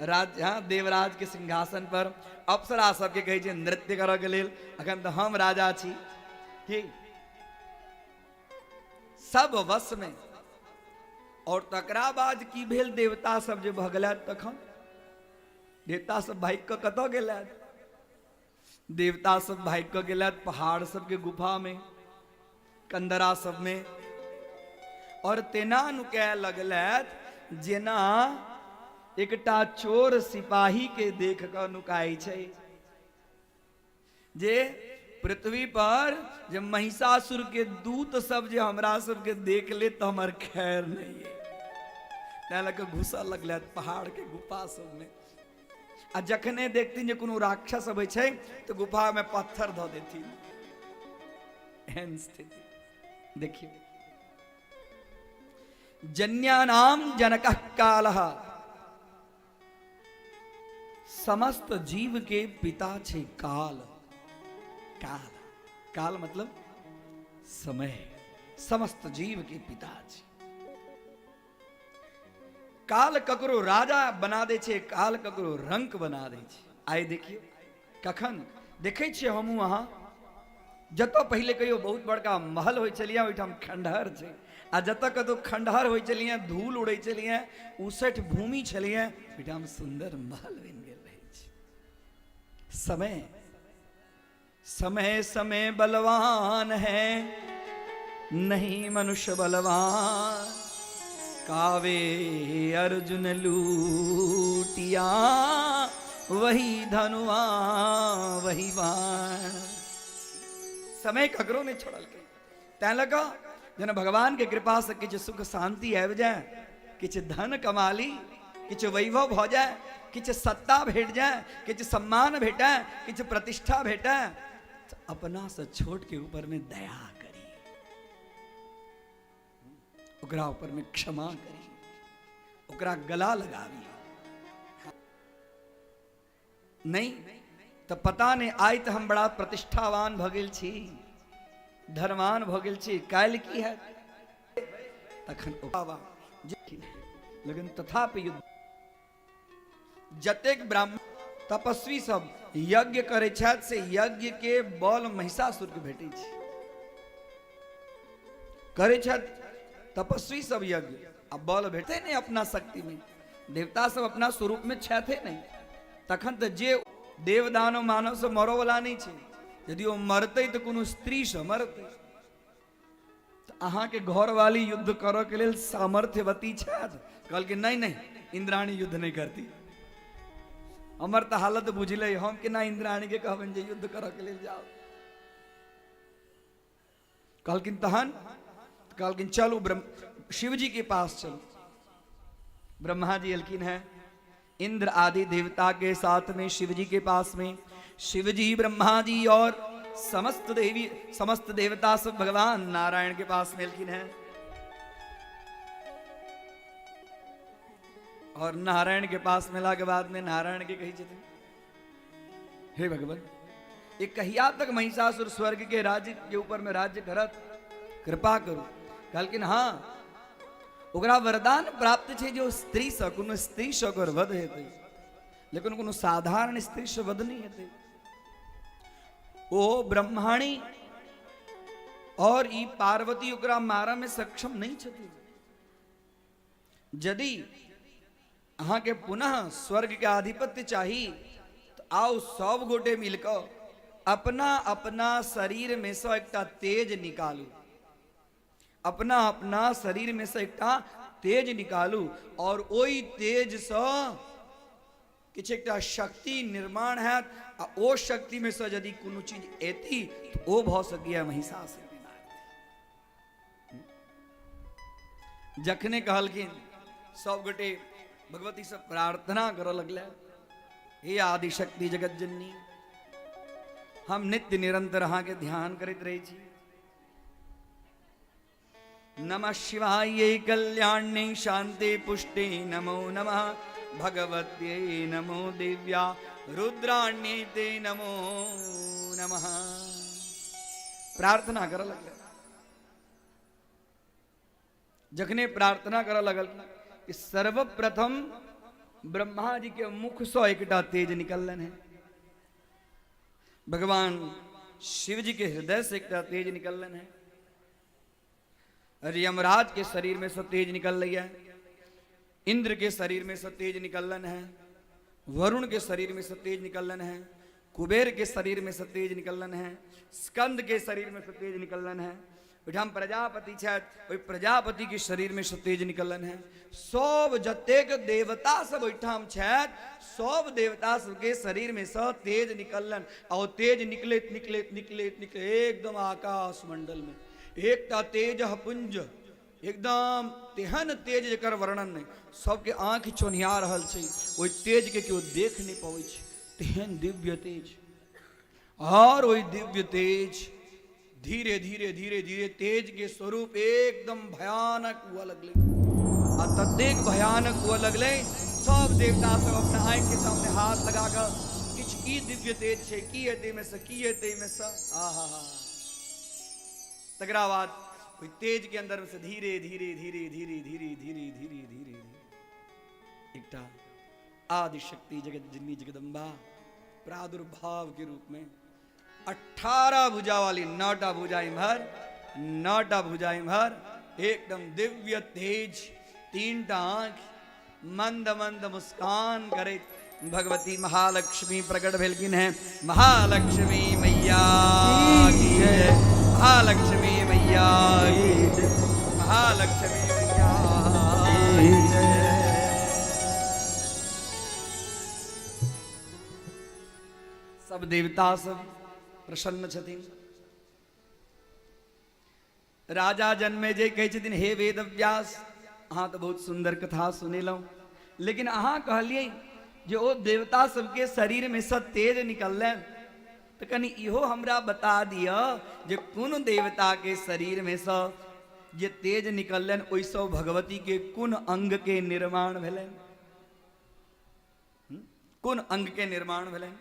राज, हाँ, देवराज के सिंहासन पर। अप्सरा सबके कहै छै नृत्य करऽ के लेल, अखन तऽ हम राजा छी, की सब वश में। और तकरा बाद की भेल? देवता सब जे भगला, तखन देवता सब भागि कऽ कतऽ गेला? देवता सब भागि कऽ गेला पहाड़ सबके गुफा में, कंदरा सब में, और तेना नुकाय लगलथि जेना एकटा चोर सिपाही के देख कऽ नुकाइ छै। जे पृथ्वी पर जे महिषासुर के दूत सब जे हमरा सबके देख ले तऽ हमर खैर नहीं है, तैं लऽ कऽ घुसऽ लगलथि पहाड़ के गुफा सबमे। आ जखने देखथिन जे कोनो राक्षस अबै छै तऽ गुफा में पत्थर धऽ देथिन। एहन स्थिति देखियौ। जन्यानाम जनक कालः, समस्त जीव के पिता छै काल। काल, काल मतलब समय, समस्त जीव के पिता छै काल। ककरो राजा बना दै छै काल, ककरो रंक बना दै छै। आइ देखियौ, कखन देखै छियै हमहूँ अहाँ, जतऽ पहिले कहियो बहुत बड़का महल होइ छलियै ओहिठाम खंडहर छै, आ जतऽ कतौ खंडहर होइ छलियै, धूल उड़ै छलियै, उसठ भूमि छलियै, ओहिठाम सुन्दर महल बनि गेल रहै छै। समय समय समय बलवान है, नहीं मनुष्य बलवान। कावे अर्जुन लूटिया, वही धनुआ वही बाण। समय ककरो नहीं छोड़लकै। तैं लऽ कऽ जेना भगवान के कृपा से किछु सुख शांति आबि जाय, किछु धन कमा ली, किछु वैभव भऽ जाय, किछु सत्ता भेट जाय, किछु सम्मान भेटय, किछु प्रतिष्ठा भेटय, तऽ अपना से छोट के ऊपर में दया करी, ओकरा ऊपर में क्षमा करी, ओकरा गला लगाबी। नहीं तऽ पता नहीं, आइ तऽ हम बड़ा प्रतिष्ठावान भऽ गेल छी, धनवान भऽ गेल छी, काल्हि की हैत तखन। लेकिन तथापि युद्ध जतेक ब्राह्मण तपस्वी सब यज्ञ करै छथि से यज्ञ के बल महिषासुर के भेटै छै। करै छथि तपस्वी सब यज्ञ आ बल भेटते नहि अपना शक्ति में। देवता सब अपना स्वरूप में छथि नहि, तखन तऽ जे देव दानव मानव से मरऽ वाला नहि छै। यदि ओ मरतै तऽ कोनो स्त्री से मरतै। तऽ अहाँके घरवाली युद्ध करऽ के लेल सामर्थ्यवती छथि? कहलकै नहि नहि, इंद्राणी युद्ध नहि करती। हमर तऽ हालत बुझलै, हम केना इंद्राणी के कहबनि जे युद्ध करऽ के लेल जाउ? कहलखिन तहन कहलखिन चलू ब्रह्म शिवजी के पास चलू। ब्रह्मा जी एलखिन हैं इंद्र आदि देवता के साथ में शिवजी के पास में। शिवजी, ब्रह्मा जी और समस्त देवी समस्त देवता सब भगवान नारायण के पास में एलखिन हैं और नारायण के पास मिला के बाद में नारायण के कही छथिन, हे भगवान, ये कहिया तक महिषासुर स्वर्ग के राज्य के ऊपर में राज्य करत? कृपा करू। कहलखिन हाँ, ओकरा वरदान प्राप्त छै जे ओ स्त्री से, कोनो स्त्री से ओकर वध हेतै, लेकिन कोनो साधारण स्त्री से वध नहीं हेतै। ओ ब्रह्माणी और ई पार्वती ओकरा मारऽ में सक्षम नहीं छथिन। यदि अहाँके पुनः स्वर्ग के आधिपत्य चाही तऽ आउ सब गोटे मिलकऽ अपना अपना शरीर में से एकटा तेज निकालू, अपना अपना शरीर में से एकटा तेज निकालू और ओहि तेजसँ किछु एकटा शक्ति निर्माण हैत आ ओ शक्तिमे सँ यदि कोनो चीज एती तऽ ओ भऽ सकैए महिषासुर के मारती। जखने कहलखिन सब गोटे भगवती से प्रार्थना करऽ लगले, हे आदिशक्ति जगत जननी, हम नित्य निरंतर अहाँके ध्यान करैत रहै छी। नमः शिवाय कल्याणे शांति पुष्टि नमो नमः, भगवत्यै नमो देव्या रुद्राण्यै ते नमो नमः। प्रार्थना करऽ लगले। जखने प्रार्थना करऽ लगल कि सर्वप्रथम ब्रह्मा जी के मुख से एकटा तेज निकललनि है, भगवान शिव जी के हृदय से एकटा तेज निकललनि है, यमराज के शरीर में से तेज निकल रही है, इंद्र के शरीर में से तेज निकललन है, वरुण के शरीर में से तेज निकललन है, कुबेर के शरीर में से तेज निकललन है, स्कंद के शरीर में से तेज निकललन है, ओहिठाम प्रजापति छथि, ओहि प्रजापति के शरीर में से तेज निकललन है। सब जतेक देवता सब ओहिठाम छथि, सब देवता सबके शरीर में से तेज निकललन आ ओ तेज निकलैत निकलैत निकलैत निकलैत एकदम आकाश मंडल में एकटा तेज पुंज एकदम तेहन तेज जकर वर्णन नहि, सबके आँखि चोन्हिया रहल छै, ओहि तेजके केओ देख नहि पबै छै, तेहन दिव्य तेज। और ओहि दिव्य तेज धीरे धीरे धीरे धीरे तेज के स्वरूप एकदम भयानक हुआ लगलै आ ततेक भयानक हुआ लगलै सब देवता सब अपना आँखि के सामने हाथ लगा कऽ किछु की दिव्य तेज छै, की हेतै एहिमे सँ, की हेतै एहिमे सँ, आहा हा। तकरा बाद ओहि तेज के अंदर से धीरे धीरे धीरे धीरे धीरे धीरे धीरे धीरे धीरे एकटा आदिशक्ति जगत जननी जगदम्बा प्रादुर्भाव के रूप में 18 भुजा वाली, 9टा भुजा इम्हर, 9टा भुजा इम्हर, एकदम दिव्य तेज, 3टा आंख, मंद मंद मुस्कान करैत भगवती महालक्ष्मी प्रकट भेलखिन हैं। महालक्ष्मी मैया की जय, महालक्ष्मी मैया की जय, महालक्ष्मी मैया की जय। सब देवता सब प्रसन्न छथिन। राजा जन्मे जे कहै छथिन, हे वेद व्यास, अहाँ तऽ बहुत सुन्दर कथा सुनेलहुँ, लेकिन अहाँ कहलियै जे ओ देवता सबके शरीर में सँ तेज निकललनि, तऽ कनि इहो हमरा बता दिअ जे कोन देवता के शरीर में सँ जे तेज निकललनि ओहिसँ भगवती के कोन अंग के निर्माण भेलनि, कोन अंग के निर्माण भेलनि।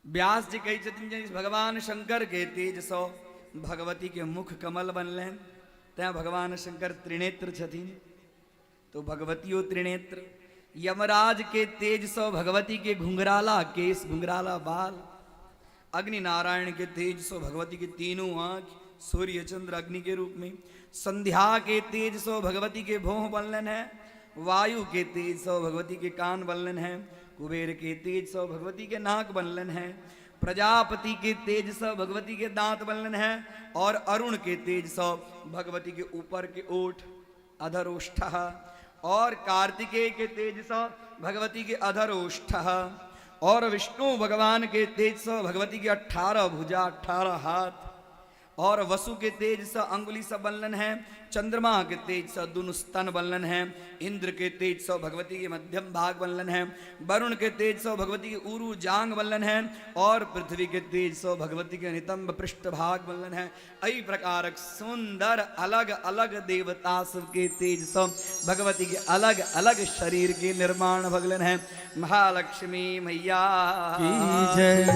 व्यास जी कहै छथिन जे भगवान शंकर के तेज सँ भगवती के मुख कमल बनलनि, तैं भगवान शंकर त्रिनेत्र छथिन, तो भगवतियो त्रिनेत्र। यमराज के तेज सँ भगवती के घुंघराला केश, घुंघराला बाल। अग्नि नारायण के तेज सँ भगवती के तीनों आँख, सूर्य चंद्र अग्नि के रूप में। संध्या के तेज सँ भगवती के भोह बनलन है, वायु के तेज सँ भगवती के कान बनलन है, कुबेर के तेज सँ भगवती के नाक बनलन है, प्रजापति के तेज सँ भगवती के दांत बनलन है, और अरुण के तेज सँ भगवती के ऊपर के ओठ अधरोष्ठ, और कार्तिकेय के तेज सँ भगवती के अधरोष्ठ, और विष्णु भगवान के तेज सँ भगवती के 18 भुजा, 18 हाथ, और वसु के तेज सँ अंगुली सँ बनलन है, चंद्रमा के तेज सँ दुनु स्तन बनलन है, इंद्र के तेज सँ भगवती के मध्यम भाग बनलन है, वरुण के तेज सँ भगवती के ऊरु जांग बनलन है, और पृथ्वी के तेज सँ भगवती के नितंब पृष्ठ भाग बनलन है। एहि प्रकारक सुंदर अलग अलग देवता सबके तेज सँ भगवती के अलग अलग शरीर के निर्माण भगलन है। महालक्ष्मी मैया की जय।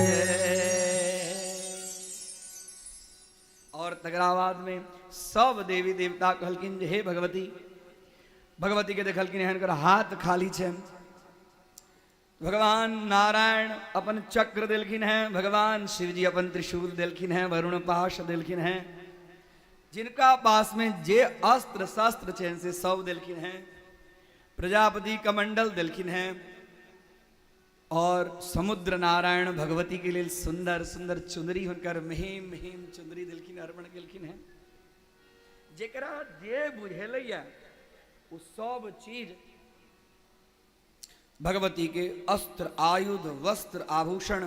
और तकरा बाद में सब देवी देवता कहलखिन जे हे भगवती, भगवती के देखलखिन एहन हाथ खाली छै। भगवान नारायण अपन चक्र देलखिन हैं, भगवान शिवजी अपन त्रिशूल देलखिन हैं, वरुण पाश देलखिन हैं, जिनका पास में जे अस्त्र शस्त्र छै से सब देलखिन हैं, प्रजापति कमंडल देलखिन हैं, और समुद्र नारायण भगवती के लिए सुंदर सुंदर चुनरी हुनकर महीम महीम चुनरी देलखिन, अर्पण केलखिन हैं। जेकरा जे बुझेलैया ओ सब चीज भगवती के अस्त्र आयुध वस्त्र आभूषण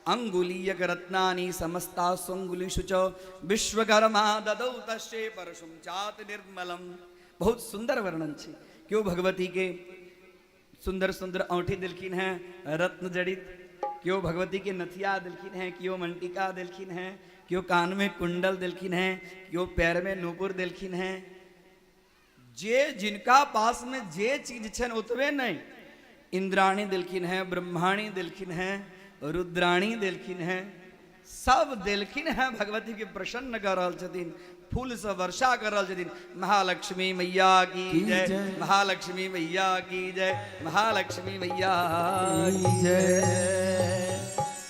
अंगुलीयक रत्नानि समस्ता स्वंगुलिषु च विश्वकर्मा ददौ तस्यै परशुं चात निर्मलम। बहुत सुंदर वर्णन छै। केओ भगवती के सुंदर सुंदर औंठी देलखिन हैं रत्न जड़ित, केओ भगवती के नथिया देलखिन हैं, केओ मंटिका देलखिन हैं, केओ कान में कुंडल देलखिन हैं, केओ पैर में नूपुर देलखिन हैं। जे जिनका पास में जे चीज छनि ओतबे नहि, इंद्राणी देलखिन हैं, ब्रह्माणी देलखिन हैं, रुद्राणी देलखिन हैं, सब देलखिन हैं। भगवती के प्रसन्न कर रहल छथिन, फूल से वर्षा कर रहल छथिन। महालक्ष्मी मैया की जय, महालक्ष्मी मैया की जय, महालक्ष्मी मैया की जय।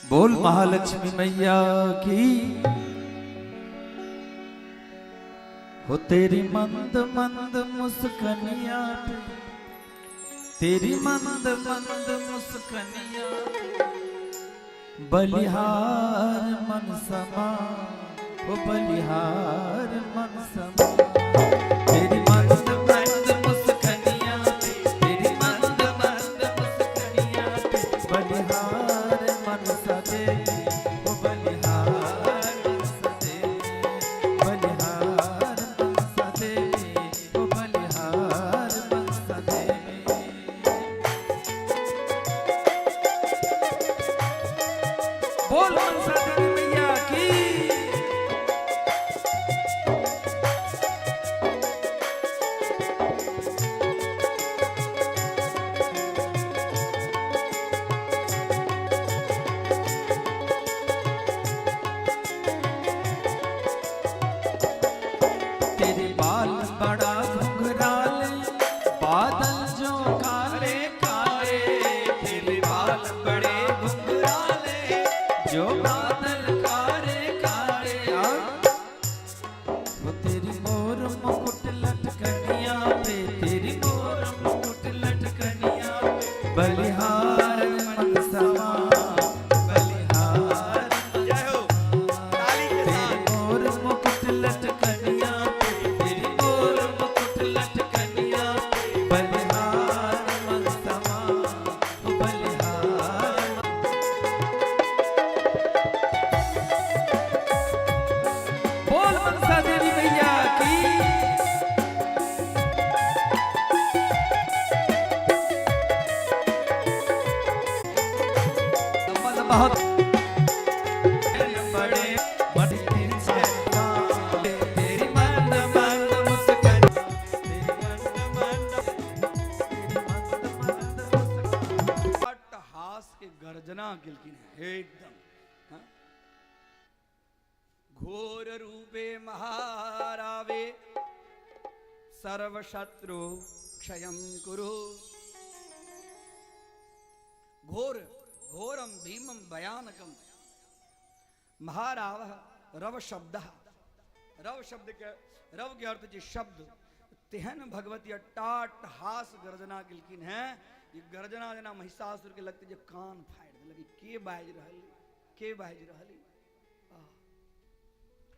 बोल महालक्ष्मी मैया की। हो तेरी मंद मंद मुस्कनिया पे, तेरी मंद मंद मुस्कनिया पे, बलिहार मन समा, हो बलिहार मन समा। तेरी मंद मंद मुस्कनिया पे, तेरी मंद मंद मुस्कनिया पे, बलिहार मन सदे, हो बलिहार मन सदे, बलिहार मन सदे, हो बलिहार मन सदे। बोल मनसा देवी मैया की। तेरे बाल बड़ा घुंघराले, बादल जो काले काले, तेरे बाल बड़े घुंघराले, जो बादल काले काले। वो तेरी मोर मुकुट लटकनिया पे, तेरी मोर मुकुट लटकनिया पे, बलिहार मन समा, बलिहार जय हो, ताली के तेरी साथ। मोर मुकुट लटकनिया पे, तेरी मोर मुकुट लटकनिया पे, बलिहार मन समा, बलिहार। बोल मनसा देवी मैया की। बहुत बड़े बड़े तेरी मंद मंद मुस्कान, तेरी मंद मंद, तेरी मंद मंद मुस्कान। अट्टहास के गर्जना केलखिन हैं एकदम। हाँ? घोर रूपे महारावे सर्वशत्रु क्षयं कुरु। घोर घोरम भीमम भयानकम महाराव रव शब्द, रव शब्द के, रव के अर्थ जे शब्द, तेहन भगवती अट्टाट्टहास गर्जना केलखिन हैं। ई गर्जना जेना महिषासुर के लगते जे कान फाड़ि देलक, ई के बाजि रहल, के बाजि रहल।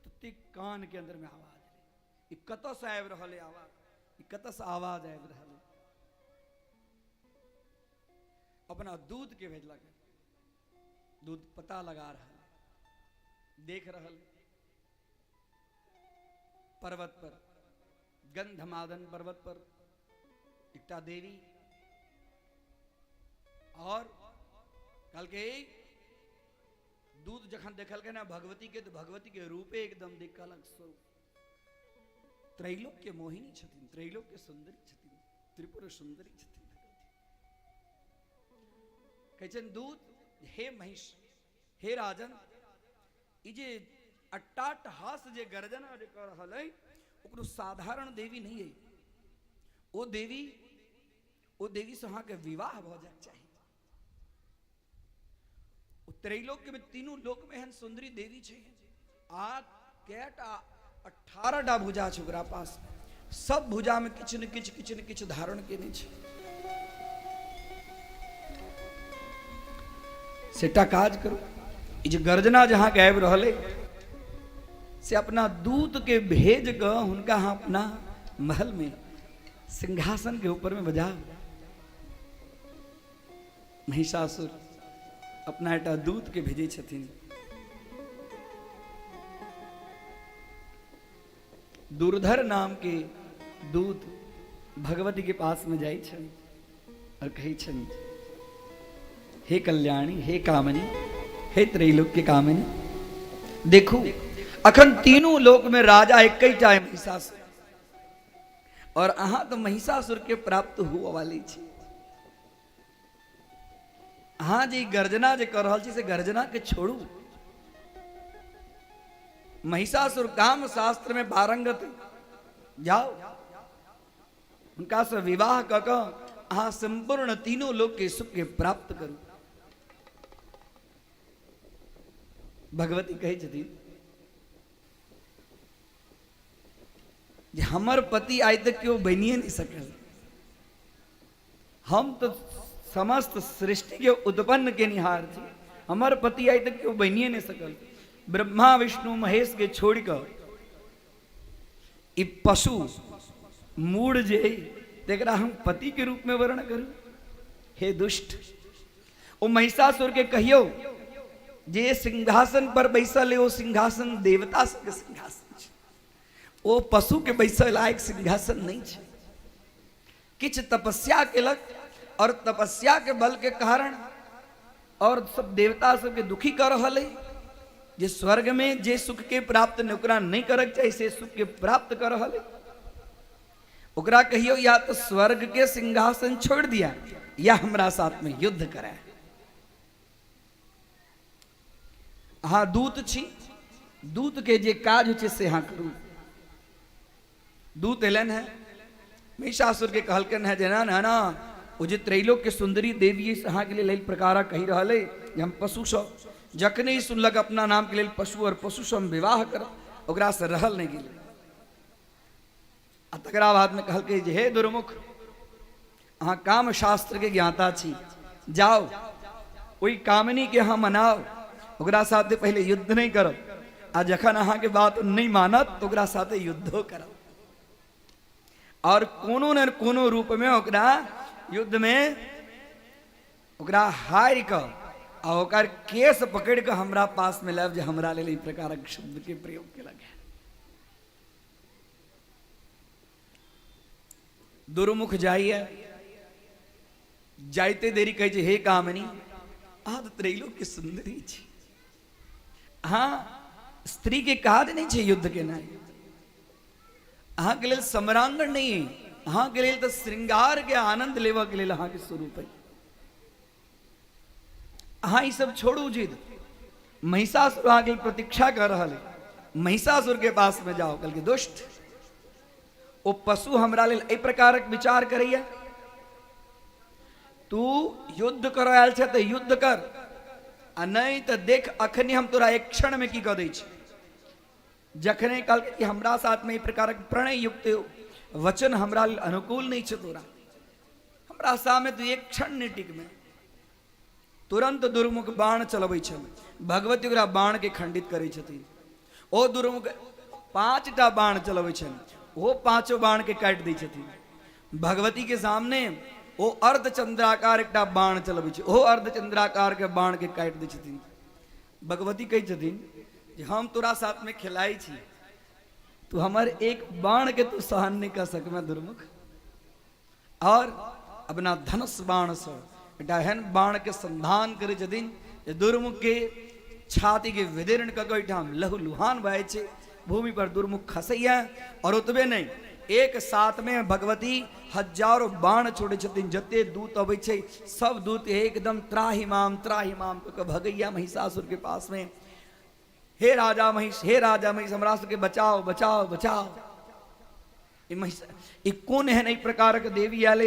ततेक कान के अंदर में आवाज एलै, ई कतऽ से आबि रहल अइ आवाज, ई कतऽ से आवाज आबि रहल अइ। अपना दूत के भेजलक, दूत पता लगा रहल, देख रहल पर्वत पर, गंधमादन पर्वत पर एकटा देवी, और कहलकै दूत जखन देखलकै ना भगवती के, तो भगवती के रूपे एकदम देख कहलक स्वरूप त्रैलोक्य मोहिनी छथिन, त्रैलोक्य सुंदरी छथिन, त्रिपुर सुंदरी छथिन भगवती। कहै छनि दूत, हे महिष, हे राजन, ई जे अट्टाट्टहास जे गर्जना जे कऽ रहल अइ, ओकरो साधारण देवी नहि अइ। ओ देवी, ओ देवीसँ अहाँके विवाह भऽ जायके चाही। ओ त्रैलोक्य में तीनू लोक में एहन सुंदरी देवी छै, आ कएटा 18 टा भुजा छै ओकरा पास, सब भुजा में किछु ने किछु किछु ने किछु धारण केने छै। सेटा काज करू, ई जे गर्जना जे अहाँके आबि रहल अइ, से अपना दूत के भेज कऽ हुनका अहाँ अपना महल में सिंहासन के ऊपर में बजाउ। महिषासुर अपना एकटा दूतके भेजै छथिन। दुर्धर नाम के दूत भगवती के पास में जाइ छनि और कहै छनि, हे कल्याणी, हे कामिनी, हे त्रैलोक्य कामिनी, देखू अखन तीनू लोक में राजा एकैटा है महिषासुर, और अहाँ तो महिषासुर के प्राप्त हुआ वाली छी। अहाँ जे गर्जना जे कर रहल छी से गर्जना के छोड़ू। महिषासुर काम शास्त्र में पारंगत, जाओ हुनका से विवाह क क अहाँ संपूर्ण तीनों लोक के सुख के प्राप्त करू। भगवती कहै छथिन जे हमर पति आइ तक केओ बनिए नहि सकल, हम तऽ समस्त सृष्टिके उत्पन्न केनिहार छी, हमर पति आइ तक केओ बनिए नहि सकल। ब्रह्मा विष्णु महेश के छोड़ि कऽ ई पशु मूढ़ जे अइ तकरा हम पति के रूप में वर्ण करू? हे दुष्ट, ओ महिषासुर के कहियौ जे सिंहासन पर बैसल है ओ सिंहासन देवता सबके सिंहासन छै, ओ पशु के बैसल लायक सिंहासन नहीं छै। किछु तपस्या केलक और तपस्या के बल के कारण और सब देवता सबके दुखी कर रहल है, जे स्वर्ग में जे सुख के प्राप्त नहीं ओकरा नहीं करक चाही से सुख के प्राप्त कर रहल है। ओकरा कहियो या तो स्वर्ग के सिंहासन छोड़ दिया या हमरा साथ में युद्ध कराए। अहाँ दूत छी, दूत के जे काज होइ छै से अहाँ करू। दूत एलन है महिषासुर के कहलकन है जे ना ना ना, ओ जे त्रैलोक्य सुंदरी देवी से अहाँ के लेल एहि प्रकार कहि रहल है जे हम पशु सँ, जखने ही सुनलक अपना नाम के लेल पशु और पशु सँ हम विवाह करब, ओकरा से रहल नहि गेलै। आ तकरा बाद में कहलकै जे हे दुर्मुख, अहाँ काम शास्त्र के ज्ञाता छी, जाओ ओहि कामिनी के अहाँ मनाओ, ओकरा साथे पहिले युद्ध नहीं करब, आ जखन अहाँ के बात नहीं मानत तो ओकरा साथे युद्धो करब, और कोनो न कोनो रूप में ओकरा युद्ध में ओकरा हारि कऽ आ ओकर केस पकड़ि कऽ हमरा पास में लायब जे हमरा लेल ई प्रकारक शब्द के प्रयोग केलक है। दुर्मुख जाइए, जाइते देरी कहै छै हे कामिनी, अहाँ तऽ त्रैलोक्य सुंदरी छी, अहाँ स्त्री के काज नहि छै युद्ध केनाइ, अहाँके लेल सम्रांगण नहि अइ, अहाँके लेल तऽ श्रृंगार के आनंद लेबऽ के लेल अहाँके स्वरूप अइ, अहाँ ई सब छोड़ू जिद। महिषासुर अहाँके लेल प्रतीक्षा कऽ रहल है, महिषासुर के पास में जाओ। कहलकै दुष्ट, ओ पशु हमरा लेल एहि प्रकारक विचार करैया, तू युद्ध करऽ आयल छै तऽ युद्ध कर, आ नहि तऽ देख अखनी हम तोरा एक क्षण में की कऽ दै छी। जखने कहलकै कि हमरा साथ में एहि प्रकारक प्रणय युक्त वचन हमरा लेल अनुकूल नहि छै, तोरा हमरा सामने तू एक क्षण नहि टिकमे। तुरंत दुर्मुख बाण चलबै छल, भगवती ओकरा बाण के खंडित करै छथिन। ओ दुर्मुख 5टा बाण चलबै छल, ओ पांचो बाण के काटि दै छथिन। भगवती के सामने ओ अर्धचंद्राकार एकटा बाण चलबै छै, ओ अर्धचंद्राकार के बाण के काटि दै छथिन। भगवती कहै छथिन जे हम तोरा साथ में खेलाइ छी, तू हमर एक बाण के तू सहन नहीं कर सकमे दुर्मुख। और अपना धनुष बाण से एकटा एहन बाण के संधान करै छथिन जे दुर्मुख के छाती के विदीर्ण कऽ के ओहिठाम लहू लुहान भऽ जाइ छै, भूमि पर दुर्मुख खसैया। और ओतबे नहि, एक साथ में भगवती हजारों बाण छोड़ै छथिन, जते दूत अबै छै सब दूत एकदम त्राहिमाम त्राहिमाम कऽ के भगैया महिषासुर के पास में, हे राजा महिष, हे राजा महिष, हमरा सबके बचाओ बचाओ बचाओ। ई महिष ई कोन एहन एहि प्रकारक देवी आयल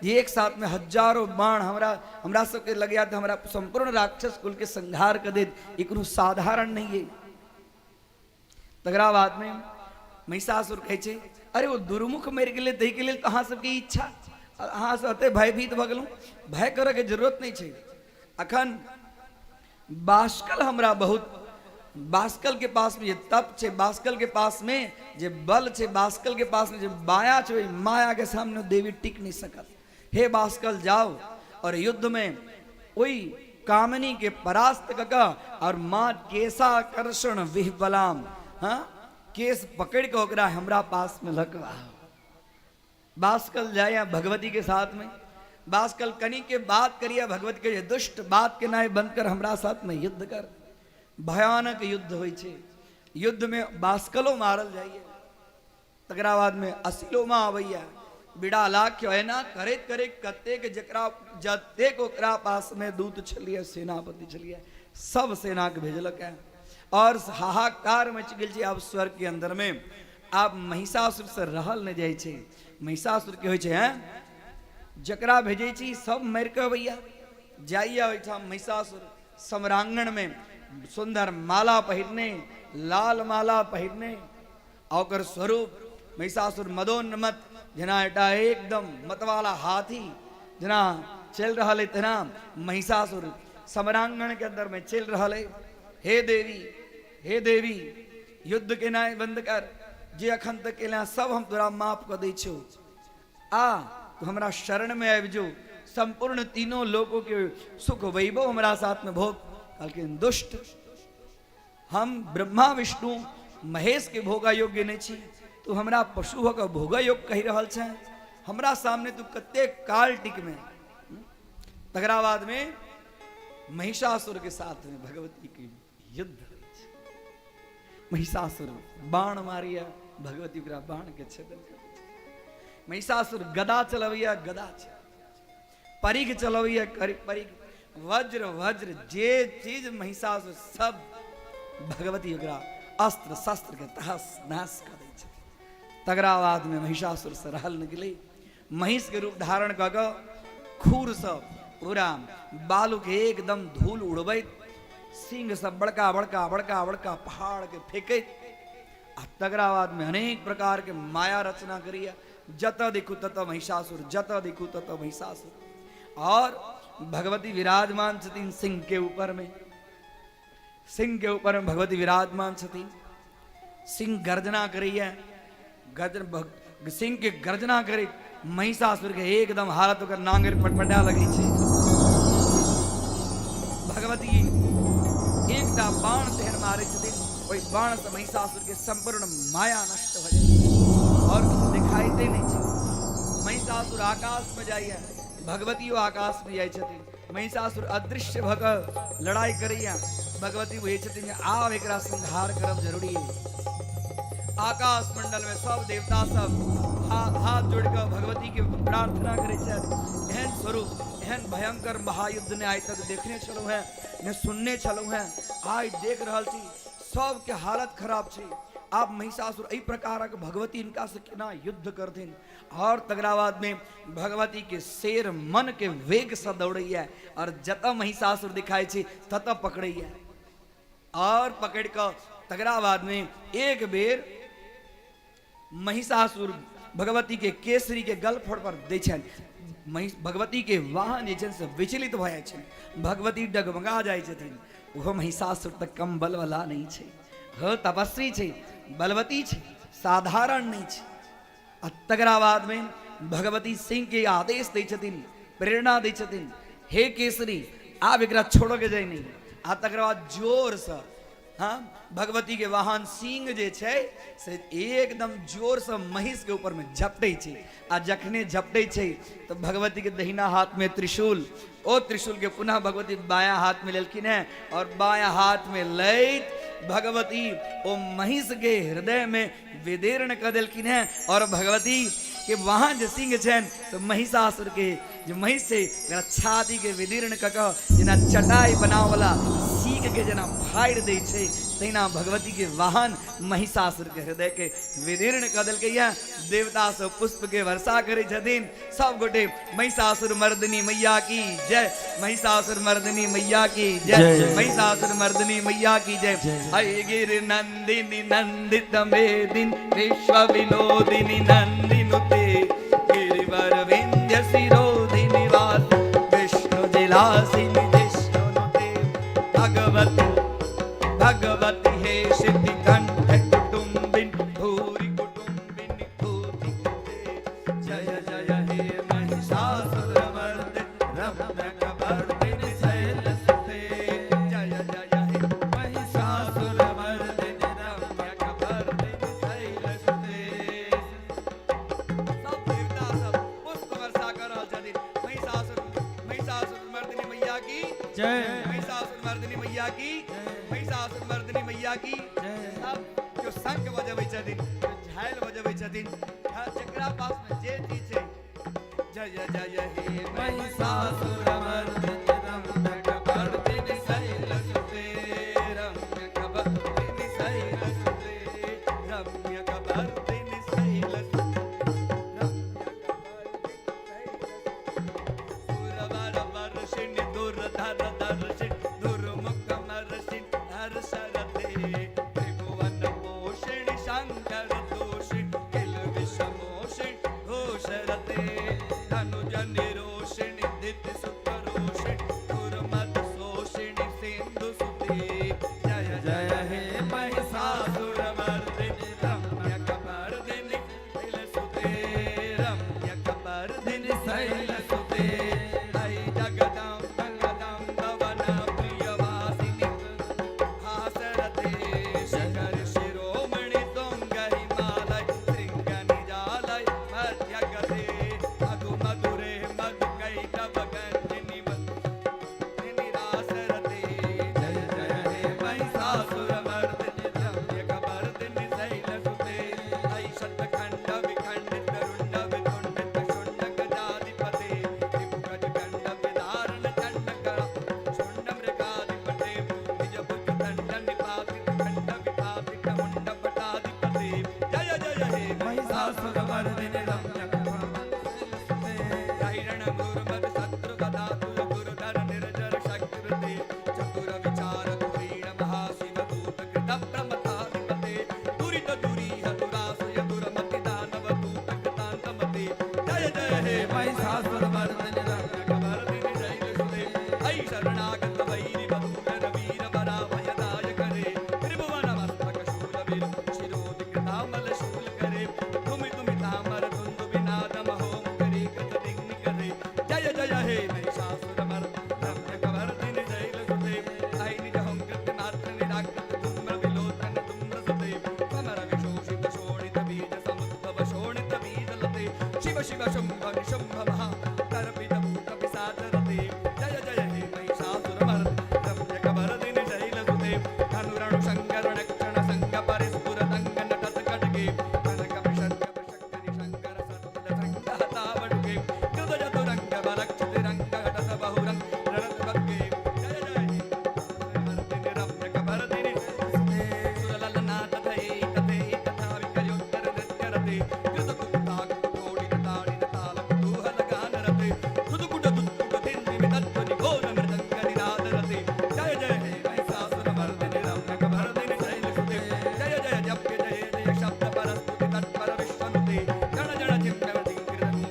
जे एक साथ में हजारों बाण हमरा हमरा सबके लगैया तऽ हमरा संपूर्ण राक्षस कुल के संहार कऽ देत, ई कोनो साधारण नहीं है। तकरा बाद में महिषासुर कहै छै अरे ओ दुर्मुख मरि गेलै ताहिके लेल तऽ अहाँ सबके इच्छा, अहाँ सब एते भयभीत भऽ गेलहुँ, भय करऽके जरूरत नहि छै। अखन बास्कल हमरा बहुत, बास्कल के पास में जे तप छै, बास्कल के पास में जे बल छै, बास्कल के पास में जे माया छै, ओहि माया के सामने देवी टिक नहीं सकत। हे बास्कल जाओ और युद्ध में ओहि कामिनी के परास्त कऽ कऽ आओर माँ केशाकर्षण विह्वलाम, हाँ, केश पकड़ि कऽ ओकरा हमरा पास में लऽ कऽ आउ। बास्कल जाय भगवती के साथ में, बास्कल कनी के बात करिए भगवती के, दुष्ट बात के नाय बंद कर, हमरा साथ में युद्ध कर। भयानक युद्ध होइ छै, युद्ध में बास्कलो मारल जाइए, तकरा बाद में असिलोमा अबैया, बिड़ा लाख एना करैत करैत कतेक जकरा जतेक ओकरा पास में दूत छलिए, सेनापति छलिए, सब सेना के भेजलक है और हाहाकार मच गेल छै। आब स्वर्ग के अंदर में आब महिषासुर से रहल नहि जाइ छै। महिषासुर के होइ छै, हैं, जकरा भेजै छी सब मरि कऽ अबैया। जाइया ओहिठाम महिषासुर सम्रांगण में सुंदर माला पहिरने, लाल माला पहिरने, आ ओकर स्वरूप महिषासुर मदोन्मत जेना एकटा एकदम मतवाला हाथी जेना चलि रहल है, तेना महिषासुर सम्रांगण के अंदर में चलि रहल है। हे देवी, हे देवी, युद्ध केनाइ बंद कर, जे अखन तक केला सब हम तोरा माफ कऽ दै छियौ, आ तू हमरा शरण में आबि जो, संपूर्ण तीनों लोकों के सुख वैभव हमरा साथ में भोग। कहलखिन दुष्ट, हम ब्रह्मा विष्णु महेश के भोगा योग्य नहीं छी, तू हमरा पशु हो के भोगा योग्य कहि रहल छे, हमरा सामने तू कते काल टिकमे। तकरा बाद में महिषासुर के साथ में भगवती के युद्ध होइ छै। महिषासुर बाण मारिया, भगवती ओकरा बाण के छेदन करै छै। महिषासुर गदा चलबैया, गदा छै, परिघ चलबैया, परिघ, वज्र वज्र जे चीज महिषासुर सब भगवती ओकरा अस्त्र शस्त्र के तहस नहस कऽ दै छै। तकरा बाद में महिषासुर से रहल नहि गेलै, महिष के रूप धारण कऽ कऽ खूरसँ पूरा बालू के एकदम धूल उड़बैत, सिंह सब बड़का बड़का बड़का बड़का पहाड़ के फेंकैत, आ तकरा बाद में अनेक प्रकार के माया रचना करिए। जतऽ देखू ततऽ महिषासुर, जतऽ देखू ततऽ महिषासुर, और भगवती विराजमान छथिन सिंह के ऊपर में, सिंह के ऊपर में भगवती विराजमान छथिन। सिंह गर्जना करैया, गर्जन सिंह के गर्जना करे महिषासुर के एकदम हालत ओकर नांगर पटपटा लगै छै। भगवती एकटा बाण तेहन मारै छथिन, ओहि बाण से महिषासुर के संपूर्ण माया नष्ट भऽ जाइ छै और किछु दिखाइते नहि छै। महिषासुर आकाश में जाइए, भगवतियो आकाश में जाइ छथिन। महिषासुर अदृश्य भऽ कऽ लड़ाई करैया, भगवती बुझै छथिन जे आब एकरा संहार करब जरूरी है। आकाश मंडल में सब देवता सब हाथ जोड़ कऽ भगवती के प्रार्थना करै छथि, एहन स्वरूप एहन भयंकर महायुद्ध ने आइ तक देखने छलहुँ हेँ ने सुनने छलहुँ हेँ, आइ देख रहल छी, सबके हालत खराब छै। आब महिषासुर एहि प्रकारक भगवती हिनका से केना युद्ध करथिन। और तकरा बाद में भगवती के शेर मन के वेग से दौड़ैया और जतऽ महिषासुर दिखाई छै ततऽ पकड़ैया, और पकड़ कऽ तकरा बाद में एक बेर महिषासुर भगवती के केसरी के गलफड़ पर दै छनि। भगवती के वाहन जे छनि से विचलित भऽ जाइ छनि, भगवती डगमगा जाइ छथिन। ओहो महिषासुर तऽ कम बलवला नहि छै, हो तपस्वी छै, बलवती छै, साधारण नहि छै। आ तकरा बादमे भगवती सिंह के आदेश दै छथिन, प्रेरणा दै छथिन, हे केसरी आब एकरा छोड़ऽके जाइ नहि। आ तकर बाद जोरसँ हाँ भगवती के वाहन सिंह जे छै से एकदम जोरसँ महिष के ऊपरमे झपटै छै, आ जखने झपटै छै तऽ भगवती के दहिना हाथमे त्रिशूल, ओ त्रिशूल के पुनः भगवती बायां हाथ में लेलखिन हैं और बायां हाथ में लैत भगवती ओ महिष के हृदय में विदीर्ण कऽ देलखिन हैं। और भगवती के वहां जे सिंह छनि से महिषासुर के जे महिष छै ओकरा छाती के विदीर्ण कऽ कऽ जेना चटाई बनावला सीख के जेना फाड़ि दै छै तहिना भगवती के वाहन महिषासुर के हृदय के विदीर्ण कऽ देलकै। देवता सब पुष्प के वर्षा करै छथिन सब गोटे, महिषासुर मर्दिनी मैया की जय, महिषासुर मर्दिनी मैया की जय, महिषासुर मर्दिनी मैया की जय। हरि गिर नंदिनी नंदित मेदिन विश्व विनोदिनी नंदिनुते, गिरिवर विंध्य शिरोधिनी वास विष्णु जिलासिनी जिष्णुनुते, भगवती भगवती हे सिद्धि कंठ कुटुंबिन भूरि कुटुंबिनी भूति जय जय हे महिषासुरमर्दिनि रम्यकवर्दिनि जय। महिषासुर मर्दिनी मैया की, महिषासुर मर्दिनी मैया की। सब केओ शंख बजबै छथिन, केओ झालि बजबै छथिन, जकरा पासमे जे चीज छै। जय जय हे महिषासुर मर्दिनी रम्यकपर्दिनी शैलसुते, रम्यकपर्दिनी शैलसुते, रम्यकपर्दिनी शैलसुते, रम्यकपर्दिनी शैलसुते। सुरवर वर्षिणि दुर्धर दर्शिनि दुर्मुख मर्षिणि हर्षरते, त्रिभुवन पोषिणि शंकर दोषिणि किल विषमोषिणि घोषरते, धनुज निरोषिणि दिति सुत रोषिणि दुर्मद शोषिणि सिंधु सुते। जय जय हे महिषासुर मर्दिनी रम्यकपर्दिनी शैलसुते, रम्यकपर्दिनि शैलसुते। ऐ जगदम्ब कदम्बवन प्रियवासिनि हासरते, शिखर शिरोमणि तुङ्ग हिमालय शृङ्ग निजालय मध्यगते, मधु मधुरे मधु कैटभ गन्धिनि निरासरते। जय जय हे महिषासुर मर्दिनी रम्यकपर्दिनी शैलसुते। ऐ शतखण्ड विखण्डित रुण्ड वितुण्डित शुण्ड गजाधिपते, त्रिभुगज खण्ड विदारण चण्ड कर शुण्ड मृगाधिपते, निज भुज दण्ड निपातित खण्ड विपातित मुण्ड पटाधिपते। जय जय हे महिषासुर मर्दिनी रम्यकपर्दिनी शैलसुते। हिरण मुर्मद शत्रु गदातुर दुर्धर निर्जर शक्तिवृते, चतुर विचार धुरीण महाशिव दूत कृत प्रमथाधिपते, दुरित दुरीह दुराशय दुर्मति दानव दूत कृतान्तमते। जय जय हे महिषासुर मर्दिनी रम्यकवर्दिनि शैलसुते। ऐ शरणागत वैरि वधूकर वीर वराभयदायक रे, त्रिभुवन मस्तक शूलवीर शिरोधिकृतामल शूल करे, तुमि तुमि तामर दुन्दु विनाद महोम करे कृत दिग्नि करे। जय जय हे महिषासुर रम्यकवर्दिनि शैलसुते। ऐ निज हुंकृत मात्र निराकृत धूम्र विलोचन धूम्रसुते, समर विशोषित शोणित बीज समुद्भव शोणित बीजलते, शिव शिव शुंभ निशुंभ महा तर्पित भूत पिशाचरते। जय जय हे महिषासुर रम्यकवर्दिनि शैलसुते। धनुरणु शङ्कर नक्षण सङ्ग परिस्फुर तङ्ग नटत कटके, कनक विषर्ग विषक्करि शङ्कर सत्कुल सङ्ग हतावडुके, कृत चतुरङ्ग बलक्षित रङ्ग घटत बहुरङ्ग रणत बग्गे। जय जय हे मर्दिनि रम्यकवर्दिनि सुरललनाथ तथै तथै तथा विकयोत्तर नृत्यरते, कृतकुकुटाकुकोटित ताडित तालकुतूहल गानरते, दुदुकुट दुत्कुट धिन्दिमि तत्त्वनि घोर मृदङ्ग निनादरते। जय जय हे महिषासुर मर्दिनि रम्यकवर्दिनि शैलसुते। जय जय जप्य जय जय शब्द परस्तुति तत्पर विश्वनुते, जण जण चिन्मय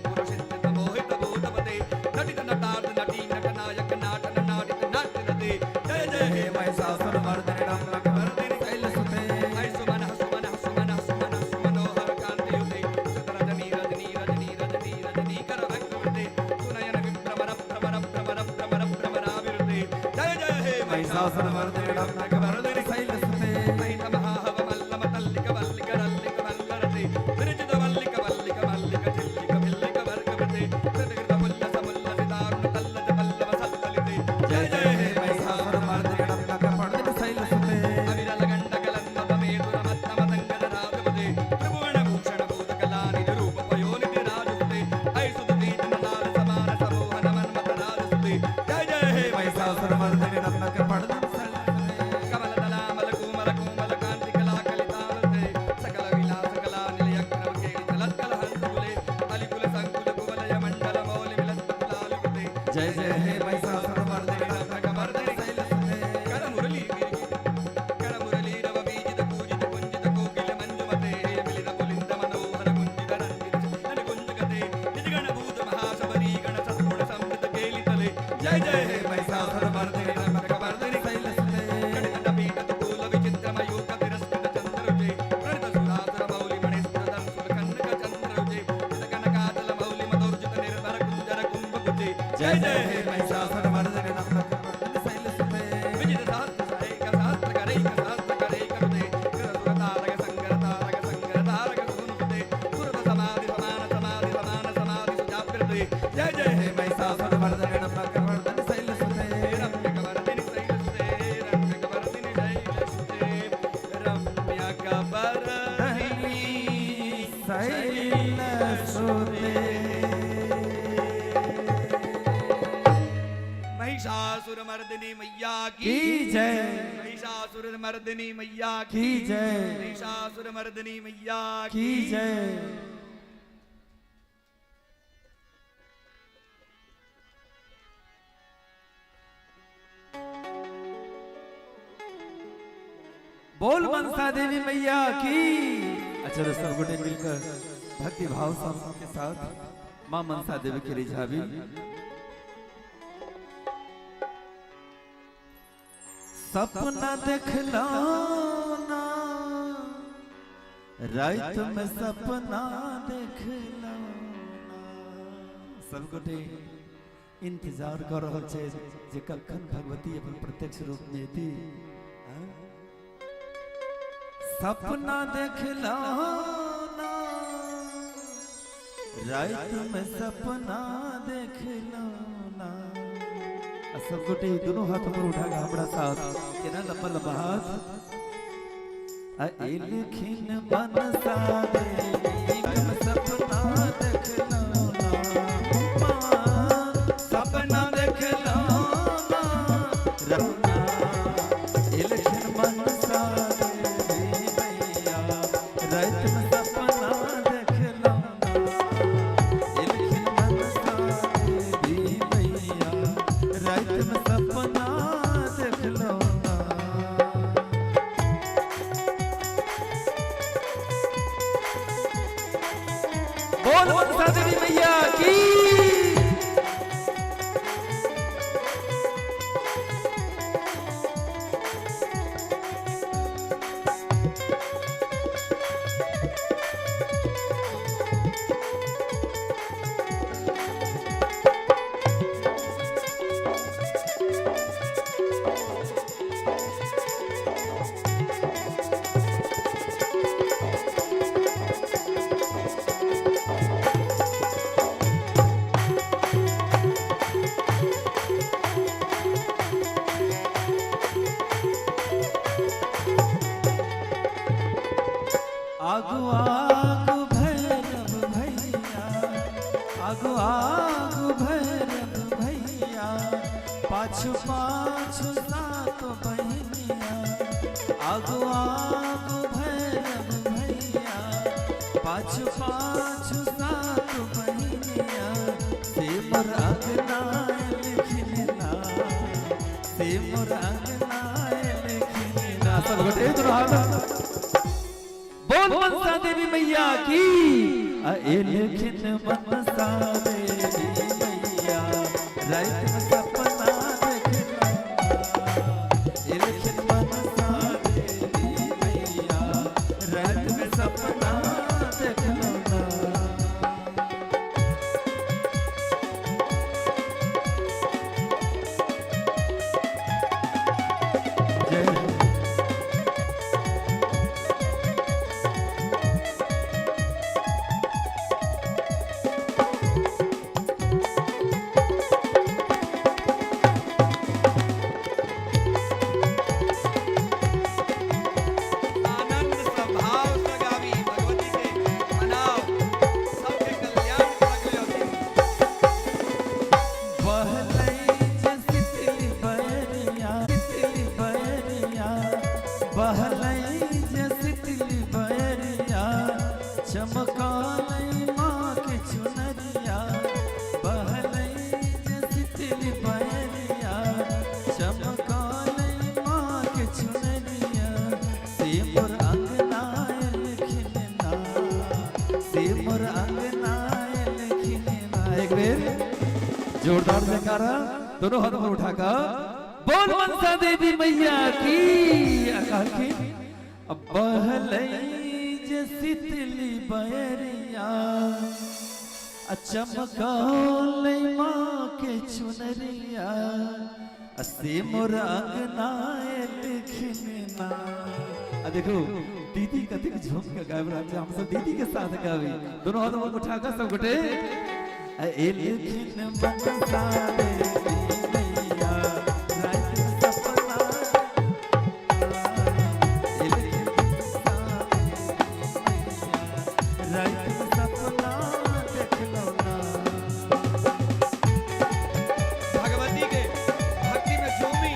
पुरुषित मोहित भूतपते, नटित नटार्थ नटी नट नायक नाटन नाटित नाट्यरते। जय जय हे महिषासुर मर्दिनी रम्यकवर्दिनी शैलसुते। ऐ सुमनः सुमनः सुमनः सुमनः सुमनोहर कान्तियुते, सुतरजनी रजनी रजनी रजनी रजनी कर वक्रवृते, सुनयन विभ्रमर भ्रमर भ्रमर भ्रमर भ्रमराविरुते। जय जय हे महिषासुर मर्दिनी रम्यकवर्दिनी शैलसुते। महित महाहव मल्लम तल्लिक वल्लिक रल्लिक वल्लरते, विरचित वल्लिक वल्लिक मल्लिक झिल्लिक भिल्लिक वर्गवृते, कृतकृत पुल्ल समुल्ल सितारुण तल्लज पल्लव सल्ललिते। जय जय हे महिषासुर मर्दिनी रम्यकवर्दिनी शैलसुते। अविरल गण्डकलन्मद मेदुरमत्तमतङ्गद राजपते, त्रिभुवन भूषण भूतकलानिध रूप पयोनिधि राजसुते, ऐ सुततीजन लाल समान समोहन मन्मथ राजसुते। जय जय हे महिषासुर मर्दिनी रम्यकवर्दिनी शैलसुते। कमल दलामल कोमल कोमल कान्ति कला कलितावते, सकल विलास कला निलय क्रम केलि चलत्कल हंस कुले, अलिकुल संकुल कुवलय मंडल मौलि मिलत कुलालुते। जय जय हे महिषासुर मर्दिनी रम्यकवर्दिनी शैलसुते। कर मुरली कर मुरली रव बीजित पूजित कुंजित कोकिल मंजुमते, मिलित पुलिंद मनोहर कुंजित रंजित नट कुंजगते, निजगण भूत महाशबरी गण सद्गुण समृत केलितले। जय जय हे महिषासुर मर्दिनी रम्यकवर्दिनी शैलसुते। गणित पीठत कूल विचित्रमयूख तिरस्कृत चन्द्ररुचे, प्रणित सुरासुर मौलि मणिस्फुरदं सुलखन्नक चन्द्ररुचे, जितकनकाचल मौलि मदोर्जित निर्भर कुंजर कुंभकुचे। जय जय हे महिषासुर मर्दिनी रम्यकवर्दिनी शैलसुते। विजित सहस्र सहैक सहस्र करैक सहस्र करैक रुते, कृत सुर तारक संगर तारक संगर तारक सुनुते, सुरत समाधि समान समाधि समान समाधि सुजाग्रते। जय जय हे महिषासुर मर्दिनी रम्यकवर्दिनी शैलसुते। रम्यकवर्दिनी मर्दिनी मैया की की जय। महिषासुर मर्दिनी मैया की जय। महिषासुर मर्दिनी मैया की जय। बोल मनसा देवी मैया की। अच्छा तो सब गोटे मिलकर भक्ति भाव सब के साथ माँ मनसा देवी के रिझावी। सपना देखलो ना रात में, सपना देखलो ना। सब गोटे इंतजार कर रहल छै जे कखन भगवती अपन प्रत्यक्ष रूप में एती। सपना देखलो ना रात में, सपना देखलो ना। आ सब गोटे दोनों हाथ ऊपर उठा के हमरा साथ केना लंबा लंबा हाथ। आ एलखिन मनसा देवी में सपना देखलो ना माँ, सपना देखलो ना रघुना। एलखिन मनसा देवी मैया रात में सपना देखलो ना। एलखिन मनसा देवी मैया रात में सपना देखलो ना। बोल मनसा देवी मैया की। आगू आगू भैरव भैया, आगू आगू भैरव भैया, पाछू पाछू सात बहिनिया। आगू आगू भैरव भैया, पाछू पाछू सात बहिनिया। से मोर अंगना लिखना, से मोर अंगना लिखना। सब गोटे दोनों हाथ बोल मनसा देवी मैया की। एलखिन मनसा देवी मैया रात में सपना देखलो ना। एलखिन मनसा देवी मैया रात में सपना देखलो ना। जय हो। आनंद स्वभाव से गावी भगवती के मनाओ, सबके कल्याण करके अथी। बहलै जे सितली बयरिया, सितली बयरिया, बहलै जे सितली बयरिया, चमकालै माँ के चुनरिया। बहलै जे सितली बयरिया, चमकालै माँ के चुनरिया। से मोर अंगना एलखिन ना, से मोर अंगना एलखिन ना। एक बेर जोरदार जयकारा दोनों हाथ ऊपर उठाकर बोल मनसा देवी मैया की। अकाल की अब बहलै जे सितली बयरिया, आ चमकौलै माँ के चुनरिया। आ से मोर अंगना एलखिन ना। आ देखो दीदी कतेक झूम के गाबि रहल छै, हम सब दीदी के साथ गाबी। दोनों हाथ ऊपर उठाकर सब गोटे एलखिन मनसा देवी मैया रात में सपना। एलखिन मनसा देवी मैया रात में सपना देखलो ना। भगवती के भक्ति में झूमी।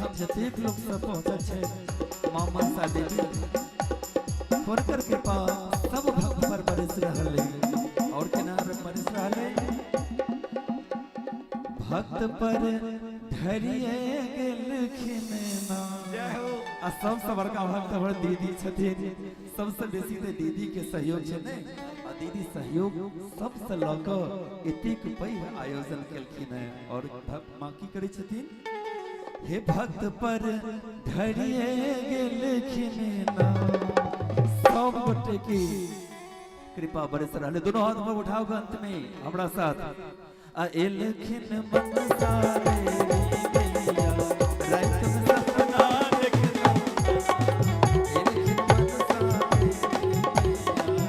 एहिठाम जतेक लोक सब पहुँचल छै, माँ मनसा देवी हुनकर कृपा सब भक्त पर बरस रहल है। और केना बरस रहल है? भक्त पर ढरिए गेलखिन ना। आ सबसँ बड़का भक्त हमर दीदी छथिन। सबसँ बेसी तऽ दीदी के सहयोग छै ने, आ दीदी सहयोग सबसँ लऽ कऽ एतेक पैघ आयोजन केलखिन हेँ। और माँ की करै छथिन? हे भक्त पर ढरिए गेलखिन ना। सब गोटे के कृपा बरस रहल। दोनों हाथ पर उठाओ अंत में हमरा साथ। आ एलखिन मनसा देवी मैया, राति में सपना देखलहुँ। एलखिन मनसा देवी मैया,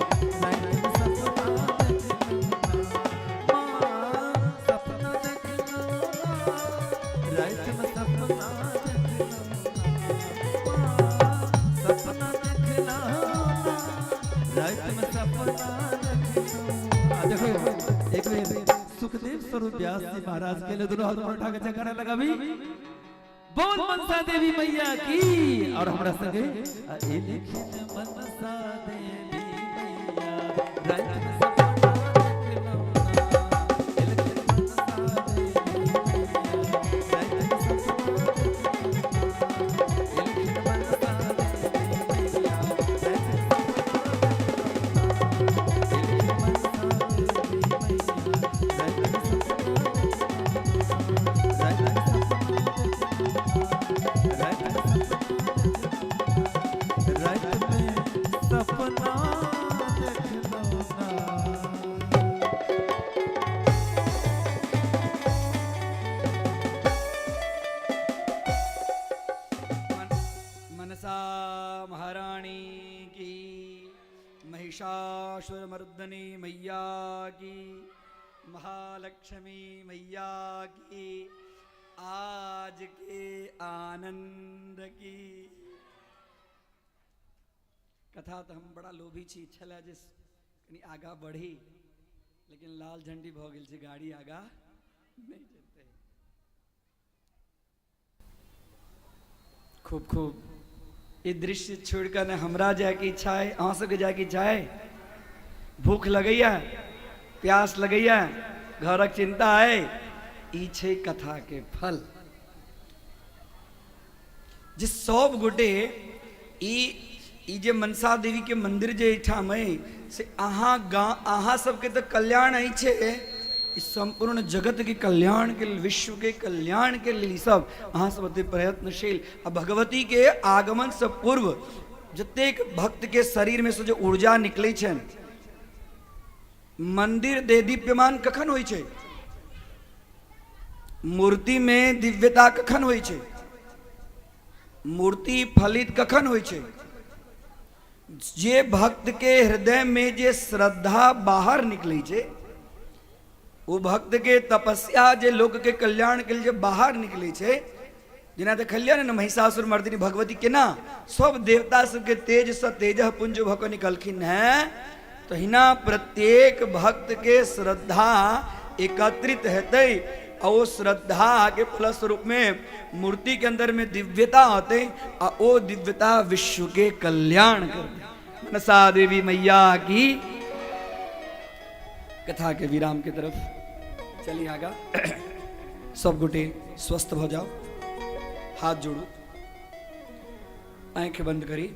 राति में सपना देखलहुँ। माँ सपना देखलहुँ, राति में सपना देखलहुँ। माँ सपना देखलहुँ, राति में सपना देखलहुँ। आ देखो एक बेर सुखदेव स्वरूप व्यास जी महाराज के लिए दोनों हाथ ऊपर उठा के जयकारा लगाबी, बोल मनसा देवी मैया की। और हमरा संगे आ एलखिन मनसा देवी मैया, राति में सपना देखलहुँ ना। एलखिन मनसा देवी मैया, राति में सपना देखलहुँ ना। एलखिन मनसा देवी मैया, राति में सपना देखलहुँ ना। एलखिन मनसा देवी मैया, राति में सपना देखलहुँ ना। राति में सपना देखलहुँ ना। राति में सपना देखलहुँ ना। राति में सपना देखलहुँ ना। मनसा महारानी की, महिषासुरमर्दिनी मैया की, महालक्ष्मी मैया की, आज के आनंद की। कथा तो हम बड़ा लोभी छी, छलै जे कनि आगा बढ़ी, लेकिन लाल झंडी भऽ गेल छै, गाड़ी आगा नहि जेतै। खूब खूब ई दृश्य छोड़ि कऽ ने हमरा जायके इच्छा है, अहाँ सबके जायके इच्छा है? भूख लगैया, प्यास लगैया, घरक चिंता है? ई छै कथा के फल जे सब गोटे ई ई जे मनसा देवी के मंदिर जे एहिठाम अइ से अहाँ गाँव अहाँ सबके तऽ कल्याण अछि, ई संपूर्ण जगत के कल्याण के लेल, विश्व के कल्याण के लेल ई सब अहाँ सब अति प्रयत्नशील। आ भगवती के आगमन से पूर्व जतेक भक्त के शरीर में से जे ऊर्जा निकलै छनि, मंदिर दे दीप्यमान कखन होइ छै? मूर्ति में दिव्यता कखन होइ छै? मूर्ति फलित कखन होइ छै? जे भक्त के हृदय में जे श्रद्धा बाहर निकलै छै, ओ भक्त के तपस्या जे लोक के कल्याण के लिए जे बाहर निकलै छै, जेना देखलियै ने महिषासुर मर्दिनी भगवती केना सब देवता सबके तेज से तेजह पुंज भऽ कऽ निकलखिन हैं, तहिना प्रत्येक भक्त के श्रद्धा एकत्रित हेतै आ ओ श्रद्धा के फलस्वरूप में मूर्ति के अंदर में दिव्यता आते आ ओ दिव्यता विश्व के कल्याण करते। मनसा देवी मैया की कथा के विराम के तरफ चली आगा। सब गोटे स्वस्थ भ जाओ, हाथ जोड़ू, आंखें बंद करी,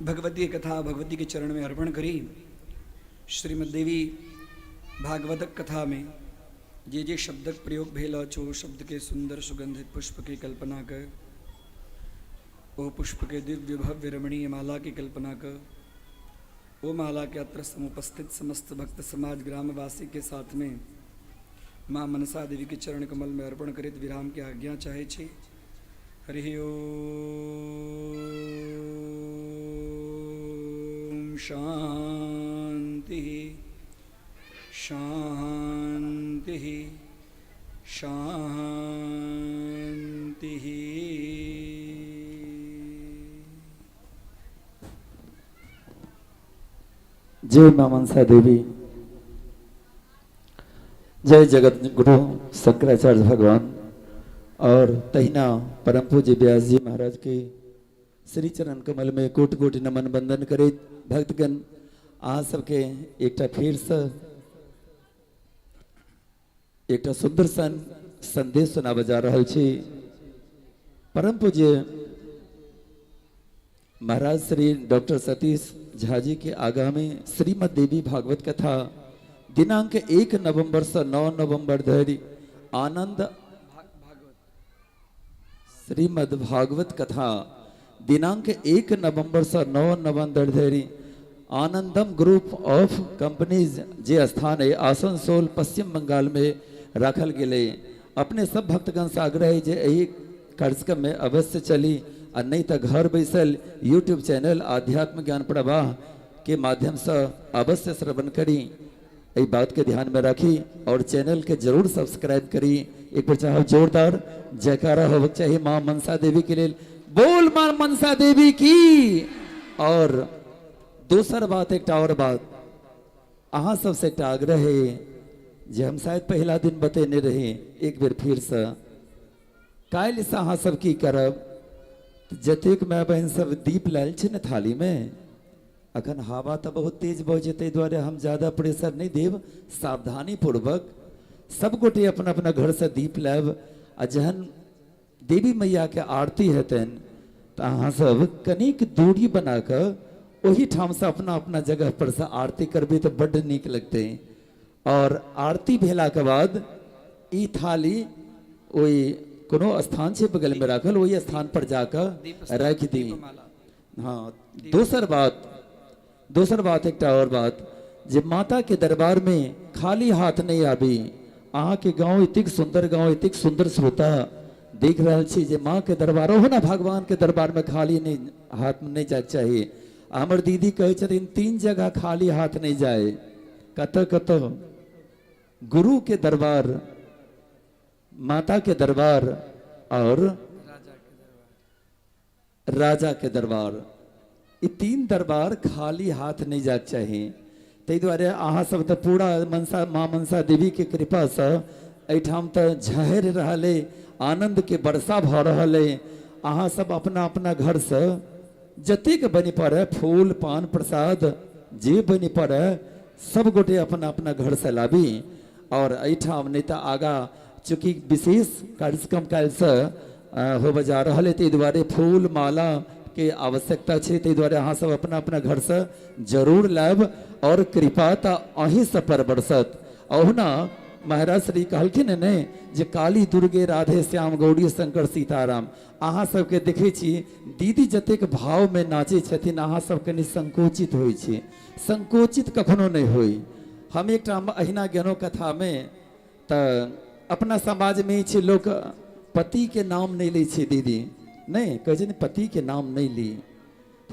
भगवती कथा भगवती के चरण में अर्पण करी। श्रीमद देवी भागवतक कथा में जे जे शब्दक प्रयोग भेल अछि, ओ शब्द के सुंदर सुगंधित पुष्प के कल्पना कर, ओ पुष्प के दिव्य भव्य रमणीय माला के कल्पना कर, ओ माला के अत्र समुपस्थित समस्त भक्त समाज ग्रामवासी के साथ में माँ मनसा देवी के चरण कमल में अर्पण करित विराम के आज्ञा चाहे छी। हरि ओम शांति शांति शांति। जय मां मनसा देवी, जय जगत गुरु शंकराचार्य भगवान। और तहिना परम पूज्य व्यास जी महाराज के श्री चरण कमल में कोटि कोटि नमन बंदन करैत भक्तगण अहाँ सबके एकटा फेरसँ एकटा सुन्दर सन संदेश सुनाबऽ जा रहल छी। परम पूज्य महाराज श्री डॉक्टर सतीश झा जी के आगामी श्रीमद देवी भागवत कथा दिनांक 1 नवंबर से 9 नवंबर धरि आनंद श्रीमद भागवत कथा दिनांक 1 नवंबर से 9 नवंबर धरि आनंदम ग्रुप ऑफ कंपनीज जे स्थान है आसनसोल पश्चिम बंगाल में राखल गेलै। अपने सब भक्तगण से आग्रह है जे एहि कार्यक्रम में अवश्य चली आ नहीं तो घर बैसल यूट्यूब चैनल आध्यात्म ज्ञान प्रवाह के माध्यम से अवश्य श्रवण करी। एहि बात के ध्यान में राखी और चैनल के जरूर सब्सक्राइब करी। एक बार चाहो जोरदार जयकारा होबक चाहिए माँ मनसा देवी के लिए, बोल माँ मनसा देवी की। और दोसर बात, एकटा और बात अहाँ सबसे एकटा आग्रह है जे हम शायद पहला दिन बतेने रही, एक बेर फिर से काल्हि से अहाँ सब की करब, जतेक my बहिन सब दीप लायल छै ने थाली में, अखन हवा तो बहुत तेज बह छै, ताहि दुआरे हम ज्यादा प्रेशर नहीं देब, सावधानी पूर्वक सब गोटे अपना अपना घर से दीप लायब आ जहन देवी मैया के आरती हेतनि तो अहाँ सब कनिक दूरी बना कऽ ओही ठाम से अपना अपना जगह पर से आरती करबै तो बड्ड नीक लगतै। और आरती भेला के बाद ई थाली ओहि कोनो स्थान छै बगल में राखल, ओहि स्थान पर जाकऽ राखि दी। हाँ, दोसर बात एकटा और बात जे माता के दरबार में खाली हाथ नहीं आबी। अहाँ के गाँव एतेक सुंदर गाँव, एतेक सुंदर श्रोता देख रहल छी जे माँ के दरबार हो ना भगवान के दरबार में खाली नहीं हाथ में नहीं जाए चाहिए। हमर दीदी कहै छथिन 3 जगह खाली हाथ नहीं जाए, कतऽ कतऽ? गुरु के दरबार, माता के दरबार और राजा के दरबार। ई 3 दरबार खाली हाथ नहीं जाए चाहिए। ताहि दुआरे अहाँ सब तऽ पूरा मनसा माँ मनसा देवी के कृपा से एहिठाम तऽ झहरि रहल अइ, आनंद के वर्षा भऽ रहल अइ। अहाँ सब अपना अपना घर से जतेक बनि पड़े फूल पान प्रसाद जे बनि पड़े सब गोटे अपना अपना घर से लाबी। और एहिठाम नहीं तऽ आगा चूँकि विशेष कार्यक्रम काल्हिसँ होबऽ जा रहल है, ताहि दुआरे फूल माला के आवश्यकता छै, ताहि दुआरे अहाँ सब अपना अपना घर से जरूर लायब और कृपा तऽ अहीं सब पर बरसत। ओहुना महाराज श्री कहलखिन ने जे काली दुर्गे राधे श्याम गौरी शंकर सीताराम। अहाँ सबके देखै छी दीदी जतेक भाव में नाचै छथिन अहाँ सब कनि संकोचित होइ छी, संकोचित कखनो नहि होइ। हम एकटा अहिना गेलहुँ कथा में तऽ अपना समाज में छै लोक पति के नाम नहि लै छै दीदी, नहि कहै छै ने पति के नाम नहि ली,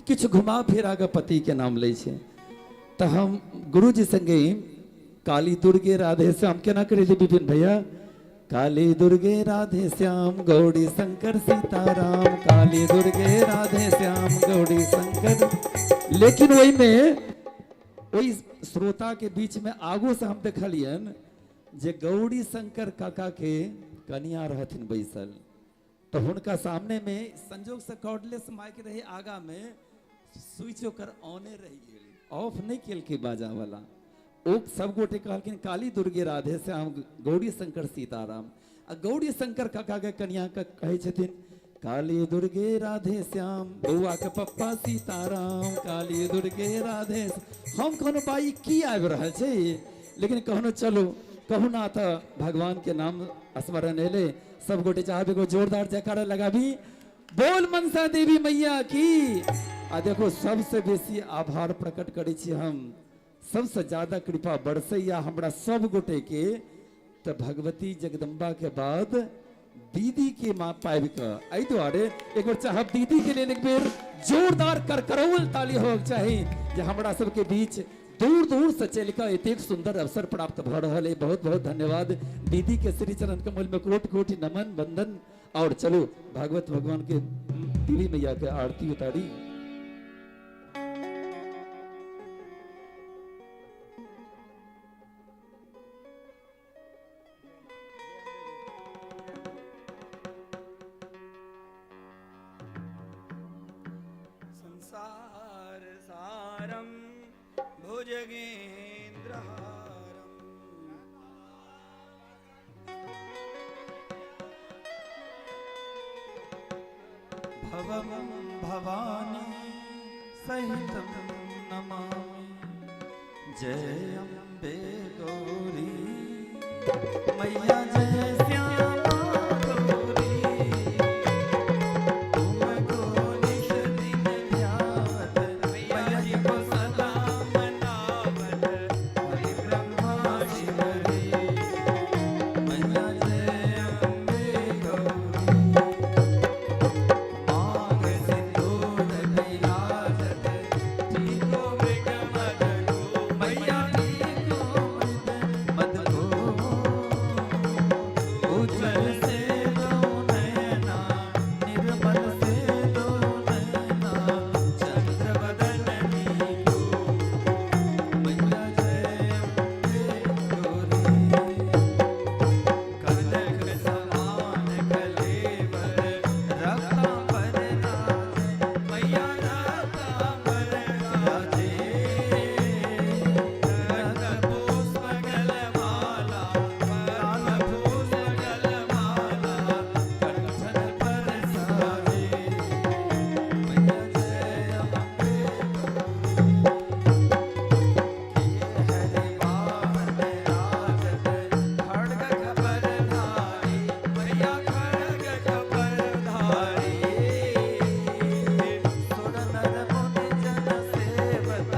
किछु घुमा फिरा कऽ पति के नाम लै छै। तऽ हम गुरुजी संगे काली दुर्गे राधे श्याम केना करै छै विपिन भैया? काली दुर्गे राधे श्याम गौरी शंकर सीताराम, काली दुर्गे राधे श्याम गौरी शंकर। लेकिन ओहिमे ओहि श्रोता के बीच में आगू से हम देखलियन जे गौरी शंकर काका के कनिया रहथिन बैसल, तो हुनका सामने में संजोग से कॉर्डलेस माइक रहे, आगा में स्विच ओकर ऑने रहि गेल, ऑफ नहीं केलकै बाजा वाला। ओ सब गोटे कहलखिन काली दुर्गे राधे श्याम गौरी शंकर सीताराम। आ गौरी शंकर काका के कनिया के कहै छथिन काली दुर्गे राधे श्याम बौआ के पप्पा सीताराम, काली दुर्गे राधे। हम कहलहुँ बाई की आबि रहल छै, लेकिन कहलहुँ चलू कहुना तऽ भगवान के नाम स्मरण एलै। सब गोटे चाहब एगो जोरदार जयकारा लगाबी, बोल मनसा देवी मैया की। आ देखो सबसे बेसी आभार प्रकट करै छी हम, सबसे ज्यादा कृपा बरसैया हमरा सब गोटे के तऽ भगवती जगदम्बा के बाद दीदी के माँ पाबि कऽ। एहि दुआरे एक बेर चाहब दीदी के लेल एक बेर जोरदार करकरौल ताली होबक चाही जे हमरा सबके बीच दूर दूर से चलि कऽ एतेक सुंदर अवसर प्राप्त भऽ रहल है। बहुत बहुत धन्यवाद दीदी के श्री चरण कमल में कोटि कोटि नमन वंदन। और चलो भागवत भगवान के देवी मैया के आरती उतारी। संसार सारम भुजगेन्द्रहारम। भवं भवानी सहितं नमामि। जय अम्बे गौरी मैया, जय श्यामा गौरी। तुमको निश दिन ध्यावत, मैया जी को सदा मनावत, हरि ब्रह्मा शिव रे। मैया जय अम्बे गौरी। मांग सिंदूर विराजत, टीको मृग मद को, मैया टीको मृग मद को। उज्जवल से दो नैना, निर्मल से दो नैना, चंद्र बदन नीको। मैया जय अम्बे गौरी। कनक समान कलेवर, रक्तांबर राजे, मैया रक्तांबर राजे। रक्त पुष्प गलमाला, लाल पुष्प गलमाला, कंठन पर साजे। मैया जय अम्बे गौरी। हरि वाहन राजत, खड्ग खपर धारी, मैया खड्ग खपर धारी। सुर नर मुनि जन सेवत,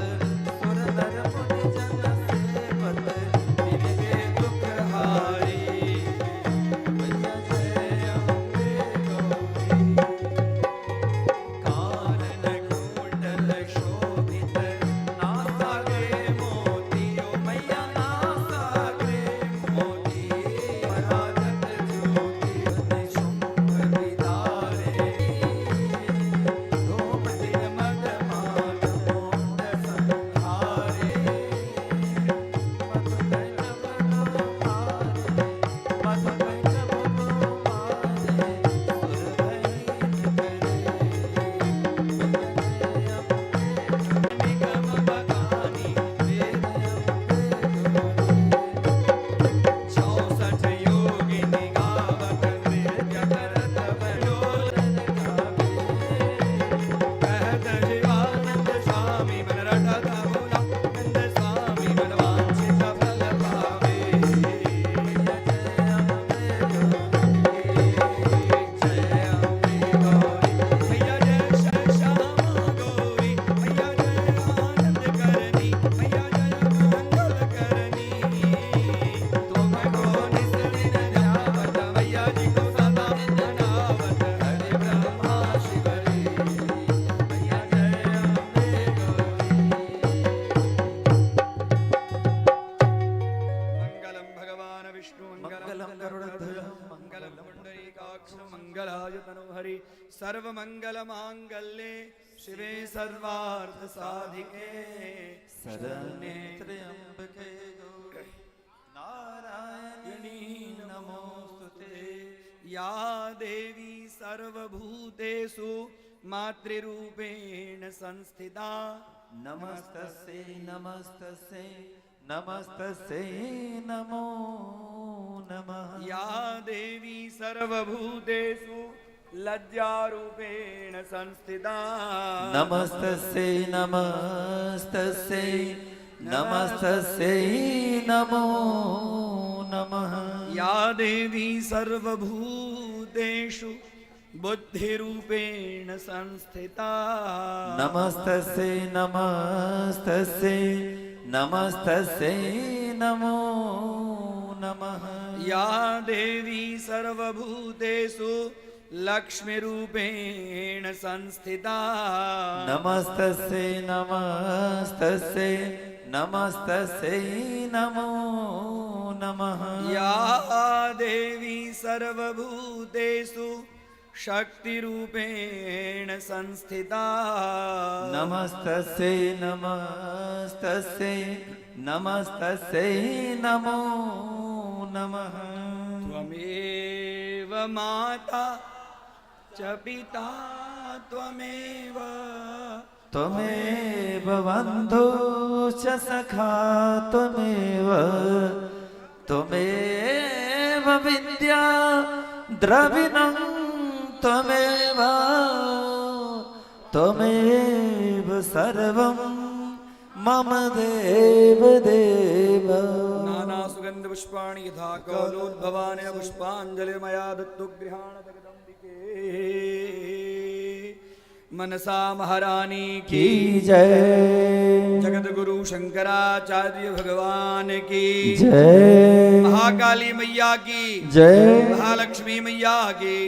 सुर नर मुनि जन सेवत, तिनके दुख हारी। मैया जय अम्बे गौरी। कानन कुंडल शोभित, नासाग्रे मोतियो, मैया नासाग्रे मोती। राजत ज्योति, शुंभ विदारे, धूम दिन मद मान मुंड संहारे। मधु कैटभ को मारे, मधु कैटभ को मारे, सुर भयहीन करे। मैया जय अम्बे। निगम बखानी वेद अम्बे गौरी। 64 योगिनी गावत, नृत्य करत बलोलन गावे। कहत शिवानंद स्वामी मन रटत भोलानंद स्वामी, मन वांछित फल पावे। मैया जय अम्बे गौरी। जय अम्बे गौरी, मैया जय श्यामा गौरी, मैया जय आनंद करनी, मैया जय मंगल करनी। तुमको निस दिन ध्यावत, मैया जी को सदा मनावत, हरि ब्रह्मा शिव रे। मैया जय अम्बे गौरी। मंगलम भगवान विष्णु, मंगलं गरुडध्वज, मंगलम पुंडरीकाक्ष, मंगलाय तनुहरि, सर्व मंगल मांगल्ये शिवे सर्वार्थ साधिके शरण्ये त्र्यम्बके गौरी, नारायणी नमोस्तुते। या देवी सर्वभूतेषु मातृरूपेण संस्थिता, नमस्तस्यै नमस्तस्यै नमस्तस्यै नमो नमः। या देवी सर्वभूतेषु लज्जारूपेण संस्थिता, नमस्तस्यै नमस्तस्यै नमस्तस्यै नमो नमः। या देवी सर्वभूतेषु बुद्धिरूपेण संस्थिता, नमस्तस्यै नमस्तस्यै नमस्तस्यै नमो नमः। या देवी सर्वभूतेषु लक्ष्मीरूपेण संस्थिता, नमस्तस्यै नमस्तस्यै नमस्तस्यै नमो नमः। या देवी सर्वभूतेषु शक्तिरूपेण संस्थिता, नमस्तस्यै नमस्तस्यै नमस्तस्यै नमो नमः। त्वमेव माता च पिता त्वमेव, त्वमेव बन्धु च सखा त्वमेव त्वमेव विद्या द्रविणं त्वमेव त्वमेव सर्वं मम देव देव। नाना सुगंध पुष्पाणि यथा कौलोद्भवानि पुष्पाञ्जलिर्मया दत्तु गृहाण जगदम्बिके। मनसा महारानी की की जय। जगद्गुरु शंकराचार्य भगवान की जय। महाकाली मैया की जय। महालक्ष्मी मैया की,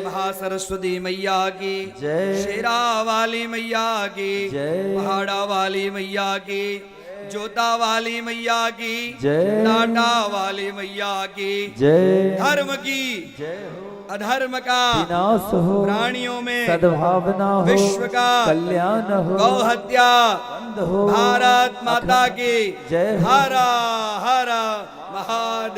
महासरस्वती मैया की जय। शेरा वाली मैया की जय। पहाड़ा वाली मैया की, जोता वाली मैया की जय। लाटा वाली मैया की। जय। धर्म की जय हो, अधर्म का विनाश हो, प्राणियों में सद्भावना हो, विश्व का कल्याण हो, गौ हत्या बंद हो, भारत माता की जय हो। हरा हरा महादेव।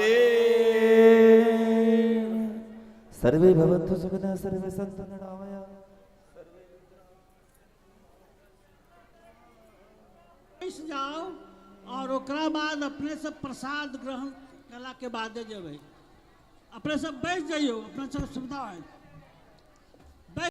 सर्वे भवन्तु सुखिनः, सर्वे सन्तु निरामयाः। बैस जाओ और ओकरा बाद अपने सब प्रसाद ग्रहण कला के बादे जेबै। अपने सब बैस जाइयो, अपने सब सुविधा है।